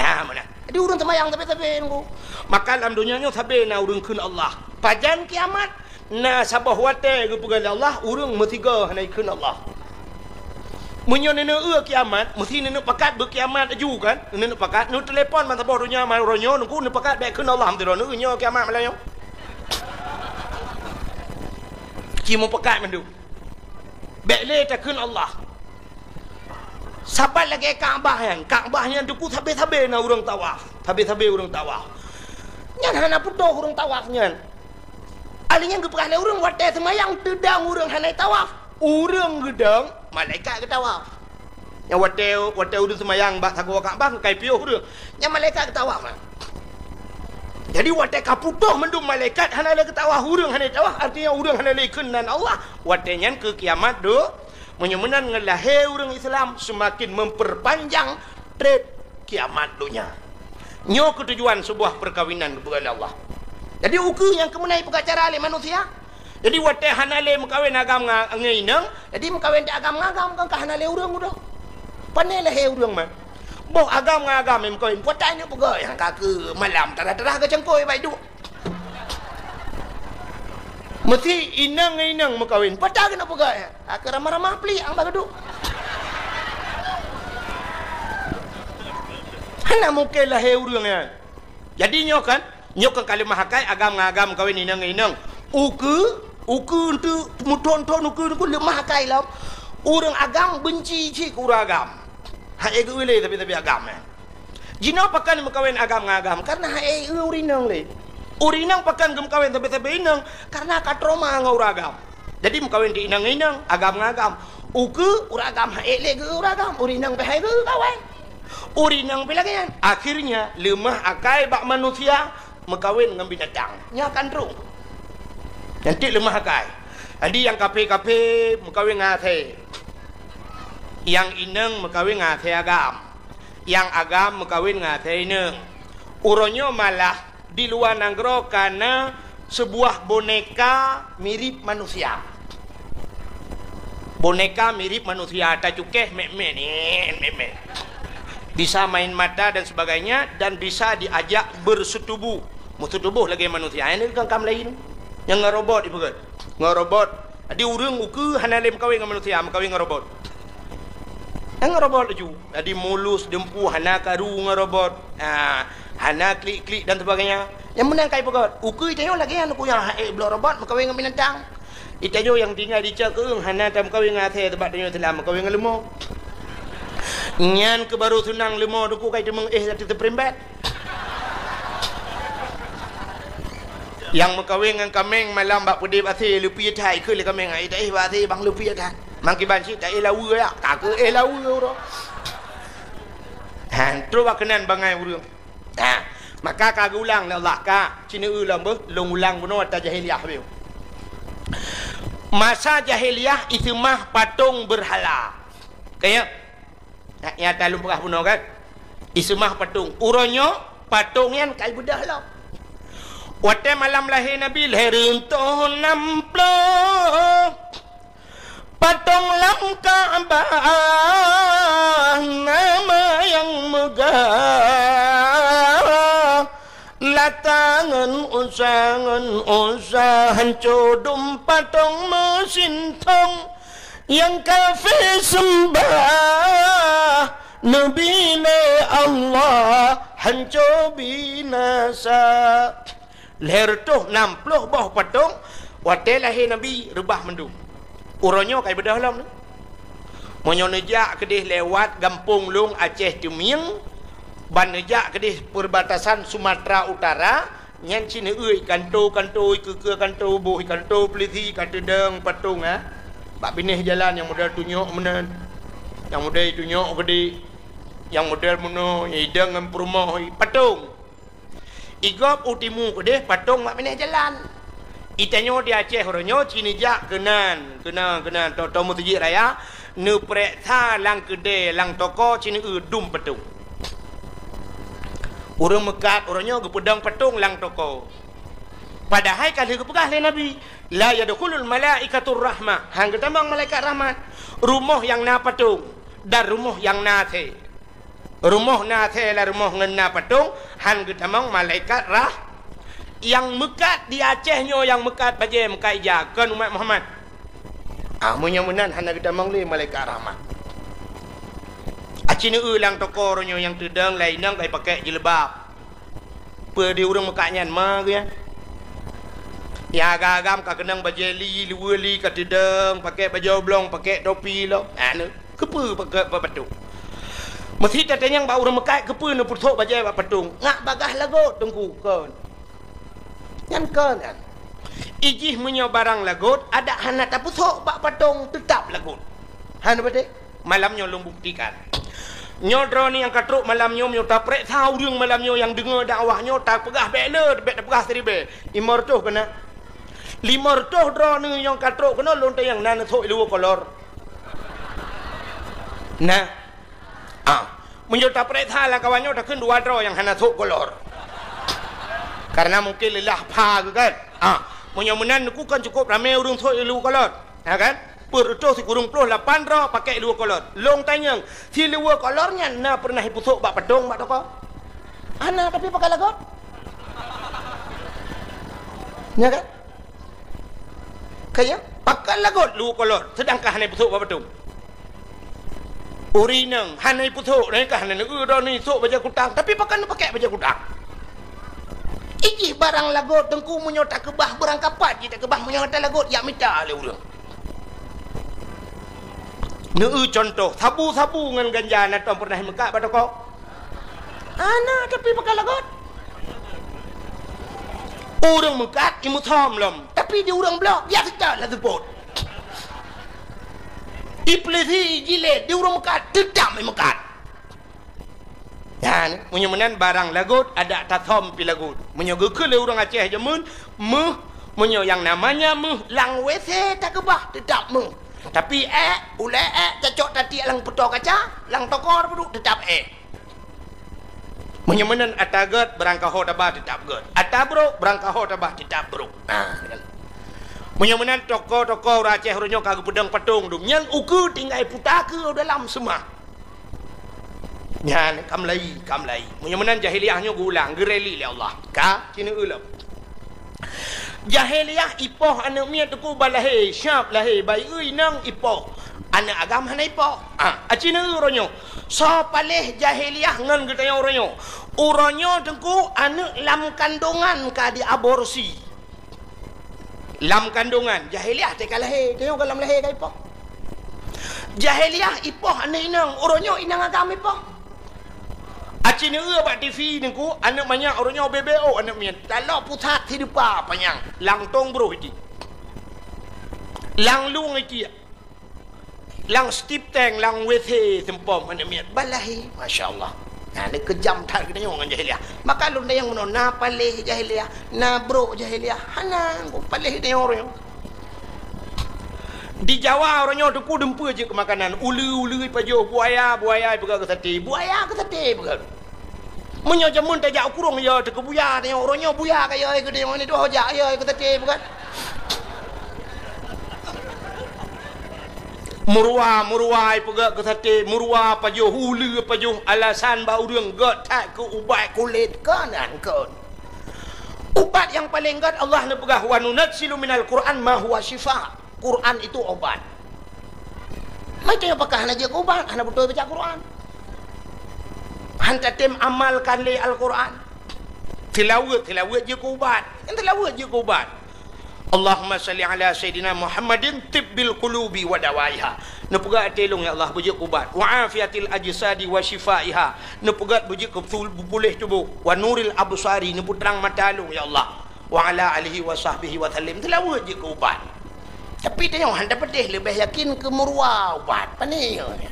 Ha, meunan. Jadi, ureuëng seumayang sabe-sabe teungku. Maka lam donya nyoe sabe na ureuëng kheun Allah. Pajan kiamat, na saboh watée geupeugah lé Allah, ureuëng meusigoe hana jikheun Allah. Meunyoe neuneuk eu kiamat, meusé neuneuk pakat beukiamat laju kan? Neuneuk pakat, neuteulepon masa boh donya, ma-, uroe nyoe, neungku, neupakat bék kheun Allah, meusidroe, neueu nyoe kiamat malam nyoe. Ci meupakat mandum. Bék lé takheun Allah. Saban lagée Ka'bah nyan, Ka'bah nyan teungku sabe-sabe na ureuëng tawaf. Sabe-sabe ureuëng tawaf. Nyan hana putôh ureuëng tawaf nyan. Ahli nyan geupeugah lé ureuëng watée seumayang teudong ureuëng hana tawaf. Ureuëng geudong, malaikat geutawaf. Nyang watée, watée ureuëng seumayang bak sagoe Ka'bah, ka ipiôh ureuëng. Nyang malaikat geutawaf, ha. Jadi, watée ka putôh mandum malaikat hana lé geutawaf, ureuëng hana tawaf, artinya ureuëng hana lé kheun nan Allah. Watée nyan keu kiamat do, meunyoe meunan ngon lahé ureuëng Islam seumaken memperpanjang treb kiamat donya. Nyoe keutujuan seubuah peukawinan geupeugah lé Allah. Jadi, ukeue nyang keumeunai peugah cara lé manusia. Jadi, watée hana lé meukawen agam nga-, ngon inong, jadi meukawen di agam ngon agam, kan ka hana lé ureuëng udoe. Pane lahé ureuëng man. Boh agam ngon agam nyang meukawen, peue ata inong peugah nyang ka keu malam, tarah-tarah geucangkôi bak iduek. Meusé inong ngon inong meukawen, peue ata keuneuk peugah nyan? Ka keu ramah-ramah plik nyang bak geuduek. Hana mungken lahé ureuëng nyan. Jadi nyoe kan, nyoe kan ka leumah akai agam ngon agam meukawen inong ngon inong. Ukeue, ukeue eunteuk meuthon-thon ukeue nyan leumah akai lom. Ureuëng agam beunci cit keu ureuëng agam. Hana geu-eu lé sabe-sabe agam nyan. Jinoe pakon meukawen agam ngon agam, kareuna hana eu ureuëng inong lé. Ureuëng inong pakon geumeukawen sabe-sabe inong, kareuna ka trauma ngon ureuëng agam. Jadi meukawen di inong ngon inong, agam ngon agam. Ukeue ureuëng agam hana lé geu-eu ureuëng agam, ureuëng inong pih hana geu-eu kawen. Ureuëng inong pih lagée nyan. Akhirnya leumah akai bak manusia meukawen ngon binatang. Nyan kan trok. Nyan cit leumah akai. Jadi nyang kaphé-kaphé meukawen ngon asèe. Nyang inong meukawen ngon asèe agam. Nyang agam meukawen ngon asèe inong. Uroe nyoe malah di luwa nanggroe ka na seubuah boneka mirip manusia. Boneka mirip manusia, tacukéh mét-mét, nyan, mét-mét. Bisa main mata dan sebagainya, dan bisa diajak bersetubuh. Meusetubuh lagée manusia. Nyan kan kam laén. Nyang ngon robot ipeugét. Ngon robot. Jadi ureuëng ukeue hana lé meukawen ngon manusia, meukawen ngon robot. Ngon robot laju. Jadi mulus, dumpeue, hana karu ngon robot. Ha, hana klik-klik dan sebagainya. Nyang meunan ka ipeugét. Ukeue tanyoe lagée nyan, ukeue nyang hana ék bloe robot meukawen ngon binatang. Itanyoe nyang tinggai di Cakeueng hana tameukawen ngon asèe, sabab tanyoe Islam meukawen ngon leumo. Nyan keuh barô seunang leumo, teungku, ka iteumeung éh ateueh teuprimbet. Nyang meukawen ngon kaméng malam bak peudeh bak asèe, leupie that, ikheun lé kaméng, "Ai, taéh bak asèe bang, leupie that." Mangkiban cit taéh laweue ya, ka keuh éh laweue uroe. Ha, trok bak keunan bangai ureueng. Ha, maka ka geuulang lé Allah, ka, ci neueu lom beuh, lôn ulang bunoe ata jahiliyah beuh. Masa jahiliyah iseumah patong beurhala. Ka ya? Nyan, nyan ata lôn peugah bunoe kan? Iseumah patong. Uroe nyoe patong nyan ka ibeudôh lom. Watèe malam lahé Nabi, lhèe reutôh nam ploh patong lam Ka'bah, nama nyang meugah. Lata ngon Uzza, ngon Uzza, hanco dum patong meusintong. Nyang kafé seumbah Nabi lé Allah, hanco binasa. Lhèe reutôh nam ploh boh patong, watèe lahé Nabi, reubah mandum. Uroe nyoe ka ibeudôh lom. Meunyoe neujak keudeh lewat gampông lôn Aceh Teumieng, ban neujak keudeh perbatasan Sumatera Utara, nyan ci neueu kanto-kanto, ikeue-keue kanto, boh kanto polisi ka teudong patong, ha. Bak binéh jalan nyang model tunyok meunan, nyang model tunyok keudeh, nyang model meunoe, nyang idong ngon peurumoh, patong. Igob u timu keudeh patong bak binéh jalan. Itanyoe di Aceh uroe nyoe ci neujak keunan, keunan, keunan, tô-tô meuseujid raya, neupareksa lam keudè, lam toko ci neueu dum patong. Ureueng meukat uroe nyoe geupeudong patong lam toko. Padahai ka lheueh geupeugah lé Nabi, "La yadkhulul malaikatur rahmah." Han geutamong malaikat rahmat. Rumoh nyang na patong dan rumoh nyang na asèe. Rumoh na asèe lam rumoh ngon na patong, han geutamong malaikat rah-, nyang meukat di Aceh nyoe, nyang meukat bajèe, meukat ija, kon umat Muhammad. Ah, meunyoe meunan hana geutamong lé malaikat rahmat. Aci neueu lam toko uroe nyoe nyang teudong lé inong ka ipakék jilbab. Peue di ureueng meukat nyan ma geuh nyan? Nyang agam-agam ka keunong bajèe li, luweue li ka teudong, pakék bajèe oblong, pakék topi lom. Anu, keupeue pakék bak patong? Meusi tatanyong bak ureueng meukat, keupeue neupeusok bajèe bak patong? Ngat bagaih lagot, Teungku, kon. Nyan kon nyan. Ijih meunyoe barang lagot, adak hana tapeusok bak patong, teutab lagot. Hana beutôi? Malam nyoe lôn buktikan. Nyoe droeneuh nyang ka trok malam nyoe, meunyoe tapareksa ureueng malam nyoe nyang deungoe dakwah nyoe, tapeugah bèk le, bèk tapeugah siribèe. Limong reutôh keunan. Limong reutôh droeneuh nyang ka trok keunoe lôn tanyong na neusok i luweue kolor. Na. Ah, meunyoe tapareksa lam kawan nyoe takheun dua droe nyang hana sok kolor. Karena mungkin leulah pha geuh kan. Ah, meunyoe meunan Teungku kan cukup ramé ureueng sok i luweue kolor. Ha kan? Peuet reutôh sikureueng ploh lapan droe pakék luweue kolor. Lôn tanyong, si luweue kolor nyan na peureunah ipeusok bak patong bak toko? Hana, tapi pakai lagot. Nya kan? Kaya, pakai lagot luweue kolor, seudangkan hana ipeusok bak patong. Ureueng inong hana ipeusok, dan ka hana neueu droeneuh isok bajèe kutang, tapi pakai neupakék bajèe kutang. Ijih barang lagot, Teungku, meunyoe takeubah beurangkapat jih takeubah, meunyoe hana lagot, jak mita lé ureueng. Neueu cuntoh, sabu-sabu ngon ganja na tom peureunah meukat bak toko? Hana, tapi pakai lagot. Ureueng meukat imeusom lom, tapi di ureueng blok biasa that laju pot. Ipeulisi jilét di ureueng meukat, teutab imeukat. Nyan, meunyoe meunan barang lagot, adak tasom pih lagot. Meunyoe geukheun lé ureueng Aceh jameun, meuh, meunyoe nyang namanya meuh, lam W C takeubah, teutab meuh. Tapi èk, ulèe èk, tacok tatiek lam peutoe kaca, lam toko tapeuduek, teutab èk. Meunyoe meunan ata gèt, beurangkaho taba teutab gèt. Ata brok, beurangkaho taba teutab brok. Nah, meunyoe meunan toko-toko ureueng Aceh uroe nyoe ka geupeudong patong dum. Nyan ukeue tinggai puta keu dalam seumah. Nyan, ka meulayi, ka meulayi. Meunyoe meunan jahiliyah nyoe geuulang, geureli lé Allah. Ka, ci neueu lom. Jahiliyah ipoh aneuk miet Teungku ban lahé, siap lahé, bayeue inong ipoh. Aneuk agam hana ipoh. Ah, aci neueu uroe nyoe. Soe paléh jahiliyah ngon geutanyoe uroe nyoe? Uroe nyoe Teungku, aneuk lam kandongan ka diaborsi. Lam kandongan, jahiliyah teuka lahé, tanyoe ka lam lahé ka ipoh. Jahiliyah ipoh aneuk inong, uroe nyoe inong agam ipoh. Aci neueu bak T V ningku, aneuk manyak uroe nyoe B B O aneuk miet. Taloe pusat sideupa panyang, lam tong broh iti. Lam lueng iti. Lam stip tank, lam W C seumpom aneuk miet. Balahé, masya Allah. Nah, ni keujam that geutanyoe ngon jahiliah. Maka lôn tanyong meunoe, na paléh jahiliah, na brok jahiliah. Hana, paléh geutanyoe uroe nyoe. Di Jawa uroe nyoe teungku dumpeue jeuet keu makanan. Uleue, uleue ipajoh, buaya, buaya ipeugah keu saté. Buaya keu saté ipeugah. Meunyoe jameun tajak u kurong, ya teuh keu buya, tanyoe uroe nyoe buya ka ya keu tanyoe, ni tuho jak ya keu saté ipeugah. Meuruwa, meuruwa ipeugah keu saté, meuruwa pajoh, uleue pajoh, alasan bak ureuëng gét that keu ubat kulét, kon, kon. Ubat nyang paleng gét Allah neupeugah, "Wa nunazzilu minal Qur'an ma huwa syifa." Quran itu obat. Maka pakah hana jeuet keu ubat, hana beutôi baca Quran. Han tatem amalkan lé Al-Quran. Tilaweuet, tilaweuet jeuet keu ubat. Nyang tilaweuet jeuet keu ubat. Allahumma salli ala Sayyidina Muhammadin tibbil qulubi wa dawaiha. Neupeugah até lôn, ya Allah, beujeuet keu ubat. Wa afiatil ajsadi wa syifaiha. Neupeugah beujeuet keu betul, puléh tuboh. Wa nuril absari, neupeutrang mata lôn, ya Allah. Wa ala alihi wa sahbihi wa sallim. Tilaweuet jeuet keu ubat. Tapi tanyoe han tapeudeh leubeh yakin keu meuruwa ubat. Pane nyoe?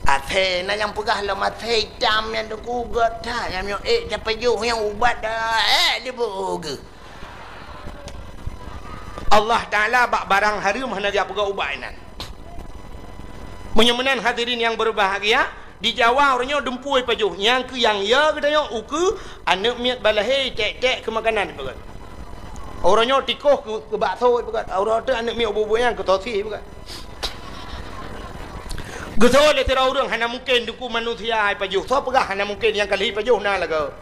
Asai na nyang peugah lom asai itam nyang teuku gét that, nyang miyueb ék tapajoh nyang ubat dah, ék diboh geuh. Allah Taala bak barang hareuem hana geupeugah ubat inan. Meunyoe meunan hadirin nyang berbahagia, di Jawa uroe nyoe dumpeue ipajoh, nyang keu nyang ya geutanyoe ukeue aneuk miet balahé tek-tek keu makanan ipeugah. Uroe nyoe tikoh keu, keu bakso ipeugah. Uroe teuk aneuk miet ubu-ubu nyang keu sosis ipeugah. Geusoe lé sidroe ureuëng hana mungken duku manusia ipajoh. Soe peugah hana mungken nyang ka lheueh ipajoh na lagoe.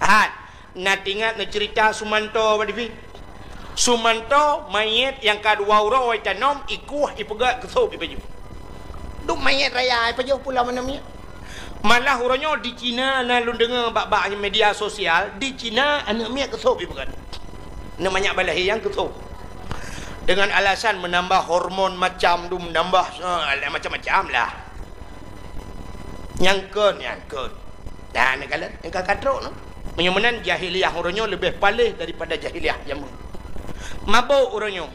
Hat. Na teuingat neucerita Sumanto bak T V? Sumanto manyét nyang ka dua uroe itanom, ikueh ipeugét keu sôb ipajoh. Duek manyét raya ipajoh pulo aneuk miet. Malah uroe nyoe di Cina na lôn deungoe bak, bak media sosial, di Cina aneuk miet keu sôb ipeugét. Aneuk manyak balahé nyang keu sôb. Dengan alasan menambah hormon macam tu, menambah, eh, macam-macam lah. Nyang kon, nyang kon. Nah, neukalon, nyang ka, ka trok nyoe. Meunyoe meunan jahiliyah uroe nyoe leubeh paléh daripada jahiliyah jameun. Mabök uroe nyoe.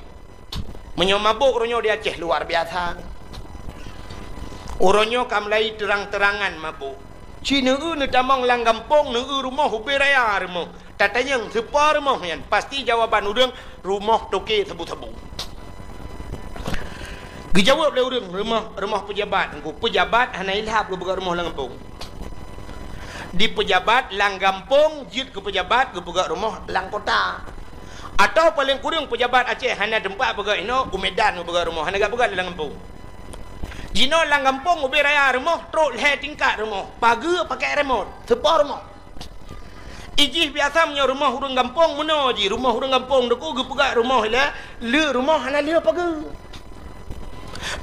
Meunyoe mabök uroe nyoe di Aceh luar biasa. Uroe nyoe ka mulai terang-terangan mabök. Ci neueu neutamong lam gampông, neueu rumoh ubé raya rumoh. Tatanyong sipa rumoh nyan, pasti jawaban ureuëng rumoh toke sabu-sabu. Geujaweueb lé ureuëng rumoh, rumoh peujabat. Engku peujabat hana ilhab geupeugah rumoh lam gampông. Di peujabat lam gampông jeuet keu peujabat geupeugah rumoh lam kota. Atawa paleng kureueng peujabat Aceh hana teumpat peugah inoe u Medan geupeugah rumoh, hana geupeugah lam gampông. Jinoe lam gampông ubé raya rumoh trok lhée tingkat rumoh, pageue pakai remot, sipa rumoh. Ijih biasa meunyoe rumoh ureuëng gampông meunoe jih, rumoh ureuëng gampông teuku geupeugah rumoh ilée, le rumoh hana le pageue.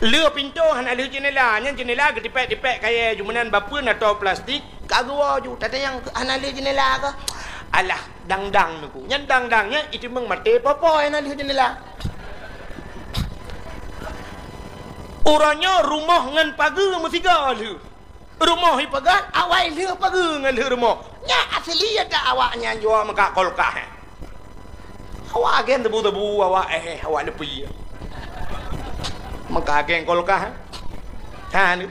Le pintoe hana le jeunela, nyan jeunela geutipék-tipék kayée ju meunan bapeue atau plastik, ka geuwoe ju, tatanyong hana le jeunela kah? Alah, dang-dang teuku. Nyan dang-dang nyan itimeung maté popo hana le jeunela. Uroe nyoe rumoh ngon pageue meusigoe lheueh. Rumoh ipeugét, awai lheueh pageue ngon lheueh rumoh. Nyan asli ata awak nyan jua meukat kulkas, eh. Awak agen tebu-tebu, awak, eh, eh, awak leupie. Meukat agen kulkas, eh. Ha, ni.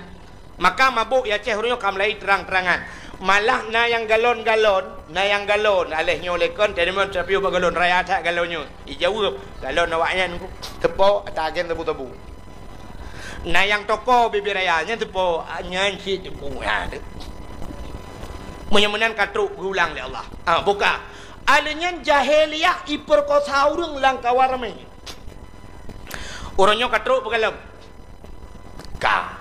Maka mabök di Aceh uroe nyoe ka mulai terang-terangan. Malah na nyang galon-galon, na nyang galon. Aléh nyoe lé kon, teurimong tapi ubak galon raya that galon nyoe. Ijaweueb, galon awak nyan ku. Teupo, ata agen tebu-tebu. Na nyang toko bibir raya, nyan teupo, nyan cit teuku, ha, tu. Meunyoe meunan ka trok geulang lé Allah. Ha, buka. Aleuh nyan jahiliyah ipeurkosa ureuëng lam kawan ramé. Uroe nyoe ka trok peukalon. Ka.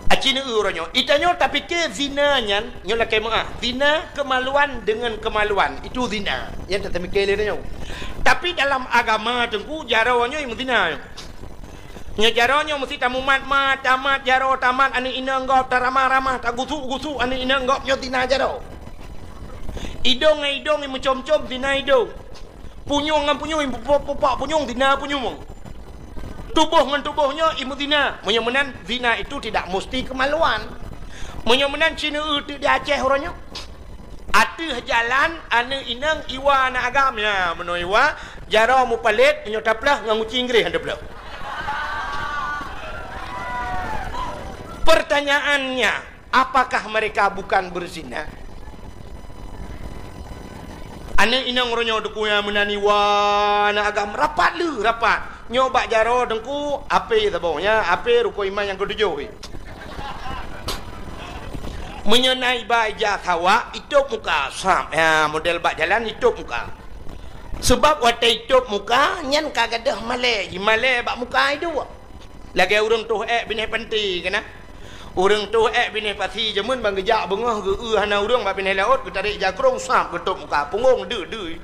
Aci neueu uroe nyoe. Itanyoe tapike zina nyan, nyoe lakée meuah. Zina kemaluan dengan kemaluan. Itu zina. Nyan tatapike lé tanyoe. Tapi dalam agama teungku, jaroe nyoe meuzina nyoe. Nyoe jaroe nyoe meusti tamumat-mat, tamat jaroe, tamat aneuk inong gob, taramah-ramah, tagusuk-gusuk aneuk inong gob, nyoe zina jaroe. Idong ngon idong imeucom-com, zina idong. Punyueng ngon punyueng, ipupok-pupok punyueng, zina punyueng. Tuboh ngon tuboh nyoe imeuzina. Meunyoe meunan, zina itu tidak musti kemaluan. Meunyoe meunan, ci neueu teuk di Aceh uroe nyoe. Ateueh jalan, aneuk inong iwa aneuk agam, ya, meunoe iwa, jaroe mupalét, meunyoe taplôh ngon guci Inggréh han taplôh. Pertanyaannya, apakah mereka bukan berzina? Aneuk inong uroe nyoe, Teungku, nyang meunan iwa aneuk agam, rapat le, rapat. Nyoe bak jaroe, Teungku, apé saboh, ya, apé rukon iman nyang keutujôh. Meunyoe na iba ija sawak, itôb muka, sab, ya, model bak jalan itôb muka. Seubab watée itôb muka, nyan ka gadôh malée, jimalée bak muka iduek. Lagée ureuëng toh ék binéh panté keunan. Ureuëng toh ék binéh pasi jameun ban geujak beungoh geu-eu hana ureuëng bak binéh laôt, geutarek jakrong sab geutôb muka, punggong deuh-deuh.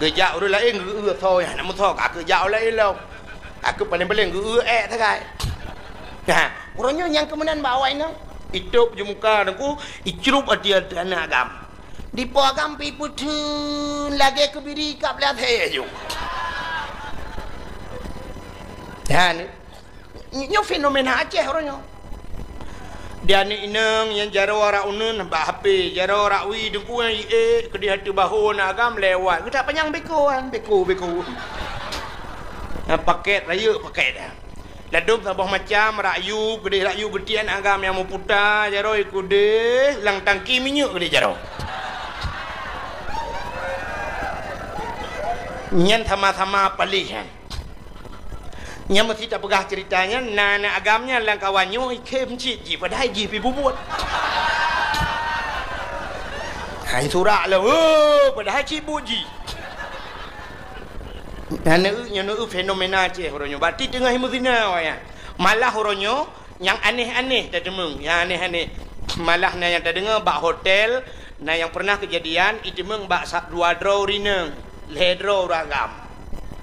Geujak ureuëng laén geu-eu soe hana meusoe, ka keuh jak ureuëng laén lom. Ka keuh paléng-paléng geu-eu ék sagai. Nah, uroe nyoe nyang keumeunan bak awak inong, itôb ju muka Teungku, icrup ateueh aneuk agam. Dipo agam pi peutheun lagée keubiri kab lé asée ju. Dan Nyoe fenomena Aceh uroe nyoe. Di aneuk inong nyang jaroe rak uneun bak H P, jaroe rak wie Teungku nyang iék keudeh ateueh bahô aneuk agam lewat. Geutak panyang beko, an, beko, beko. Nah, pakét rayeuk pakét. Ladôm saboh macam, rak yub, keudeh rak yub geutiek aneuk agam nyang meuputa, jaroe keudeh lam tangki minyeuk keudeh jaroe. Nyan sama-sama paléh nyan. Nyang meusti tapeugah ceurita nyan, na aneuk agam nyan lam kawan nyoe ikhém cit jih, padahai jih pi bubuet. Hai surak lah, oh, padahai cit buet jih. Nyan neu-, nyan neu fenomena Aceh uroe nyoe. Berarti teungoh meuzina awaknyan. Malah uroe nyoe, nyang aneh-aneh tateumeung, nyang aneh-aneh. Malah na nyang tadeungoe bak hotel, na nyang pernah keujadian, iteumeung bak sa-, dua droe ureuëng inong, lhée droe ureuëng agam.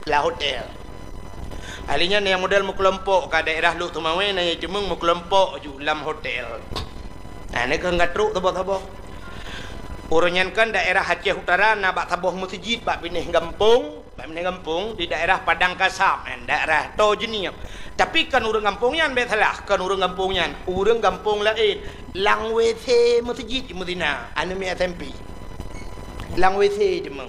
Lam hotel. Ahli nyan nyang model meukeulompok ka daerah Lhokseumawe, na nyang iteumeung meukeulompok ju lam hotel. Nah, nyoe keuh ka trok saboh-saboh. Uroe nyan kan daerah Aceh Utara na bak saboh meuseujid bak binéh gampông. Bak binéh gampông di daerah Padang Kasab, kan, daerah Toh Jeunieb. Tapi kon ureuëng gampông nyan, bék salah, kon ureuëng gampông nyan, ureuëng gampông laén. Lam W C meuseujid meuzina, aneuk miet S M P. Lam W C teuma.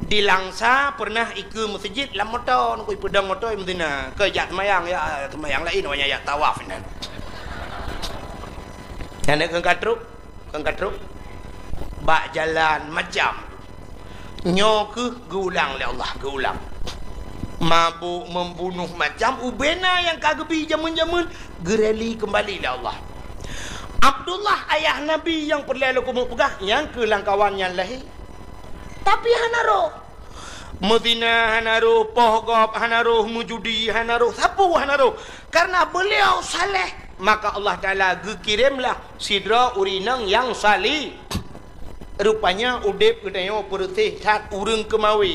Di Langsa pernah ikeue meuseujid lam moto, nungkui peudong moto meuzina. Keu jak seumayang, ya, seumayang laén, awaknyan jak tawaf inan. Nyan keuh ka trok. Kon ka trok bak jalan macam. Nyoe keuh geuulang lé Allah, geuulang. Mabök, membunuh, macam ubena nyang ka geubi jameun-jameun, geureli keumbali lé Allah. Abdullah ayah Nabi nyang peureulée lôn keumeung peugah, nyang keuh lam kawan nyan lahé. Tapi hana roh. Meuzina hana roh, poh gob hana roh, meujudi hana roh, sapeue hana roh. Karena beliau saleh, maka Allah Taala geukiremlah sidroe ureuëng inong nyang saleh. Rupanya udeb geutanyoe peureuséh that ureuëng keumawe.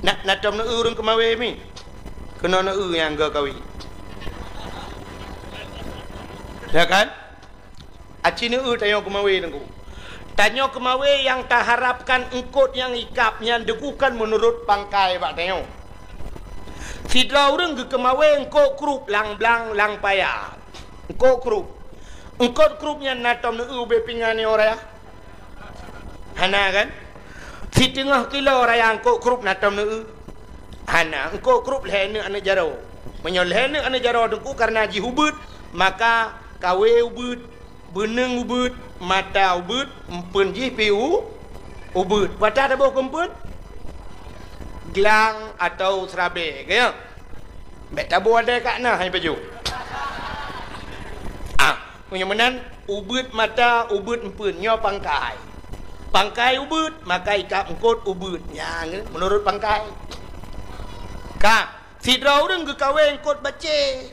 Na, na tom neu-eu ureuëng keumawe mi? Keunoe neu-eu nyang geukawe. Ya kan? Aci neu-eu tanyoe keumawe Teungku. Tanyoe keumawe nyang taharapkan eungkôt nyang ikab nyan Teungku kon meunurot pangkai bak tanyoe. Sidroe ureuëng geukeumawe eungkôt krup lam blang lam paya. Eungkôt krup. Eungkôt krup nyan na tom neu-eu ubé pingan nyoe raya? Hana kan? Siteungoh kilo raya eungkôt krup na tom neu-eu? Hana, eungkôt krup lhée neuk aneuk jaroe. Meunyoe lhée neuk aneuk jaroe Teungku kareuna jih ubeuet, maka kawé ubeuet, beuneueng ubeuet, mata ubeuet, eumpeuen jih pi u-, ubeuet. Peue ata taboh keu eumpeuen? Glang atau seurabée, ka nyo? Bék taboh adai ka na hai pajoh. Ah, meunyoe meunan, ubeuet mata, ubeuet eumpeuen, nyoe pangkai. Pangkai ubeuet, maka ikab eungkôt ubeuet. Nyan, meunurot pangkai. Ka, sidroe ureuëng geukawé eungkôt bacé.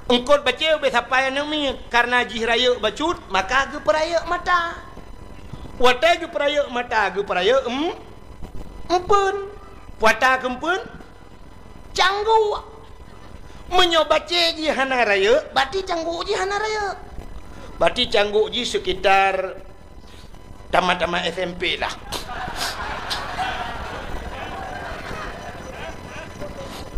Eungkôt bacé ubé sapai aneuk miet, kareuna jih rayeuk bacut, maka geupeurayeuk mata. Watée geupeurayeuk mata, geupeurayeuk em-, eumpeuen. Peue ata keu eumpeuen? Cangguk. Meunyoe bacé jih hana rayeuk, berarti cangguk jih hana rayeuk. Berarti cangguk jih sekitar tamat-tamat S M P lah.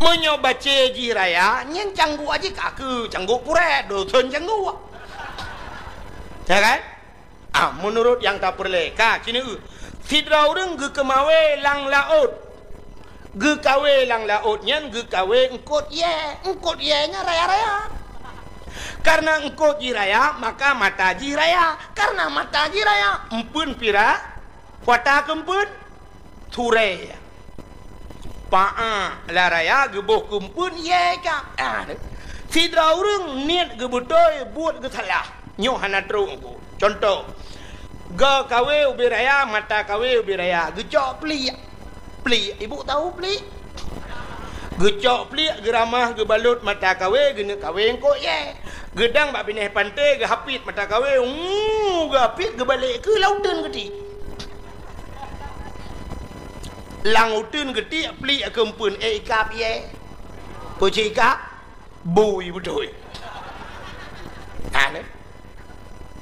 Meunyoe bacé jih raya, nyan cangguk jih ka keuh cangguk purée, dosen cangguk. Ya kan? Ah, meunurot nyang tapeureulée. Ka, keuneuk, sidroe ureuëng geukeumawé lam laôt. Geukawé lam laôt nyan geukawé eungkôt yée. Eungkôt yée nyan raya-raya. Kareuna eungkôt jih raya, maka mata jih raya. Kareuna mata jih raya, eumpeuen pira, kuata keu eumpeuen, surée. Paa lam raya geuboh keu eumpeuen yée ka. Ah, sidroe ureuëng niet geubeutôi, buet geusalah. Nyoe hana trok ku. Cuntoh, geu kawé ubé raya, mata kawé ubé raya, geucok pliek. Pliek, ibu tahu pliek? Geucok pliek, geuramah, geubalot mata kawé, geuneuk kawé eungkôt yée. Geudang bak binéh panté, geuhapit mata kawé, uu, geuhapit, geubalek keu lam uteuen geuti. Lam uteuen geuti, pliek keu eumpeuen, ék ikab yée. Peue cit ikab? Bui beutôi. Ha, nyoe.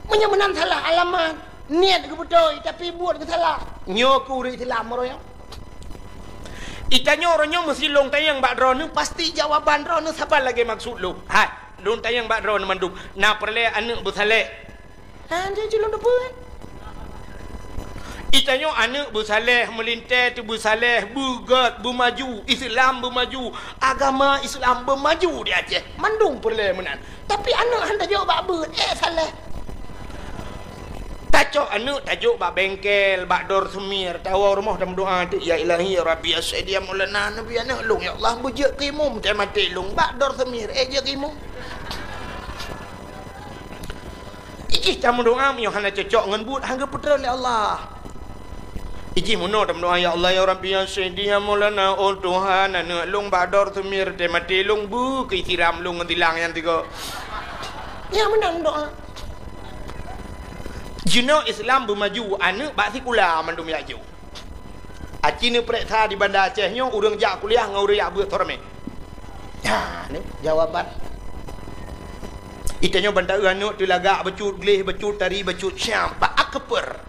Meunyoe meunan salah alamat, niet geubeutôi, tapi buet geusalah. Nyoe keuh ureuëng Islam uroe nyoe. Itanyoe uroe nyoe meusi lôn tanyong bak droeneuh, pasti jawaban droeneuh saban lagée maksud lôn. Hai, lôn tanyong bak droeneuh mandum, na peureulée aneuëk beusaléh? Hana jeuet lôn teupeue. Itanyoe aneuëk beusaléh, meulintée teubeusaléh, beugét, beumaju, Islam beumaju, agama Islam beumaju di Aceh. Mandum peureulée meunan. Tapi aneuëk hana tajok bak beuet, ék saléh. Tacok aneuëk tajok bak bengkel, bak dor seumir, tawoe rumoh tameudoá teuk, "Ya Ilahi, ya Rabbi, ya Sayyidi, ya Maulana, Nabi aneuëk lôn, ya Allah, beujeuet keu imum, teuh maté lôn, bak dor seumir, ék jeuet keu imum." Ijih tameudoá meunyoe hana cocok ngon buet, hana geupeutreun lé Allah. Ijih meunoe tameudoá, "Ya Allah, ya Rabbi, ya Sayyidi, ya Maulana, oh Tuhan, aneuëk lôn bak dor seumir, teuh maté lôn, beu keu siram lôn ngon silang nyang tiga." Nyan meunan doá. Jinoe Islam beumaju, aneuëk bak sikula mandum jak jok. Aci neupeureksa di Banda Aceh nyoe ureuëng jak kuliah ngon ureuëng jak beuet soe ramé. Ha, ni jawaban. Itanyoe ban taeu aneuëk teulagak bacut gleh, bacut tari, bacut syam, bak akper.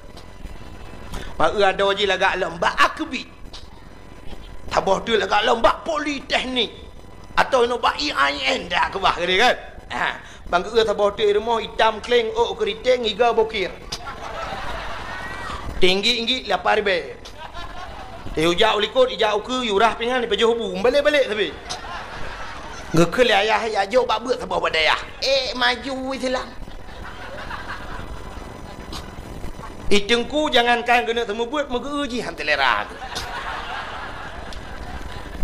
Bak eu adoe jih lagak lom, bak akbit. Saboh teuk lagak lom bak politeknik. Atawa inoe bak I A I N dak keubah geude kan? Ha, ban geu-eu saboh teuk i rumoh itam kleng, ôk keuriteng, iga bokir. Tinggi-inggi lapan ribée. Teuh ijak u likot, ijak u keue, yurah pingan, ipajoh bu, balek-balek sabe. Geukheun lé ayah, "Jak jok bak beuet saboh bak dayah." Ék maju Islam. I teungku jangankan geuneuk seumeubeuet, meugeu-eu jih han teulera.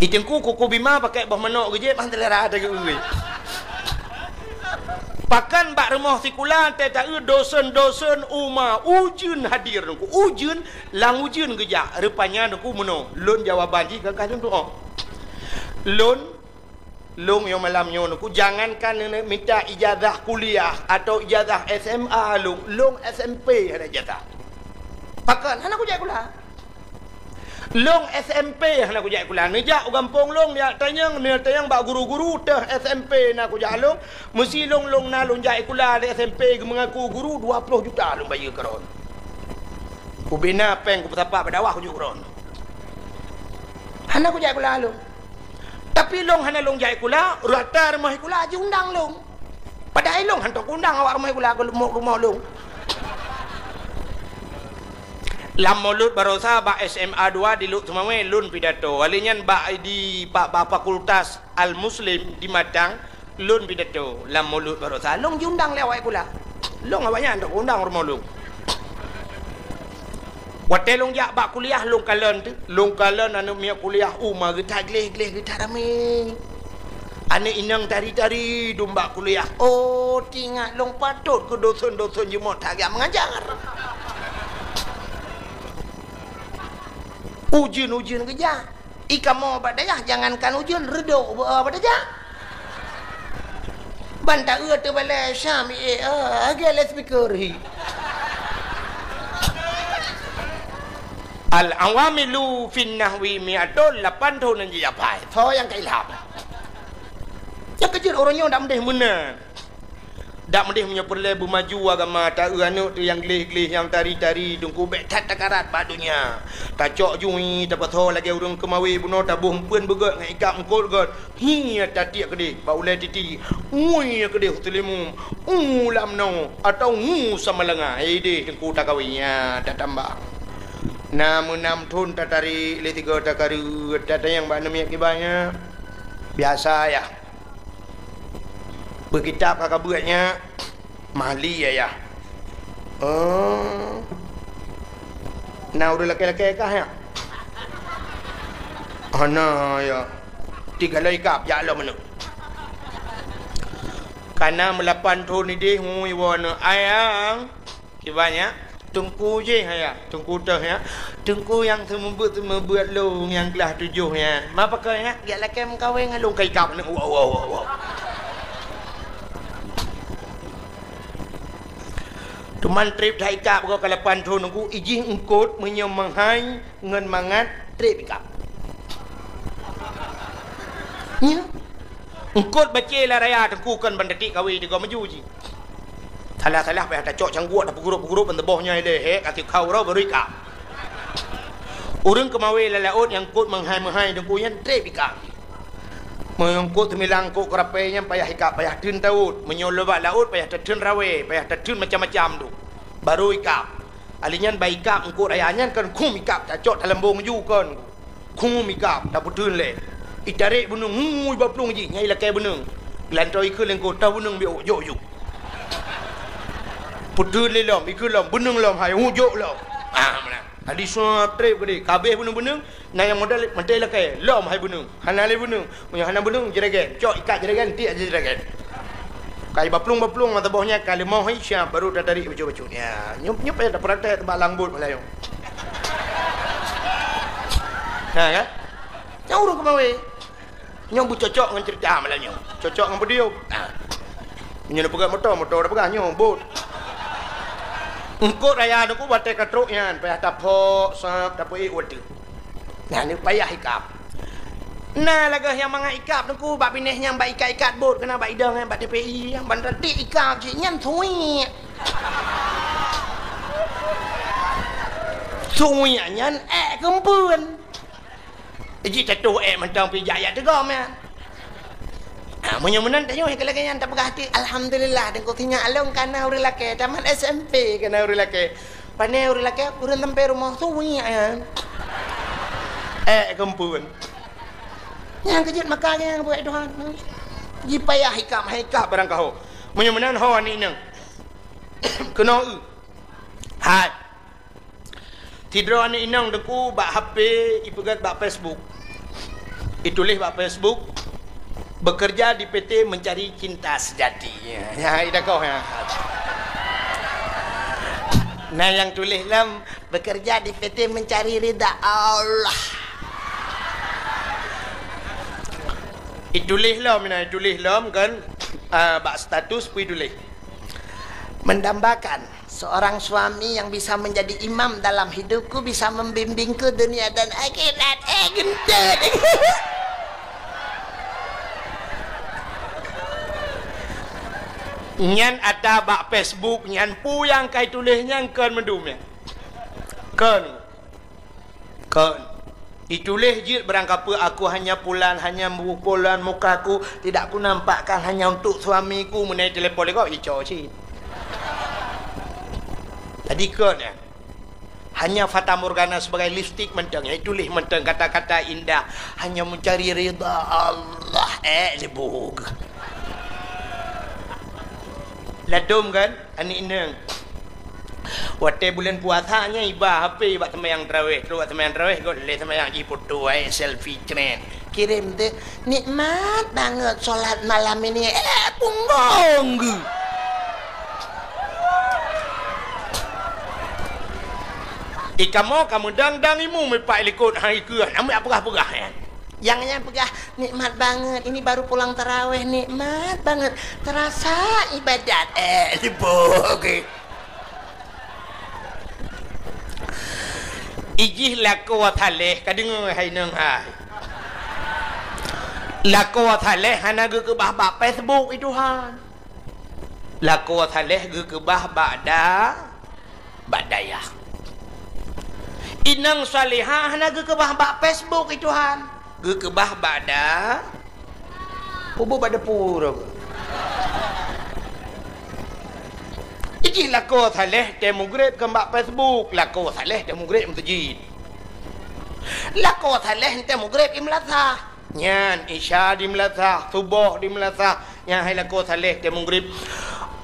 I teungku kuku bima pakai boh manok geujép han teulera tageu-eu. Pakan bak rumoh sikula teuh taeu dosen-dosen uma ujeuen hadir teungku. Ujeuen, lam ujeuen geujak. Rupanya teungku meunoe. Lôn jawaban jih ka, ka lôn tu'oh. Lôn Lôn yoh malam nyoe neuk, jangankan neuk minta ijazah kuliah atau ijazah S M A lôn, lôn S M P hana ijazah. Pakon hana kujak sikula? Lôn S M P hana kujak sikula. Neujak u gampông lôn, neujak tanyong, neujak tanyong bak guru-guru teuh S M P na kujak lôn. Meusi lôn, lôn na lôn jak sikula di S M P geumeungaku guru dua ploh juta lôn bayeue keu droen. Kubina péng kupeusapat bak dakwah kujok keu droen. Hana kujak sikula lôn. Tapi lôn hana lôn jak sikula, rata rumoh sikula jiundang lôn. Padahai lôn hantom kuundang awak rumoh sikula keu rumoh, rumoh lôn. Lam Mulod Barosa bak S M A dua di Lhokseumawe lôn pidato. Wali nyan bak di, bak, bak Fakultas Al-Muslim di Matang, lôn pidato. Lam Mulod Barosa lôn jiundang lé awak sikula. Lôn awaknyan hantom kuundang rumoh lôn. Watée lôn jak bak kuliah, lôn kalon teuk, lôn kalon aneuëk miet kuliah uma geuta gleh-gleh, geuta ramé. Aneuëk inong tari-tari dum bak kuliah. Oh, teuingat lôn patot keu dosen-dosen jeuet meutajak meungajar. Ujeuen-ujeuen geujak. I kamoe bak dayah jangankan ujeuen, reudok beu bak dayah. Ban taeu teubalai Syam, eh, eh, lagée loudspeaker hi. Al-awamilu fin nahwi mi'atun, lapan thon nyang jiapai. Soe nyang ka ilham? Nyang keujeuet ureuëng nyoe dak meudeh meunan. Tak meudeh meunyoe peureulée beumaju agama, ta-eu aneuëk teuh nyang gleh-gleh, nyang tari-tari, Teungku, bék that takarat bak donya. Tacok jui, tapasoe lagée ureuëng keumawe bunoe, taboh eumpeuen beugét ngon ikab eungkot gét. Hi tatiek keudeh bak ulée titi, ngui keudeh u Seulimeum, u Lamno, atawa u Samalanga. Ideh Teungku takawe, nyan tatamba. Na meunam thon tatarek lé sigoe takareuet, tatanyong bak aneuk miet kiban nyan. Biasa yah. Beukitab ka kabeuet nyan, Mahli ayah. Oh. Na ureuëng lakée-lakée kah nyan? Hana ya. Tiga loi kab jak lom aneuk. Kana meulapan thon ideh ngui woe aneuk. Ayang. Kiban nyan, Teungku jih ayah, Teungku teuh nyan. Teungku nyang seumeubeuet-seumeubeuet lôn nyang glah tujoh nyan. Ma pakon nyan, jak lakée meukawen ngon lôn ka ikab aneuk. Wow, wow, wow, wow. Teuma treb that ikab goe ka lapan thon Teungku, ijih eungkot meunyoe meuhai ngon mangat treb ikab. Nyan. Eungkot bacé lam raya Teungku kon ban tatiek kawe tiga maju jih. Salah-salah payah tacok cangguek, tapeugurup-gurup ban teuboh nyoe lé, hek, ka tikau roh baru ikab. Ureuëng keumawe lam laôt nyang eungkot meuhai-meuhai Teungku nyan treb ikab. Meunyoe eungkot teumilang eungkot keurapée nyan payah ikab, payah teun taôt. Meunyoe le bak laôt payah tateun rawée, payah tateun macam-macam tu. Baru ikab. Ali nyan bak ikab eungkot raya nyan kon khum ikab tacok talambong ju kon. Khum ikab tapeuteun lé. Itarek beuneueng, hui bak plueng jih, nyan ilakée beuneueng. Geulantoe ikheun lé eungkot, toh beuneueng biôk, jok ju. Peuteun lé lom, ikheun lom, beuneueng lom hai, hu jok lom. Ah, meunan. Adi sua treb keudeh, kabeh beuneueng-beuneueng, na nyang modal mantong ilakée, lom hai beuneueng. Hana lé beuneueng. Meunyoe hana beuneueng, jeuregan. Cok ikat jeuregan, tiek jeuregan. Kai baplueng-baplueng mata boh nyan, ka leumoh hai siap, baru tatarik bacut-bacut. Ya, nyoe, nyoe payah tapeuraték bak lang bot malam nyoe. Ha, kan? Nyan ureuëng keumawe. Nyoe beucocok ngon ceurita malam nyoe. Cocok ngon podium. Ha. Nyoe neupeugah moto, moto dah peugah nyoe, bot. Eungkot raya Teungku batée ka trok nyan, payah tapok, sab, tapeuék watée. Nyan payah ikab. Na lagée nyang mangat ikab Teungku bak binéh nyang bak ikat-ikat bot keunan bak idong nyan bak T P I nyang ban ratik ikab cit nyan suwiek. Suwiek nyan ék keumpeuen. Jih tatuh ék mantong pih jak-jak teugom nyan. Ha, meunyoe meunan tanyoe ka lagée nyan tapeugah até, alhamdulillah Teungku sinyak lôn kana ureuëng lakée, tamat S M P kana ureuëng lakée. Pane ureuëng lakée, ureuëng sampai rumoh suwiek nyan. Ék keumpeuen. Nyang keujeuet maka nyang buet Tuhan. Jipayah ikab, hai ikab barang kaho. Meunyoe meunan ho aneuk inong. Keunoe. Hai. Sidroe aneuk inong Teungku bak H P ipeugét bak Facebook. Ituléh bak Facebook, "Bekerja di P T mencari cinta sejati." Ya, ya, ida koh ya. Nah, nyang tuléh lom, "Bekerja di P T mencari ridha Allah." Ituléh lom, nah, ituléh lom kan, ah, bak status pun ituléh. Mendambakan seorang suami yang bisa menjadi imam dalam hidupku, bisa membimbingku dunia dan akhirat. Eh, geuntét. Nyan ata bak Facebook nyan, peue nyang kai tuléh nyan kon meudum nyan. Kon. Kon. Ituléh jeuet barangkapeue, "Aku hanya pulan, hanya bu-, pulan mukaku, tidak kunampakkan hanya untuk suamiku," meunai telepon lé gob, ico cit. Jadi kon, ya. Hanya fatamorgana sebagai lipstik mantong, ya, ituléh mantong kata-kata indah, hanya mencari ridha Allah. Eh, lebug. Ladom kan? Aneuk inong. Watée buleuen puasa nyan iba H P bak seumayang tarawéh, trok bak seumayang tarawéh, göt lé seumayang jifoto, eh, selfie cret. Kirém teuh, "Nikmat banget sholat malam ini." Eh, punggong geuh. Ikamoe ka meudang-dang imeum ipak likot hai keuh, namiet peugah-peugah nyan. Nyang nyan peugah, "Nikmat banget, ini baru pulang tarawéh, nikmat banget. Terasa ibadat." Eh, sibuk, oke. Ijih lakoe saléh, ka deungoe hai inong hai. Lakoe saléh hana geukeubah bak Facebook, i Tuhan. Lakoe Saleh geukeubah bak da-, bak dayah. Inong Salihah hana geukeubah bak Facebook, i Tuhan. Geukeubah bak da-, pubu bak depu. Ijih Lakoe Saleh teuh mugreb kon bak Facebook, Lakoe Saleh teuh mugreb meuseujid. Lakoe Saleh teuh mugreb i meulasah. Nyan Isya di meulasah, Suboh di meulasah, nyan hai Lakoe Saleh teuh mugreb.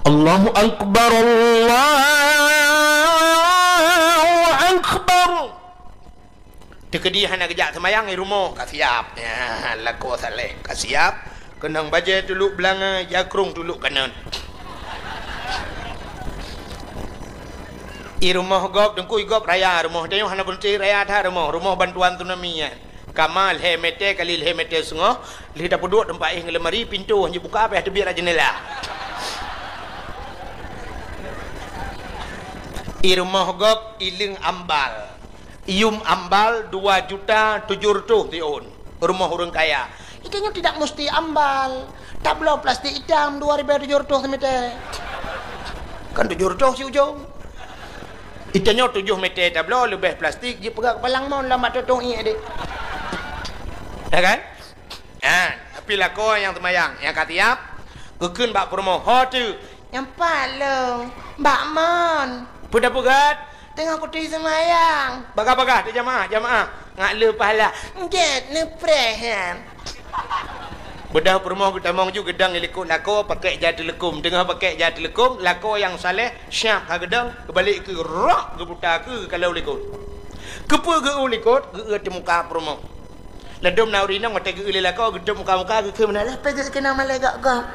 Allahu Akbar, Allahu Akbar. Teukeudi hana geujak seumayang, i rumoh ka siap. Nyan Lakoe Saleh ka siap. Keunong bajée tulok beulangai, jakrong tulok kanan. I rumoh gob, teungku, i gob raya rumoh. Tanyoe hana beuneuti raya that rumoh. Rumoh bantuan tsunami nyan. Kama lhée meter kali lhée meter seungoh, lheueh tapeuduek teumpat éh ngon lemari, pintoe hana jibuka, payah teubiet lam jeundela. I rumoh gob, i leung ambal. Yum ambal dua juta tujoh reutôh siôn. Rumoh ureuëng kaya. Itanyoe tidak musti ambal. Tabloe plastik itam dua ribée tujoh reutôh simeter. Kan tujoh reutôh si ujong. Itanyoe tujoh meter tabloe leubeh plastik, jipeugah keupalang mon lam bak tutong ié deh. Ya kan? Ha, tapi lakoe nyang seumayang, nyang ka siap, geukheun bak peurumoh, "Ho teuh?" "Nyang pat lôn, bak mon." "Peue tapeugah?" "Teungoh kuturi seumayang." "Bagah-bagah teuh jamaah, jamaah. Ngat le pahala." "Gét neupreh nyan." Beudôh peurumoh geutamong ju geudong i likot lakoe, pakèk jai teuleukom. Teungoh pakèk jai teuleukom, lakoe nyang saleh, siap ha geudong, geubalek keu roh geuputa keu kalau likot. Keupeue geu-eu likot, geu-eu teuh muka peurumoh. Ladôm na ureueng inong watèe geu-eu lé lakoe, geutôp muka-muka, geukheun meunan, "Lé pèh geukeunong malèe gok-gok."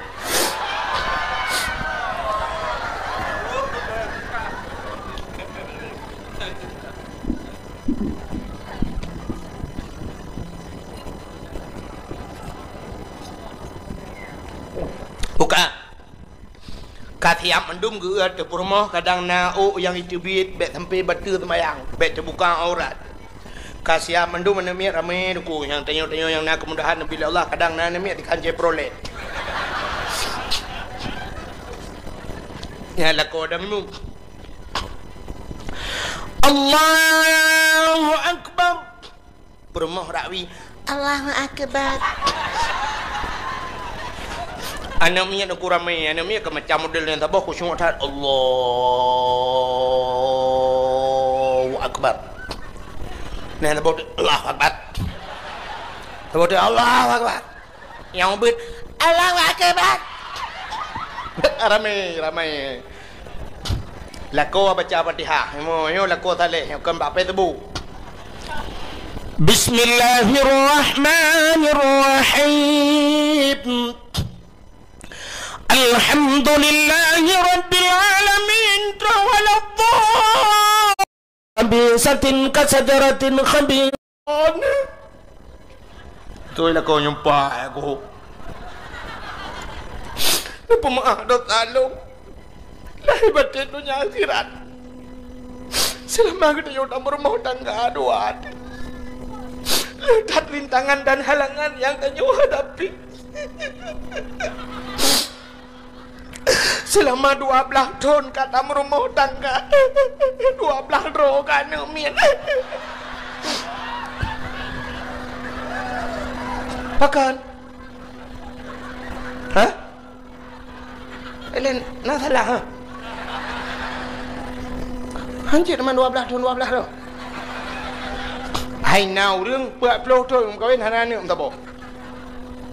Buka. Ka siap mandum geu-eu ateueh peurumoh, kadang na ôk nyang jiteubiet, bèk sampai bateue seumayang, bèk teubuka aurat. Ka siap mandum aneuk miet ramé teungku, nyang tanyoe-tanyoe nyang na keumudahan neubi lé Allah, kadang na aneuk miet dikhan Chevrolet. Nyan lakoe dang nyoe. Allahu Akbar. Peurumoh rakwi, "Allahu Akbar." Aneuk miet uku ramé, aneuk miet ka macam model nyang saboh khusyuk that. Allahu Akbar. Nyang saboh, "Allahu Akbar." Saboh, "Allahu Akbar." Nyang ubit, "Allahu Akbar." Ramé, ramé. Lakoe baca Fatihah. Nyoe, nyoe lakoe saleh, nyoe kon bak Facebook. Bismillahirrahmanirrahim. Alhamdulillahi rabbil alamin. Trawaladdallin. Khabisatin kasajaratin khabi-, Beutôi lakoe nyumpah aku. Neupeumaáh dosa lôn. Lahé batén donya akhirat. Seulama geutanyoe tameurumoh tangga dua. Le that rintangan dan halangan nyang tanyoe hadapi. Seulama dua blaih thon ka tameurumoh tangga, dua blaih droe ka aneuk miet. Pakon? Hah? Elen, na salah, ha? Hanjeuet teuma dua blaih thon, dua blaih droe. Hai na ureueng peuet ploh thon meukawen hana aneuk meusaboh.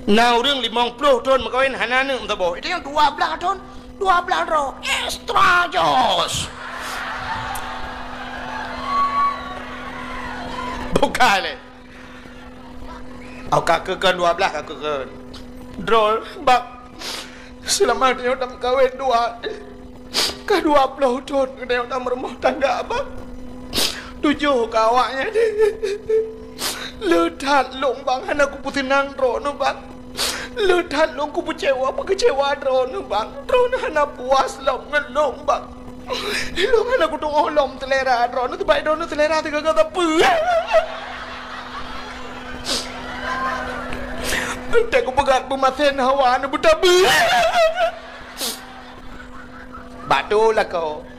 Na ureueng limong ploh thon meukawen hana aneuk meusaboh. Itu nyang dua blaih thon, dua blaih droe. Extra jos. Bukan, eh. Oh, ka keukon dua blaih, ka keukon. Droe, bak. Seulama tanyoe tameukawen dua. Ka dua ploh thon geutanyoe tameurumoh tangga, bang. Tujoh ka awaknyan. Le that lôn, bang, hana kupeuseunang droeneuh, bang. Le that lôn kupeucewa, peukeucewa droeneuh, bang. Droeneuh hana puas lom ngon lôn, bang. Lôn hana kutu'oh lom seulera droeneuh, sabab droeneuh seulera teuga-ga sapeue. Teuntèe kupeugah beumasen hawa neubeutabeue. Bak tu lakoe.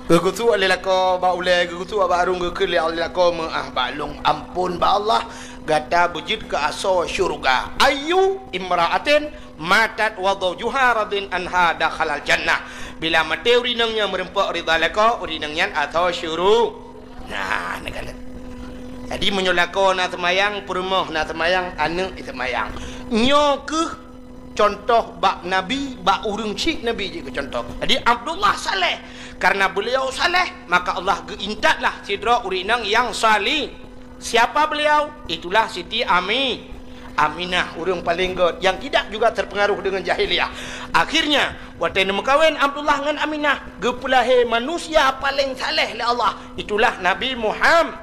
Geugusuk lé lakoe bak ulée, geugusuk bak arung, geukheun lé lakoe meu'ah bak lôn, amphon bak Allah, gata beujeuet keu asoe syeuruga. Ayyu imra'atin matat wa zawjuha radin anha dakhalal jannah. Bila maté ureuëng inong nyang meureumpok ridha lakoe, ureuëng inong nyan asoe syeuruga. Nah, neukalon. Jadi, meunyoe lakoe na seumayang, peurumoh na seumayang, aneuëk seumayang. Nyoe kheueh contoh bak Nabi, bak ureuëng syiek Nabi jeuet keu contoh. Jadi, Abdullah saleh. Karena beliau saleh, maka Allah geuintatlah sidroe ureuëng inong nyang salih. Siapa beliau? Itulah Siti Ami-, Aminah, ureuëng paleng gét, yang tidak juga terpengaruh dengan jahiliyah. Akhirnya, watée neumeukawen Abdullah ngon Aminah, geupeulahé manusia paleng saleh lé Allah, itulah Nabi Muham-,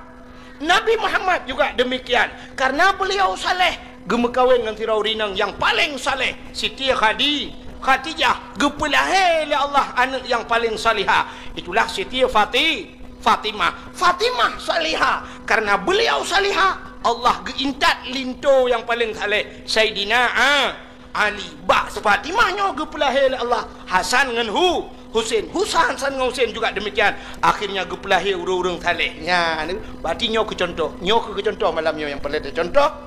Nabi Muhammad juga demikian. Karena beliau saleh, geumeukawen ngon sidroe ureuëng inong nyang paleng saleh, Siti Khadi-, Khadijah, geupeulahé lé Allah aneuëk nyang paleng salihah, itulah Siti Fati-, Fatimah. Fatimah salihah. Karena beliau salihah, Allah geuintat linto nyang paleng saleh, Saidina A-, Ali. Bak Fatimah nyoe geupeulahé lé Allah Hasan ngon Hu-, Husein. Husa-, Hasan ngon Husein juga demikian. Akhirnya geupeulahé ureuëng-ureuëng saleh. Nyan, berarti nyoe keu contoh. Nyoe keu contoh malam nyoe nyang peureulée teucontoh.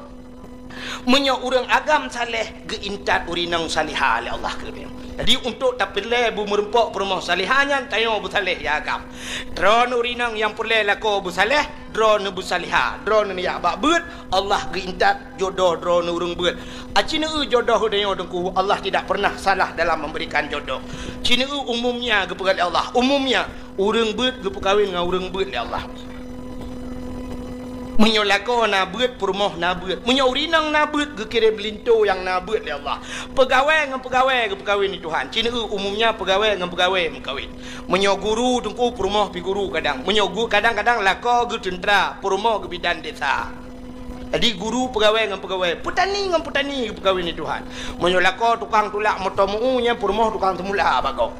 Meunyoe ureuëng agam saleh, geuintat ureuëng inong salihah lé Allah keu geutanyoe. Jadi, untuk tapeureulée beumeureumpok peurumoh salihah nyan, tanyoe beusaleh ya agam. Droeneuh ureuëng inong nyang peureulée lakoe beusaleh, droeneuh beusalihah, droeneuh neujak bak beuet, Allah geuintat jodoh droeneuh ureuëng beuet. Aci neueu jodoh tanyoe Teungku, Allah tidak pernah salah dalam memberikan jodoh. Ci neueu umumnya geupeugah lé Allah, umumnya. Ureuëng beuet geupeukawen ngon ureuëng beuet lé Allah. Meunyoe lakoe na beuet, peurumoh na beuet. Meunyoe ureuëng inong na beuet, geukirém linto nyang na beuet lé Allah. Peugawée ngon peugawée geupeukawen lé Tuhan. Ci neueu umumnya peugawée ngon peugawée meukawen. Meunyoe guru Teungku, peurumoh pih guru kadang. Meunyoe gu-, kadang-kadang lakoe geuteuntra, peurumoh geubidan desa. Jadi, guru peugawée ngon peugawée, peutani ngon peutani geupeukawen lé Tuhan. Meunyoe lakoe tukang tulak moto meu-u, nyan peurumoh tukang teumula bak gob.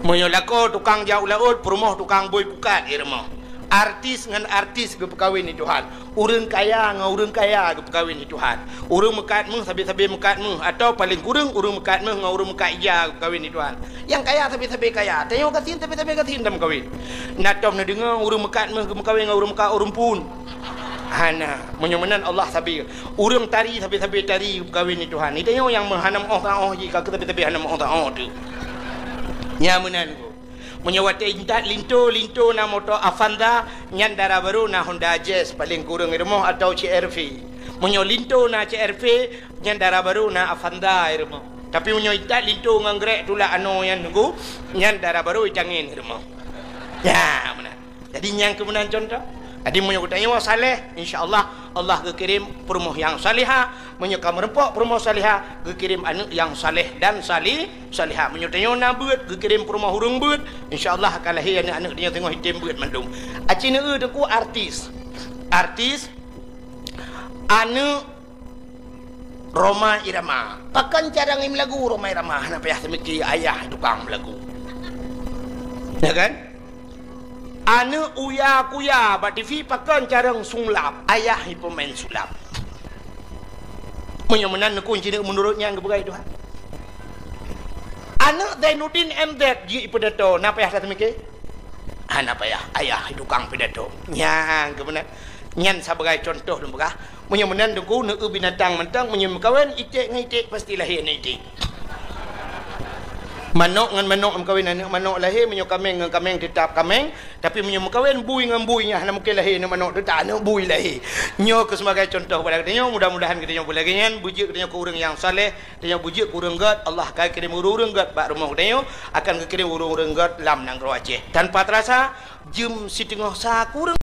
Meunyoe lakoe tukang jak u laôt, peurumoh tukang bui pukat di rumoh. Artis ngon artis geupeukawen lé Tuhan. Ureuëng kaya ngon ureuëng kaya geupeukawen lé Tuhan. Ureuëng meukat méuh sabe-sabe meukat méuh, atawa paleng kureueng ureuëng meukat méuh ngon ureuëng meukat ija geupeukawen lé Tuhan. Nyang kaya sabe-sabe kaya, tanyoe gasien sabe-sabe gasien tameukawen. Na tom neudeungoe ureuëng meukat méuh geumeukawen ngon ureuëng meukat ureuëng phon? Hana. Meunyoe meunan Allah sabe. Ureuëng tari sabe-sabe tari geupeukawen lé Tuhan. Tanyoe nyang meuhana meuoh taoh jih, ka keu sabe-sabe hana meuoh taoh teuh. Nyan meunan. Meunyoe watée intat linto, linto na moto Avanza, nyan dara barô na Honda Jazz paleng kureueng di rumoh atawa C R V. Meunyoe linto na C R V, nyan dara barô na Avanza di rumoh. Tapi meunyoe intat linto ngon grék tulak anoe nyan Teungku, nyan dara barô itangen di rumoh. Ya, meunan. Jadi, nyang keu meunan contoh. Jadi, meunyoe geutanyoe saleh, insya Allah, Allah geukirém peurumoh nyang salihah. Meunyoe ka meureumpok peurumoh salihah, geukirém aneuëk nyang saleh dan sali-, salihah. Meunyoe tanyoe na beuet, geukirém peurumoh ureuëng beuet, insya Allah ka lahé aneuëk-aneuëk tanyoe singoh item beuet mandum. Aci neueu Teungku artis. Artis, aneuëk Rhoma Irama. Pakon cara ngiém lagu Rhoma Irama? Hana payah teumiki, ayah tukang lagu. Ya kan? Aneuëk Uya Kuya bak T V pakon cara sulap? Ayah ipeumain sulap. Meunyoe meunan Teungku, ci neueu meunurot nyang geupeugah Tuhan. Aneuëk Zainuddin M Z jeuet ipeudato, na payah that teumiki? Hana payah, ayah tukang pidato. Nyang keu meunan. Nyan sabagai contoh lôn peugah. Meunyoe meunan Teungku, neueu binatang mantong, meunyoe meukawen iték ngon iték, pasti lahé aneuëk iték. Manok ngon manok meukawen, aneuëk manok lahé, meunyoe kaméng ngon kaméng, teutap kaméng, tapi meunyoe meukawen bui ngon bui, nyan hana mungken lahé aneuëk manok, teutap aneuëk bui lahé. Nyoe keu sebagai contoh bak geutanyoe, mudah-mudahan geutanyoe beulagée nyan, beujeuet geutanyoe keu ureuëng nyang saleh, tanyoe beujeuet keu ureuëng gét, Allah ka geukirém ureuëng-ureuëng gét bak rumoh geutanyoe, akan geukirém ureuëng-ureuëng gét lam nanggroe Aceh. Tanpa terasa, jeuem siteungoh sa kureueng